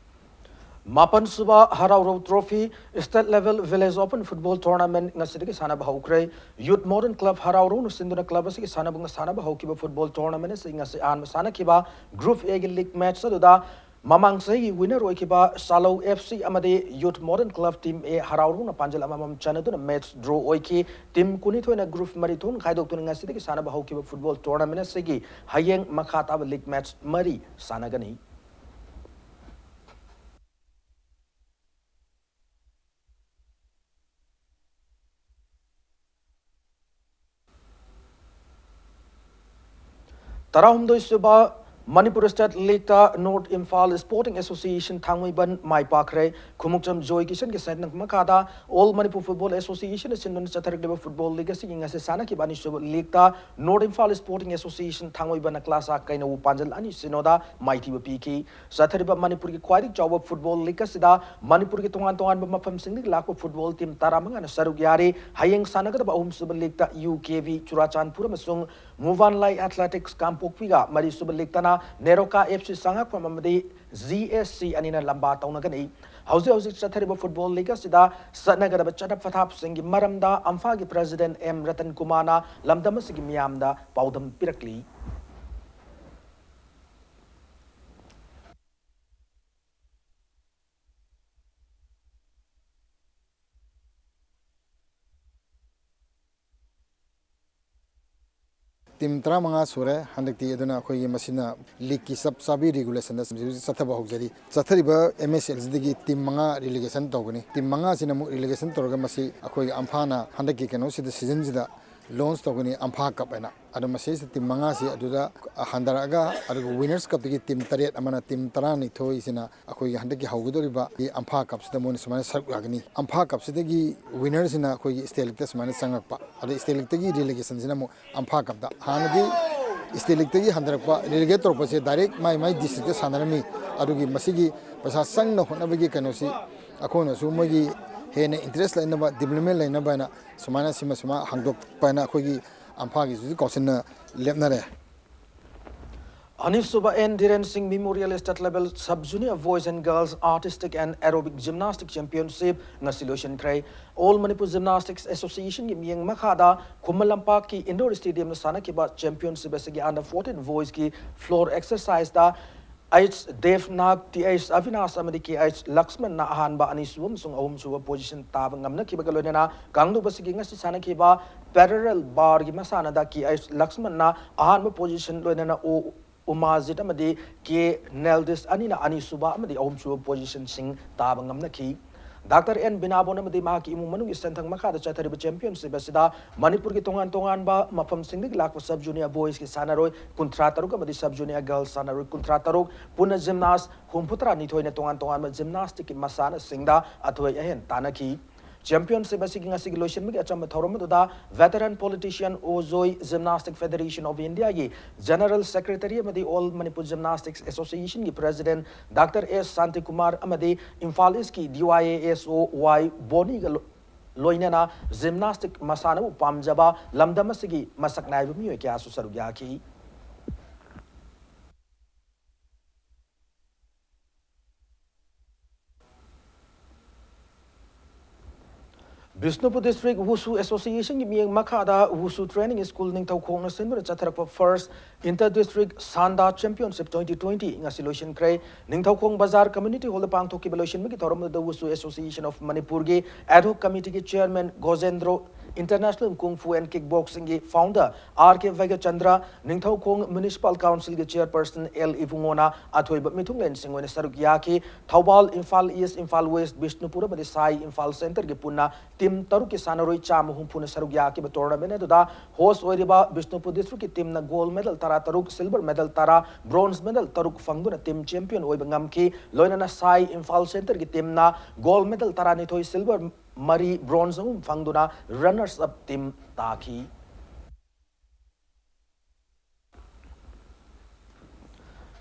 ꯃꯥꯄꯟ ꯁꯨꯕ ꯍꯔꯥꯎꯔꯧ trophy state level village open football tournament ꯉꯁꯤꯗꯒꯤ ꯁꯥꯟꯅꯕ ꯍꯧꯈ꯭ꯔꯦ꯫ ꯌꯨꯠ ꯃꯣꯗꯔꯟ ꯀ꯭ꯂꯕ ꯍꯔꯥꯎꯔꯧꯅ ꯁꯤꯟꯗꯨꯅ ꯀ꯭ꯂꯕ ꯑꯁꯤꯒꯤ ꯁꯥꯟꯅꯕ ꯁꯥꯟꯅꯕ ꯍꯧꯈꯤꯕ ꯐꯨꯠꯕꯣꯜ ꯇꯣꯔꯅꯥꯃꯦꯟ ꯑꯁꯤ ꯉꯁꯤ ꯑꯍꯥꯟꯕ ꯁꯥꯟꯅꯈꯤꯕ ꯒ꯭ꯔꯨꯞ ꯑꯦꯒꯤ ꯂꯤꯒ ꯃꯦꯠꯆ ꯑꯗꯨꯗ ꯃꯃꯥꯡ ꯆꯍꯤꯒꯤ ꯋꯤꯅꯔ ꯑꯣꯏꯈꯤꯕ ꯁꯥꯂꯧ ꯑꯦꯐ ꯁꯤ ꯑꯃꯗꯤ ꯌꯨꯠ ꯃꯣꯗꯔꯟ ꯀ꯭ꯂꯕ ꯇꯤꯝ ꯑꯦ ꯍꯔꯥꯎꯔꯧꯅ ꯄꯥꯟꯖꯜ ꯑꯃꯃꯝ ꯆꯟꯅꯗꯨꯅ ꯃꯦꯠꯆ ꯗ꯭ꯔꯣ ꯑꯣꯏꯈꯤ꯫ ꯇꯤꯝ ꯀꯨꯟꯅꯤꯊꯣꯏꯅ ꯒ꯭ꯔꯨꯞ ꯃꯔꯤ ꯊꯣꯛꯅ ꯈꯥꯏꯗꯣꯛꯇꯨꯅ ꯉꯁꯤꯗꯒꯤ ꯁꯥꯟꯅꯕ ꯍꯧꯈꯤꯕ ꯐꯨꯠꯕꯣꯜ ꯇꯣꯔꯅꯥꯃꯦꯟ ꯑꯁꯤꯒꯤ ꯍꯌꯦꯡ ꯃꯈꯥ ꯇꯥꯕ ꯂꯤꯒ ꯃꯦꯠꯆ ꯃꯔꯤ ꯁꯥꯟꯅꯒꯅꯤ꯫ ꯇꯔꯥꯍꯨꯝꯗꯣꯏ ꯁꯨꯕ ꯃꯅꯤꯄꯨꯔ ꯁ꯭ꯇꯦꯠ ꯂꯤꯒꯇ North Imphal sporting association Thangmeiband ꯃꯥꯏ ꯄꯥꯛꯈ꯭ꯔꯦ꯫ ꯈꯨꯃꯨꯛꯆꯝ ꯖꯣꯏ ꯀꯤꯁꯟꯒꯤ ꯁꯦꯟꯅ ꯃꯈꯥꯗ ꯑꯣꯜ ꯃꯅꯤꯄꯨꯔ ꯐꯨꯠꯕꯣꯜ ꯑꯦꯁꯣꯁꯤꯌꯦꯁꯟꯅ ꯁꯤꯟꯗꯨꯅ ꯆꯠꯊꯔꯛꯂꯤꯕ ꯐꯨꯠꯕꯣꯜ ꯂꯤꯒ ꯑꯁꯤꯒꯤ ꯉꯁꯤ ꯁꯥꯟꯅꯈꯤꯕ ꯑꯅꯤꯁꯨꯕ ꯂꯤꯒꯇ ꯅꯣꯔꯠ ꯏꯝꯐꯥꯜ ꯁ꯭ꯄꯣꯔꯇꯤꯡ ꯑꯦꯁꯣꯁꯤꯌꯦꯁꯟ ꯊꯥꯡꯃꯩꯕꯟꯅ ꯀ꯭ꯂꯥꯁ ꯑꯥ ꯀꯩꯅꯧ ꯄꯥꯟꯖꯜ ꯑꯅꯤ ꯁꯤꯅꯣꯗ ꯃꯥꯏꯊꯤꯕ ꯄꯤꯈꯤ꯫ ꯆꯠꯊꯔꯤꯕ ꯃꯅꯤꯄꯨꯔꯒꯤ ꯈ꯭ꯋꯥꯏꯗꯒꯤ ꯆꯥꯎꯕ ꯐꯨꯠꯕꯣꯜ ꯂꯤꯒ ꯑꯁꯤꯗ ꯃꯅꯤꯄꯨꯔꯒꯤ ꯇꯣꯉꯥꯟ ꯇꯣꯉꯥꯟꯕ ꯃꯐꯝꯁꯤꯡꯗꯒꯤ ꯂꯥꯛꯄ ꯐꯨꯠꯕꯣꯜ ꯇꯤꯝ ꯇꯔꯥꯃꯉꯥꯅ ꯁꯔꯨꯛ ꯌꯥꯔꯤ꯫ ꯍꯌꯦꯡ ꯁꯥꯟꯅꯒꯗꯕ ꯑꯍꯨꯝꯁꯨꯕ ꯂꯤꯒꯇ ꯌꯨ ꯀꯦ ꯚꯤ ꯆꯨꯔꯥꯆꯥꯟꯄꯨꯔ ꯑꯃꯁꯨꯡ ꯃꯨꯕꯥꯟꯂꯥꯏ ꯑꯦꯊꯂꯦꯇꯤꯛꯁ ꯀꯥꯡꯄꯣꯛꯄꯤꯒ, ꯃꯔꯤꯁꯨꯕ ꯂꯤꯒꯇꯅ ꯅꯦꯔꯣꯀꯥ ꯑꯦꯐ ꯁꯤ ꯁꯉꯥꯛꯐꯝ ꯑꯃꯗꯤ ꯖꯤ ꯑꯦꯁ ꯁꯤ ꯑꯅꯤꯅ ꯂꯝꯕꯥ ꯇꯧꯅꯒꯅꯤ꯫ ꯍꯧꯖꯤꯛ ꯍꯧꯖꯤꯛ ꯆꯠꯊꯔꯤꯕ ꯐꯨꯠꯕꯣꯜ ꯂꯤꯒ ꯑꯁꯤꯗ ꯆꯠꯅꯒꯗꯕ ꯆꯠꯅ ꯄꯊꯥꯞꯁꯤꯡꯒꯤ ꯃꯔꯝꯗ ꯑꯝꯐꯥꯒꯤ ꯄ꯭ꯔꯦꯁꯤꯗꯦꯟꯠ ꯑꯦꯝ ꯔꯇꯟ ꯀꯨꯃꯥꯔꯅ ꯂꯝꯗꯝ ꯑꯁꯤꯒꯤ ꯃꯤꯌꯥꯝꯗ ꯄꯥꯎꯗꯝ ꯄꯤꯔꯛꯂꯤ꯫ ꯇꯤꯝ ꯇꯔꯥꯃꯉꯥ ꯁꯨꯔꯦ ꯍꯟꯗꯛꯇꯤ꯫ ꯑꯗꯨꯅ ꯑꯩꯈꯣꯏꯒꯤ ꯃꯁꯤꯅ ꯂꯤꯒꯀꯤ ꯆꯞ ꯆꯥꯕꯤ ꯔꯤꯒꯨꯂꯦꯁꯟꯗ ꯆꯠꯊꯕ ꯍꯧꯖꯔꯤ꯫ ꯆꯠꯊꯔꯤꯕ ꯑꯦꯝ ꯑꯦꯁ ꯑꯦꯜꯁꯤꯗꯒꯤ ꯇꯤꯝ ꯃꯉꯥ ꯔꯤꯂꯤꯒꯦꯁꯟ ꯇꯧꯒꯅꯤ꯫ ꯇꯤꯝ ꯃꯉꯥꯁꯤꯅ ꯑꯃꯨꯛ ꯔꯤꯂꯤꯒꯦꯁꯟ ꯇꯧꯔꯒ ꯃꯁꯤ ꯑꯩꯈꯣꯏꯒꯤ ꯑꯝꯐꯥꯅ ꯍꯟꯗꯛꯀꯤ ꯀꯩꯅꯣꯁꯤꯗ, ꯁꯤꯖꯟꯁꯤꯗ ꯂꯣꯟꯁ ꯇꯧꯒꯅꯤ, ꯑꯝꯐꯥ ꯀꯞ ꯍꯥꯏꯅ꯫ ꯑꯗꯣ ꯃꯁꯤꯁꯤꯗ ꯇꯤꯝ ꯃꯉꯥꯁꯤ ꯑꯗꯨꯗ ꯍꯟꯊꯔꯛꯑꯒ, ꯑꯗꯨꯒ ꯋꯤꯅꯔꯁ ꯀꯞꯇꯒꯤ ꯇꯤꯝ ꯇꯔꯦꯠ ꯑꯃꯅ, ꯇꯤꯝ ꯇꯔꯥꯅꯤꯊꯣꯏꯁꯤꯅ ꯑꯩꯈꯣꯏꯒꯤ ꯍꯟꯗꯛꯀꯤ ꯍꯧꯒꯗꯧꯔꯤꯕ ꯑꯝꯐꯥ ꯀꯞꯁꯤꯗ ꯃꯣꯏꯅ ꯁꯨꯃꯥꯏꯅ ꯁꯔꯨꯛ ꯌꯥꯒꯅꯤ꯫ ꯑꯝꯐꯥ ꯀꯞꯁꯤꯗꯒꯤ ꯋꯤꯅꯔꯁꯤꯅ ꯑꯩꯈꯣꯏꯒꯤ ꯁ꯭ꯇꯦꯠ ꯂꯤꯛꯇ ꯁꯨꯃꯥꯏꯅ ꯆꯪꯉꯛꯄ, ꯑꯗꯩ ꯁ꯭ꯇꯦꯠ ꯂꯤꯛꯇꯒꯤ ꯔꯤꯂꯤꯒꯦꯁꯟꯁꯤꯅ ꯑꯃꯨꯛ ꯑꯝꯐꯥ ꯀꯞꯇ꯫ ꯍꯥꯟꯅꯗꯤ ꯁ꯭ꯇꯦꯠ ꯂꯤꯛꯇꯒꯤ ꯍꯟꯊꯔꯛꯄ, ꯔꯤꯂꯤꯒꯦꯠ ꯇꯧꯔꯛꯄꯁꯦ ꯗꯥꯏꯔꯦꯛ ꯃꯥꯏ ꯃꯥꯏ ꯗꯤꯁꯇ꯭ꯔꯤꯛꯇ ꯁꯥꯟꯅꯔꯝꯃꯤ꯫ ꯑꯗꯨꯒꯤ ꯃꯁꯤꯒꯤ ꯄꯩꯁꯥ ꯆꯪꯅ ꯍꯣꯠꯅꯕꯒꯤ ꯀꯩꯅꯣꯁꯤ ꯑꯩꯈꯣꯏꯅꯁꯨ ꯃꯣꯏꯒꯤ ꯍꯦꯟꯅ ꯏꯟꯇꯔꯦꯁ ꯂꯩꯅꯕ, ꯗꯤꯕ꯭ꯂꯞꯃꯦꯟ ꯂꯩꯅꯕ ꯍꯥꯏꯅ ꯁꯨꯃꯥꯏꯅ ꯁꯤꯃ ꯁꯨꯃꯥꯏꯅ ꯍꯥꯡꯗꯣꯛꯄ ꯍꯥꯏꯅ ꯑꯩꯈꯣꯏꯒꯤ ꯑꯝꯐꯥꯒꯤꯁꯨ ꯀꯥꯎꯟꯁꯤꯜꯅ ꯂꯦꯞꯅꯔꯦ꯫ ꯑꯅꯤꯁꯨꯕ N Dhiren Singh memorial state level sub junior boys and girls artistic and aerobic gymnastic championship ꯉꯁꯤ ꯂꯣꯏꯁꯤꯟꯈ꯭ꯔꯦ꯫ ꯑꯣꯜ ꯃꯅꯤꯄꯨꯔ ꯖꯤꯝꯅꯥꯁꯇꯤꯛꯁ ꯑꯦꯁꯣꯁꯤꯌꯦꯁꯟꯒꯤ ꯃꯤꯠꯌꯦꯡ ꯃꯈꯥꯗ ꯈꯨꯃꯟ ꯂꯝꯄꯥꯛꯀꯤ ꯏꯟꯗꯣꯔ ꯁ꯭ꯇꯦꯗꯤꯌꯝꯗ ꯁꯥꯟꯅꯈꯤꯕ ꯆꯦꯝꯄꯤꯌꯟꯁꯤꯞ ꯑꯁꯤꯒꯤ ꯑꯟꯗꯔ ꯐꯣꯔꯇꯤꯟ ꯕꯣꯏꯁꯀꯤ ꯐ꯭ꯂꯣꯔ ꯑꯦꯛꯁꯔꯁꯥꯏꯖꯇ H Debnath, T H Abinash ꯑꯃꯗꯤ ꯀꯦ ꯑꯩꯆ ꯂꯛꯁꯃꯟꯅ ꯑꯍꯥꯟꯕ, ꯑꯅꯤꯁꯨꯕ ꯑꯃꯁꯨꯡ ꯑꯍꯨꯝꯁꯨꯕ ꯄꯣꯖꯤꯁꯟ ꯇꯥꯕ ꯉꯝꯅꯈꯤꯕꯒ ꯂꯣꯏꯅꯅ ꯀꯥꯡꯂꯨꯞ ꯑꯁꯤꯒꯤ ꯉꯁꯤ ꯁꯥꯟꯅꯈꯤꯕ ꯄꯦꯔꯥꯂꯦꯜ ꯕꯥꯔꯒꯤ ꯃꯁꯥꯟꯅꯗ ꯀꯦ ꯑꯩꯆ ꯂꯛꯁꯃꯟꯅ ꯑꯍꯥꯟꯕ ꯄꯣꯖꯤꯁꯟ, ꯂꯣꯏꯅꯅ ꯑꯣ ꯎꯃꯥꯖꯤꯠ ꯑꯃꯗꯤ ꯀꯦ ꯅꯦꯜꯗꯤꯁ ꯑꯅꯤꯅ ꯑꯅꯤꯁꯨꯕ ꯑꯃꯗꯤ ꯑꯍꯨꯝꯁꯨꯕ ꯄꯣꯖꯤꯁꯟꯁꯤꯡ ꯇꯥꯕ ꯉꯝꯅꯈꯤ꯫ ꯗꯥꯛꯇꯔ ꯑꯦꯟ ꯕꯤꯅꯥꯕꯣꯟ ꯑꯃꯗꯤ ꯃꯍꯥꯛꯀꯤ ꯏꯃꯨꯡ ꯃꯅꯨꯡꯒꯤ ꯁꯦꯟꯊꯪ ꯃꯈꯥꯗ ꯆꯠꯊꯔꯤꯕ ꯆꯦꯝꯄꯤꯌꯟꯁꯤꯞ ꯑꯁꯤꯗ ꯃꯅꯤꯄꯨꯔꯒꯤ ꯇꯣꯉꯥꯟ ꯇꯣꯉꯥꯟꯕ ꯃꯐꯝꯁꯤꯡꯗꯒꯤ ꯂꯥꯛꯄ ꯁꯕ ꯖꯨꯅꯤꯌꯔ ꯕꯣꯏꯁꯀꯤ ꯁꯥꯟꯅꯔꯣꯏ ꯀꯨꯟꯊ꯭ꯔꯥ ꯇꯔꯨꯛ ꯑꯃꯗꯤ ꯁꯕ ꯖꯨꯅꯤꯌꯔ ꯒꯔꯜꯁ ꯁꯥꯟꯅꯔꯣꯏ ꯀꯨꯟꯊ꯭ꯔꯥ ꯇꯔꯨꯛ, ꯄꯨꯟꯅ ꯖꯤꯝꯅꯥꯁ ꯍꯨꯝꯐꯨꯇꯔꯥ ꯅꯤꯊꯣꯏꯅ ꯇꯣꯉꯥꯟ ꯇꯣꯉꯥꯟꯕ ꯖꯤꯝꯅꯥꯁꯇꯤꯛꯀꯤ ꯃꯁꯥꯟꯅꯁꯤꯡꯗ ꯑꯊꯣꯏ ꯑꯍꯦꯟ ꯇꯥꯟꯅꯈꯤ꯫ ꯆꯦꯝꯄꯤꯌꯟꯁꯤꯞ ꯑꯁꯤꯒꯤ ꯉꯁꯤꯒꯤ ꯂꯣꯏꯁꯤꯟꯕꯒꯤ ꯑꯆꯝꯕ ꯊꯧꯔꯝ ꯑꯗꯨꯗ ꯚꯦꯇꯔꯟ ꯄꯣꯂꯤꯇꯤꯁꯤꯌꯟ ꯑꯣꯖꯣꯏ, ꯖꯤꯝꯅꯥꯁꯇꯤꯛ ꯐꯦꯗꯦꯔꯦꯁꯟ ꯑꯣꯐ ꯏꯟꯗꯤꯌꯥꯒꯤ ꯖꯦꯅꯔꯦꯜ ꯁꯦꯀ꯭ꯔꯦꯇꯔꯤ ꯑꯃꯗꯤ ꯑꯣꯜ ꯃꯅꯤꯄꯨꯔ ꯖꯤꯝꯅꯥꯁꯇꯤꯛꯁ ꯑꯦꯁꯣꯁꯤꯌꯦꯁꯟꯒꯤ ꯄ꯭ꯔꯦꯁꯤꯗꯦꯟꯠ ꯗꯥꯛꯇꯔ ꯑꯦꯁ ꯁꯥꯟꯇꯤꯀꯨꯃꯥꯔ ꯑꯃꯗꯤ ꯏꯝꯐꯥꯜ ꯏꯁꯀꯤ ꯗꯤ ꯋꯥꯏ ꯑꯦ ꯑꯦꯁ ꯑꯣ ꯋꯥꯏ ꯕꯣꯅꯤꯒ ꯂꯣ-, ꯂꯣꯏꯅꯅ ꯖꯤꯝꯅꯥꯁꯇꯤꯛ ꯃꯁꯥꯟꯅꯕꯨ ꯄꯥꯝꯖꯕ ꯂꯝꯗꯝ ꯑꯁꯤꯒꯤ ꯃꯁꯛ ꯅꯥꯏꯕ ꯃꯤꯑꯣꯏ ꯀꯌꯥꯁꯨ ꯁꯔꯨꯛ ꯌꯥꯈꯤ꯫ ꯕꯤꯁꯅꯨꯄꯨꯔ ꯗꯤꯁꯇ꯭ꯔꯤꯛ ꯋꯨꯁꯨ ꯑꯦꯁꯣꯁꯤꯌꯦꯁꯟꯒꯤ ꯃꯤꯠꯌꯦꯡ ꯃꯈꯥꯗ ꯋꯨꯁꯨ ꯇ꯭ꯔꯦꯅꯤꯡ ꯁ꯭ꯀꯨꯜ ꯅꯤꯡꯊꯧꯈꯣꯡꯅ ꯁꯤꯟꯗꯨꯅ ꯆꯠꯊꯔꯛꯄ ꯐꯥꯔꯁ inter district Sanda championship twenty twenty ꯉꯁꯤ ꯂꯣꯏꯁꯤꯟꯈ꯭ꯔꯦ꯫ ꯅꯤꯡꯊꯧꯈꯣꯡ ꯕꯖꯥꯔ ꯀꯝꯃ꯭ꯌꯨꯅꯤꯇꯤ ꯍꯣꯜꯗ ꯄꯥꯡꯊꯣꯛꯈꯤꯕ ꯂꯣꯏꯁꯤꯟꯕꯒꯤ ꯊꯧꯔꯝ ꯑꯗꯨꯗ ꯋꯨꯁꯨ ꯑꯦꯁꯣꯁꯤꯌꯦꯁꯟ ꯑꯣꯐ ꯃꯅꯤꯄꯨꯔꯒꯤ ꯑꯦꯗ ꯍꯣꯛ ꯀꯃꯤꯇꯤꯒꯤ chairman ꯒꯣꯖꯦꯟꯗ꯭ꯔꯣ International Kung Fu and Kickboxing ꯒꯤ founder R K Bhagya Chandra, Ningthoukhong Municipal Council ꯒꯤ chairperson L ꯏꯕꯨꯡꯉꯣꯅ ꯑꯊꯣꯏꯕ ꯃꯤꯊꯨꯡꯂꯦꯟꯁꯤꯡ ꯑꯣꯏꯅ ꯁꯔꯨꯛ ꯌꯥꯈꯤ꯫ ꯊꯧꯕꯥꯜ, ꯏꯝꯐꯥꯜ East, ꯏꯝꯐꯥꯜ West, ꯕꯤꯁꯅꯨꯄꯨꯔ ꯑꯃꯗꯤ ꯁꯥꯏ ꯏꯝꯐꯥꯜ Centre ꯒꯤ ꯄꯨꯟꯅ team ꯇꯔꯨꯛꯀꯤ ꯁꯥꯟꯅꯔꯣꯏ ꯆꯥꯝꯃ ꯍꯨꯝꯐꯨꯅ ꯁꯔꯨꯛ ꯌꯥꯈꯤꯕ tournament ꯑꯗꯨꯗ host ꯑꯣꯏꯔꯤꯕ ꯕꯤꯁꯅꯨꯄꯨꯔ district ꯀꯤ team ꯅ gold medal ꯇꯔꯥꯇꯔꯨꯛ, silver medal ꯇꯔꯥ, bronze medal ꯇꯔꯨꯛ ꯐꯪꯗꯨꯅ team champion ꯑꯣꯏꯕ ꯉꯝꯈꯤ꯫ ꯂꯣꯏꯅꯅ ꯁꯥꯏ ꯏꯝꯐꯥꯜ Centre ꯒꯤ team ꯅ gold medal ꯇꯔꯥꯅꯤꯊꯣꯏ, silver ꯃꯔꯤ, bronze ꯑꯍꯨꯝ ꯐꯪꯗꯨꯅ runners up team ꯇꯥꯈꯤ꯫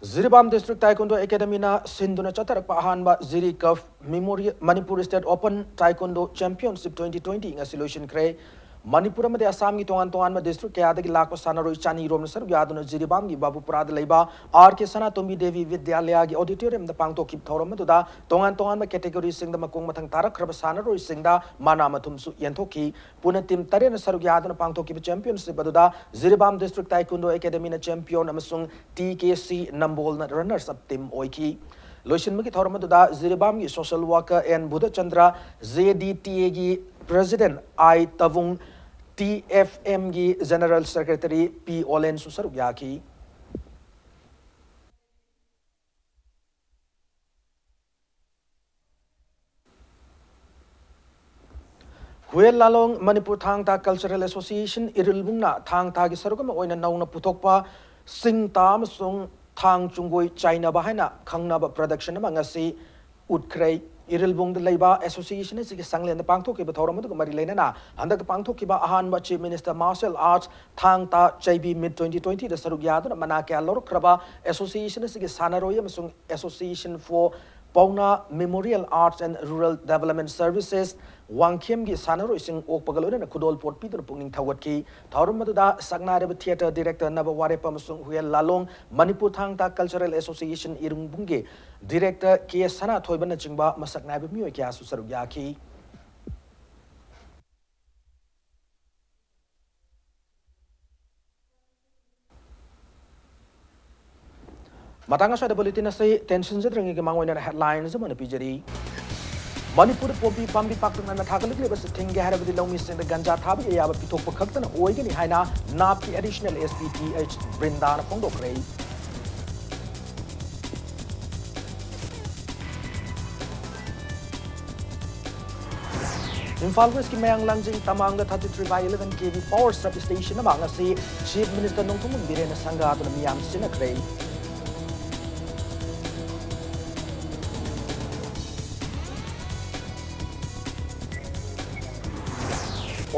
ꯖꯤꯔꯤꯕꯥꯝ District Taekwondo Academy ꯅ ꯁꯤꯟꯗꯨꯅ ꯆꯠꯊꯔꯛꯄ ꯑꯍꯥꯟꯕ ꯖꯤꯔꯤ ꯀꯞ Memorial Manipur State Open Taekwondo Championship twenty twenty ꯉꯁꯤ ꯂꯣꯏꯁꯤꯟꯈ꯭ꯔꯦ꯫ ꯃꯅꯤꯄꯨꯔ ꯑꯃꯗꯤ ꯑꯁꯥꯝꯒꯤ ꯇꯣꯉꯥꯟ ꯇꯣꯉꯥꯟꯕ district ꯀꯌꯥꯗꯒꯤ ꯂꯥꯛꯄ ꯁꯥꯟꯅꯔꯣꯏ ꯆꯅꯤ ꯔꯣꯝꯅ ꯁꯔꯨꯛ ꯌꯥꯗꯨꯅ ꯖꯤꯔꯤꯕꯥꯝꯒꯤ ꯕꯥꯕꯨꯄꯨꯔꯥꯗ ꯂꯩꯕ R K ꯁꯅꯥꯇꯣꯝꯕꯤ ꯗꯦꯕꯤ ꯕꯤꯗ꯭ꯌꯥꯂꯌꯒꯤ auditorium ꯗ ꯄꯥꯡꯊꯣꯛꯈꯤꯕ ꯊꯧꯔꯝ ꯑꯗꯨꯗ ꯇꯣꯉꯥꯟ ꯇꯣꯉꯥꯟꯕ category ꯁꯤꯡꯗ ꯃꯈꯣꯡ ꯃꯊꯪ ꯇꯥꯔꯛꯈ꯭ꯔꯕ ꯁꯥꯟꯅꯔꯣꯏꯁꯤꯡꯗ ꯃꯅꯥ ꯃꯊꯨꯝꯁꯨ ꯌꯦꯟꯊꯣꯛꯈꯤ꯫ ꯄꯨꯟꯅ team ꯇꯔꯦꯠꯅ ꯁꯔꯨꯛ ꯌꯥꯗꯨꯅ ꯄꯥꯡꯊꯣꯛꯈꯤꯕ championship ꯑꯗꯨꯗ ꯖꯤꯔꯤꯕꯥꯝ District Taekwondo Academy ꯅ champion ꯑꯃꯁꯨꯡ T K C ꯅꯝꯕꯣꯜꯅ runners up team ꯑꯣꯏꯈꯤ꯫ ꯂꯣꯏꯁꯤꯟꯕꯒꯤ ꯊꯧꯔꯝ ꯑꯗꯨꯗ ꯖꯤꯔꯤꯕꯥꯝꯒꯤ social worker N Budhachandra, J D T A ꯒꯤ president I ꯇꯕꯨꯡ, T F M ꯒꯤ general secretary P ꯑꯣꯂꯦꯟꯁꯨ ꯁꯔꯨꯛ ꯌꯥꯈꯤ꯫ ꯍꯨꯌꯦꯟ ꯂꯥꯂꯣꯡ ꯃꯅꯤꯄꯨꯔ ꯊꯥꯡ ꯇꯥ Cultural Association ꯏꯔꯤꯜꯕꯨꯡꯅ ꯊꯥꯡ ꯇꯥꯒꯤ ꯁꯔꯨꯛ ꯑꯃ ꯑꯣꯏꯅ ꯅꯧꯅ ꯄꯨꯊꯣꯛꯄ ꯁꯤꯡ ꯇꯥ ꯑꯃꯁꯨꯡ ꯊꯥꯡ ꯆꯨꯡꯒꯣꯏ ꯆꯥꯏꯅꯕ ꯍꯥꯏꯅ ꯈꯪꯅꯕ production ꯑꯃ ꯉꯁꯤ ꯎꯠꯈ꯭ꯔꯦ꯫ ꯏꯔꯤꯜꯕꯨꯡꯗ ꯂꯩꯕ association ꯑꯁꯤꯒꯤ ꯁꯪꯂꯦꯟꯗ ꯄꯥꯡꯊꯣꯛꯈꯤꯕ ꯊꯧꯔꯝ ꯑꯗꯨꯒ ꯃꯔꯤ ꯂꯩꯅꯅ ꯍꯟꯗꯛꯇ ꯄꯥꯡꯊꯣꯛꯈꯤꯕ ꯑꯍꯥꯟꯕ Chief Minister Martial Arts ꯊꯥꯡ ꯇꯥ ꯆꯩꯕꯤ Meet twenty twenty ꯗ ꯁꯔꯨꯛ ꯌꯥꯗꯨꯅ ꯃꯅꯥ ꯀꯌꯥ ꯂꯧꯔꯛꯈ꯭ꯔꯕ association ꯑꯁꯤꯒꯤ ꯁꯥꯟꯅꯔꯣꯏ ꯑꯃꯁꯨꯡ Association for Pauna Memorial Arts and Rural Development Services ꯋꯥꯡꯈꯦꯝꯒꯤ ꯁꯥꯟꯅꯔꯣꯏꯁꯤꯡ ꯑꯣꯛꯄꯒ ꯂꯣꯏꯅꯅ ꯈꯨꯗꯣꯜꯄꯣꯠ ꯄꯤꯗꯨꯅ ꯄꯨꯛꯅꯤꯡ ꯊꯧꯒꯠꯈꯤ꯫ ꯊꯧꯔꯝ ꯑꯗꯨꯗ ꯁꯛꯅꯥꯏꯔꯕ theatre director ꯅꯕ ꯋꯥꯔꯦꯞ ꯑꯃꯁꯨꯡ ꯍꯨꯌꯦꯟ ꯂꯥꯂꯣꯡ ꯃꯅꯤꯄꯨꯔ ꯊꯥꯡ ꯇꯥ Cultural Association ꯏꯔꯤꯜꯕꯨꯡꯒꯤ director ꯀꯦ ꯁꯅꯥꯊꯣꯏꯕꯅꯆꯤꯡꯕ ꯃꯁꯛ ꯅꯥꯏꯕ ꯃꯤꯑꯣꯏ ꯀꯌꯥꯁꯨ ꯁꯔꯨꯛ ꯌꯥꯈꯤ꯫ ꯃꯇꯥꯡ ꯑꯁ꯭ꯋꯥꯏꯗ bulletin ꯑꯁꯤ ꯇꯦꯟꯁꯤꯟꯖꯗ꯭ꯔꯤꯉꯩꯒꯤ ꯃꯥꯡꯑꯣꯏꯅꯅ headlines ꯑꯃ ꯑꯣꯏꯅ ꯄꯤꯖꯔꯤ꯫ ꯃꯅꯤꯄꯨꯔꯗ ꯄꯣꯄꯤ ꯄꯥꯝꯕꯤ ꯄꯥꯛꯇꯛꯅꯅ ꯊꯥꯒꯠꯂꯛꯂꯤꯕ ꯑꯁꯤ ꯊꯤꯡꯒꯦ ꯍꯥꯏꯔꯕꯗꯤ ꯂꯧꯃꯤꯁꯤꯡꯗ ꯒꯟꯖꯥ ꯊꯥꯕꯒꯤ ꯑꯌꯥꯕ ꯄꯤꯊꯣꯛꯄ ꯈꯛꯇꯅ ꯑꯣꯏꯒꯅꯤ ꯍꯥꯏꯅ ꯅꯥꯞꯀꯤ additional S P T H ꯕ꯭ꯔꯤꯟꯗꯥꯅ ꯐꯣꯡꯗꯣꯛꯈ꯭ꯔꯦ꯫ ꯏꯝꯐꯥꯜ ꯋꯦꯁꯀꯤ ꯃꯌꯥꯡ ꯂꯥꯡꯖꯤꯡ ꯇꯃꯥꯡꯗ thirty three by eleven K V power substation ꯑꯃ ꯉꯁꯤ Chief Minister ꯅꯣꯡꯊꯣꯝꯕꯝ ꯕꯤꯔꯦꯟꯅ ꯁꯪꯒꯥꯗꯨꯅ ꯃꯤꯌꯥꯝ ꯁꯤꯟꯅꯈ꯭ꯔꯦ꯫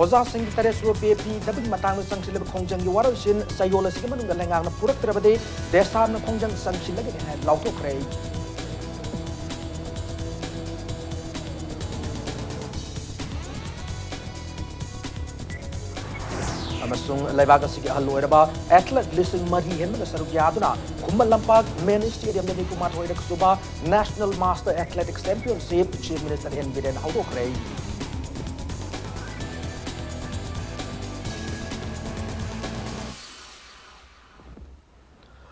ꯑꯣꯖꯥꯁꯤꯡꯒꯤ ꯇꯔꯦꯠ ꯁꯨꯕ pay ꯄꯤꯗꯕꯒꯤ ꯃꯇꯥꯡꯗ ꯆꯪꯁꯤꯜꯂꯤꯕ ꯈꯣꯡꯖꯪꯒꯤ ꯋꯥꯔꯣꯏꯁꯤꯟ ꯆꯌꯣꯜ ꯑꯁꯤꯒꯤ ꯃꯅꯨꯡꯗ ꯂꯩꯉꯥꯛꯅ ꯄꯨꯔꯛꯇ꯭ꯔꯕꯗꯤ ꯗꯦꯁꯥꯝꯅ ꯈꯣꯡꯖꯪ ꯆꯪꯁꯤꯜꯂꯒꯅꯤ ꯍꯥꯏꯅ ꯂꯥꯎꯊꯣꯛꯈ꯭ꯔꯦ꯫ ꯑꯃꯁꯨꯡ ꯂꯩꯕꯥꯛ ꯑꯁꯤꯒꯤ ꯑꯍꯜ ꯑꯣꯏꯔꯕ athlete ꯂꯤꯁꯤꯡ ꯃꯔꯤ ꯍꯦꯟꯕꯅ ꯁꯔꯨꯛ ꯌꯥꯗꯨꯅ ꯈꯨꯃꯟ ꯂꯝꯄꯥꯛ main stadiumꯗ ꯅꯤꯐꯨ ꯃꯥꯊꯣꯏꯔꯛ ꯁꯨꯕ National Master Athletic Championship Chief Minister N Biren ꯍꯧꯗꯣꯛꯈ꯭ꯔꯦ꯫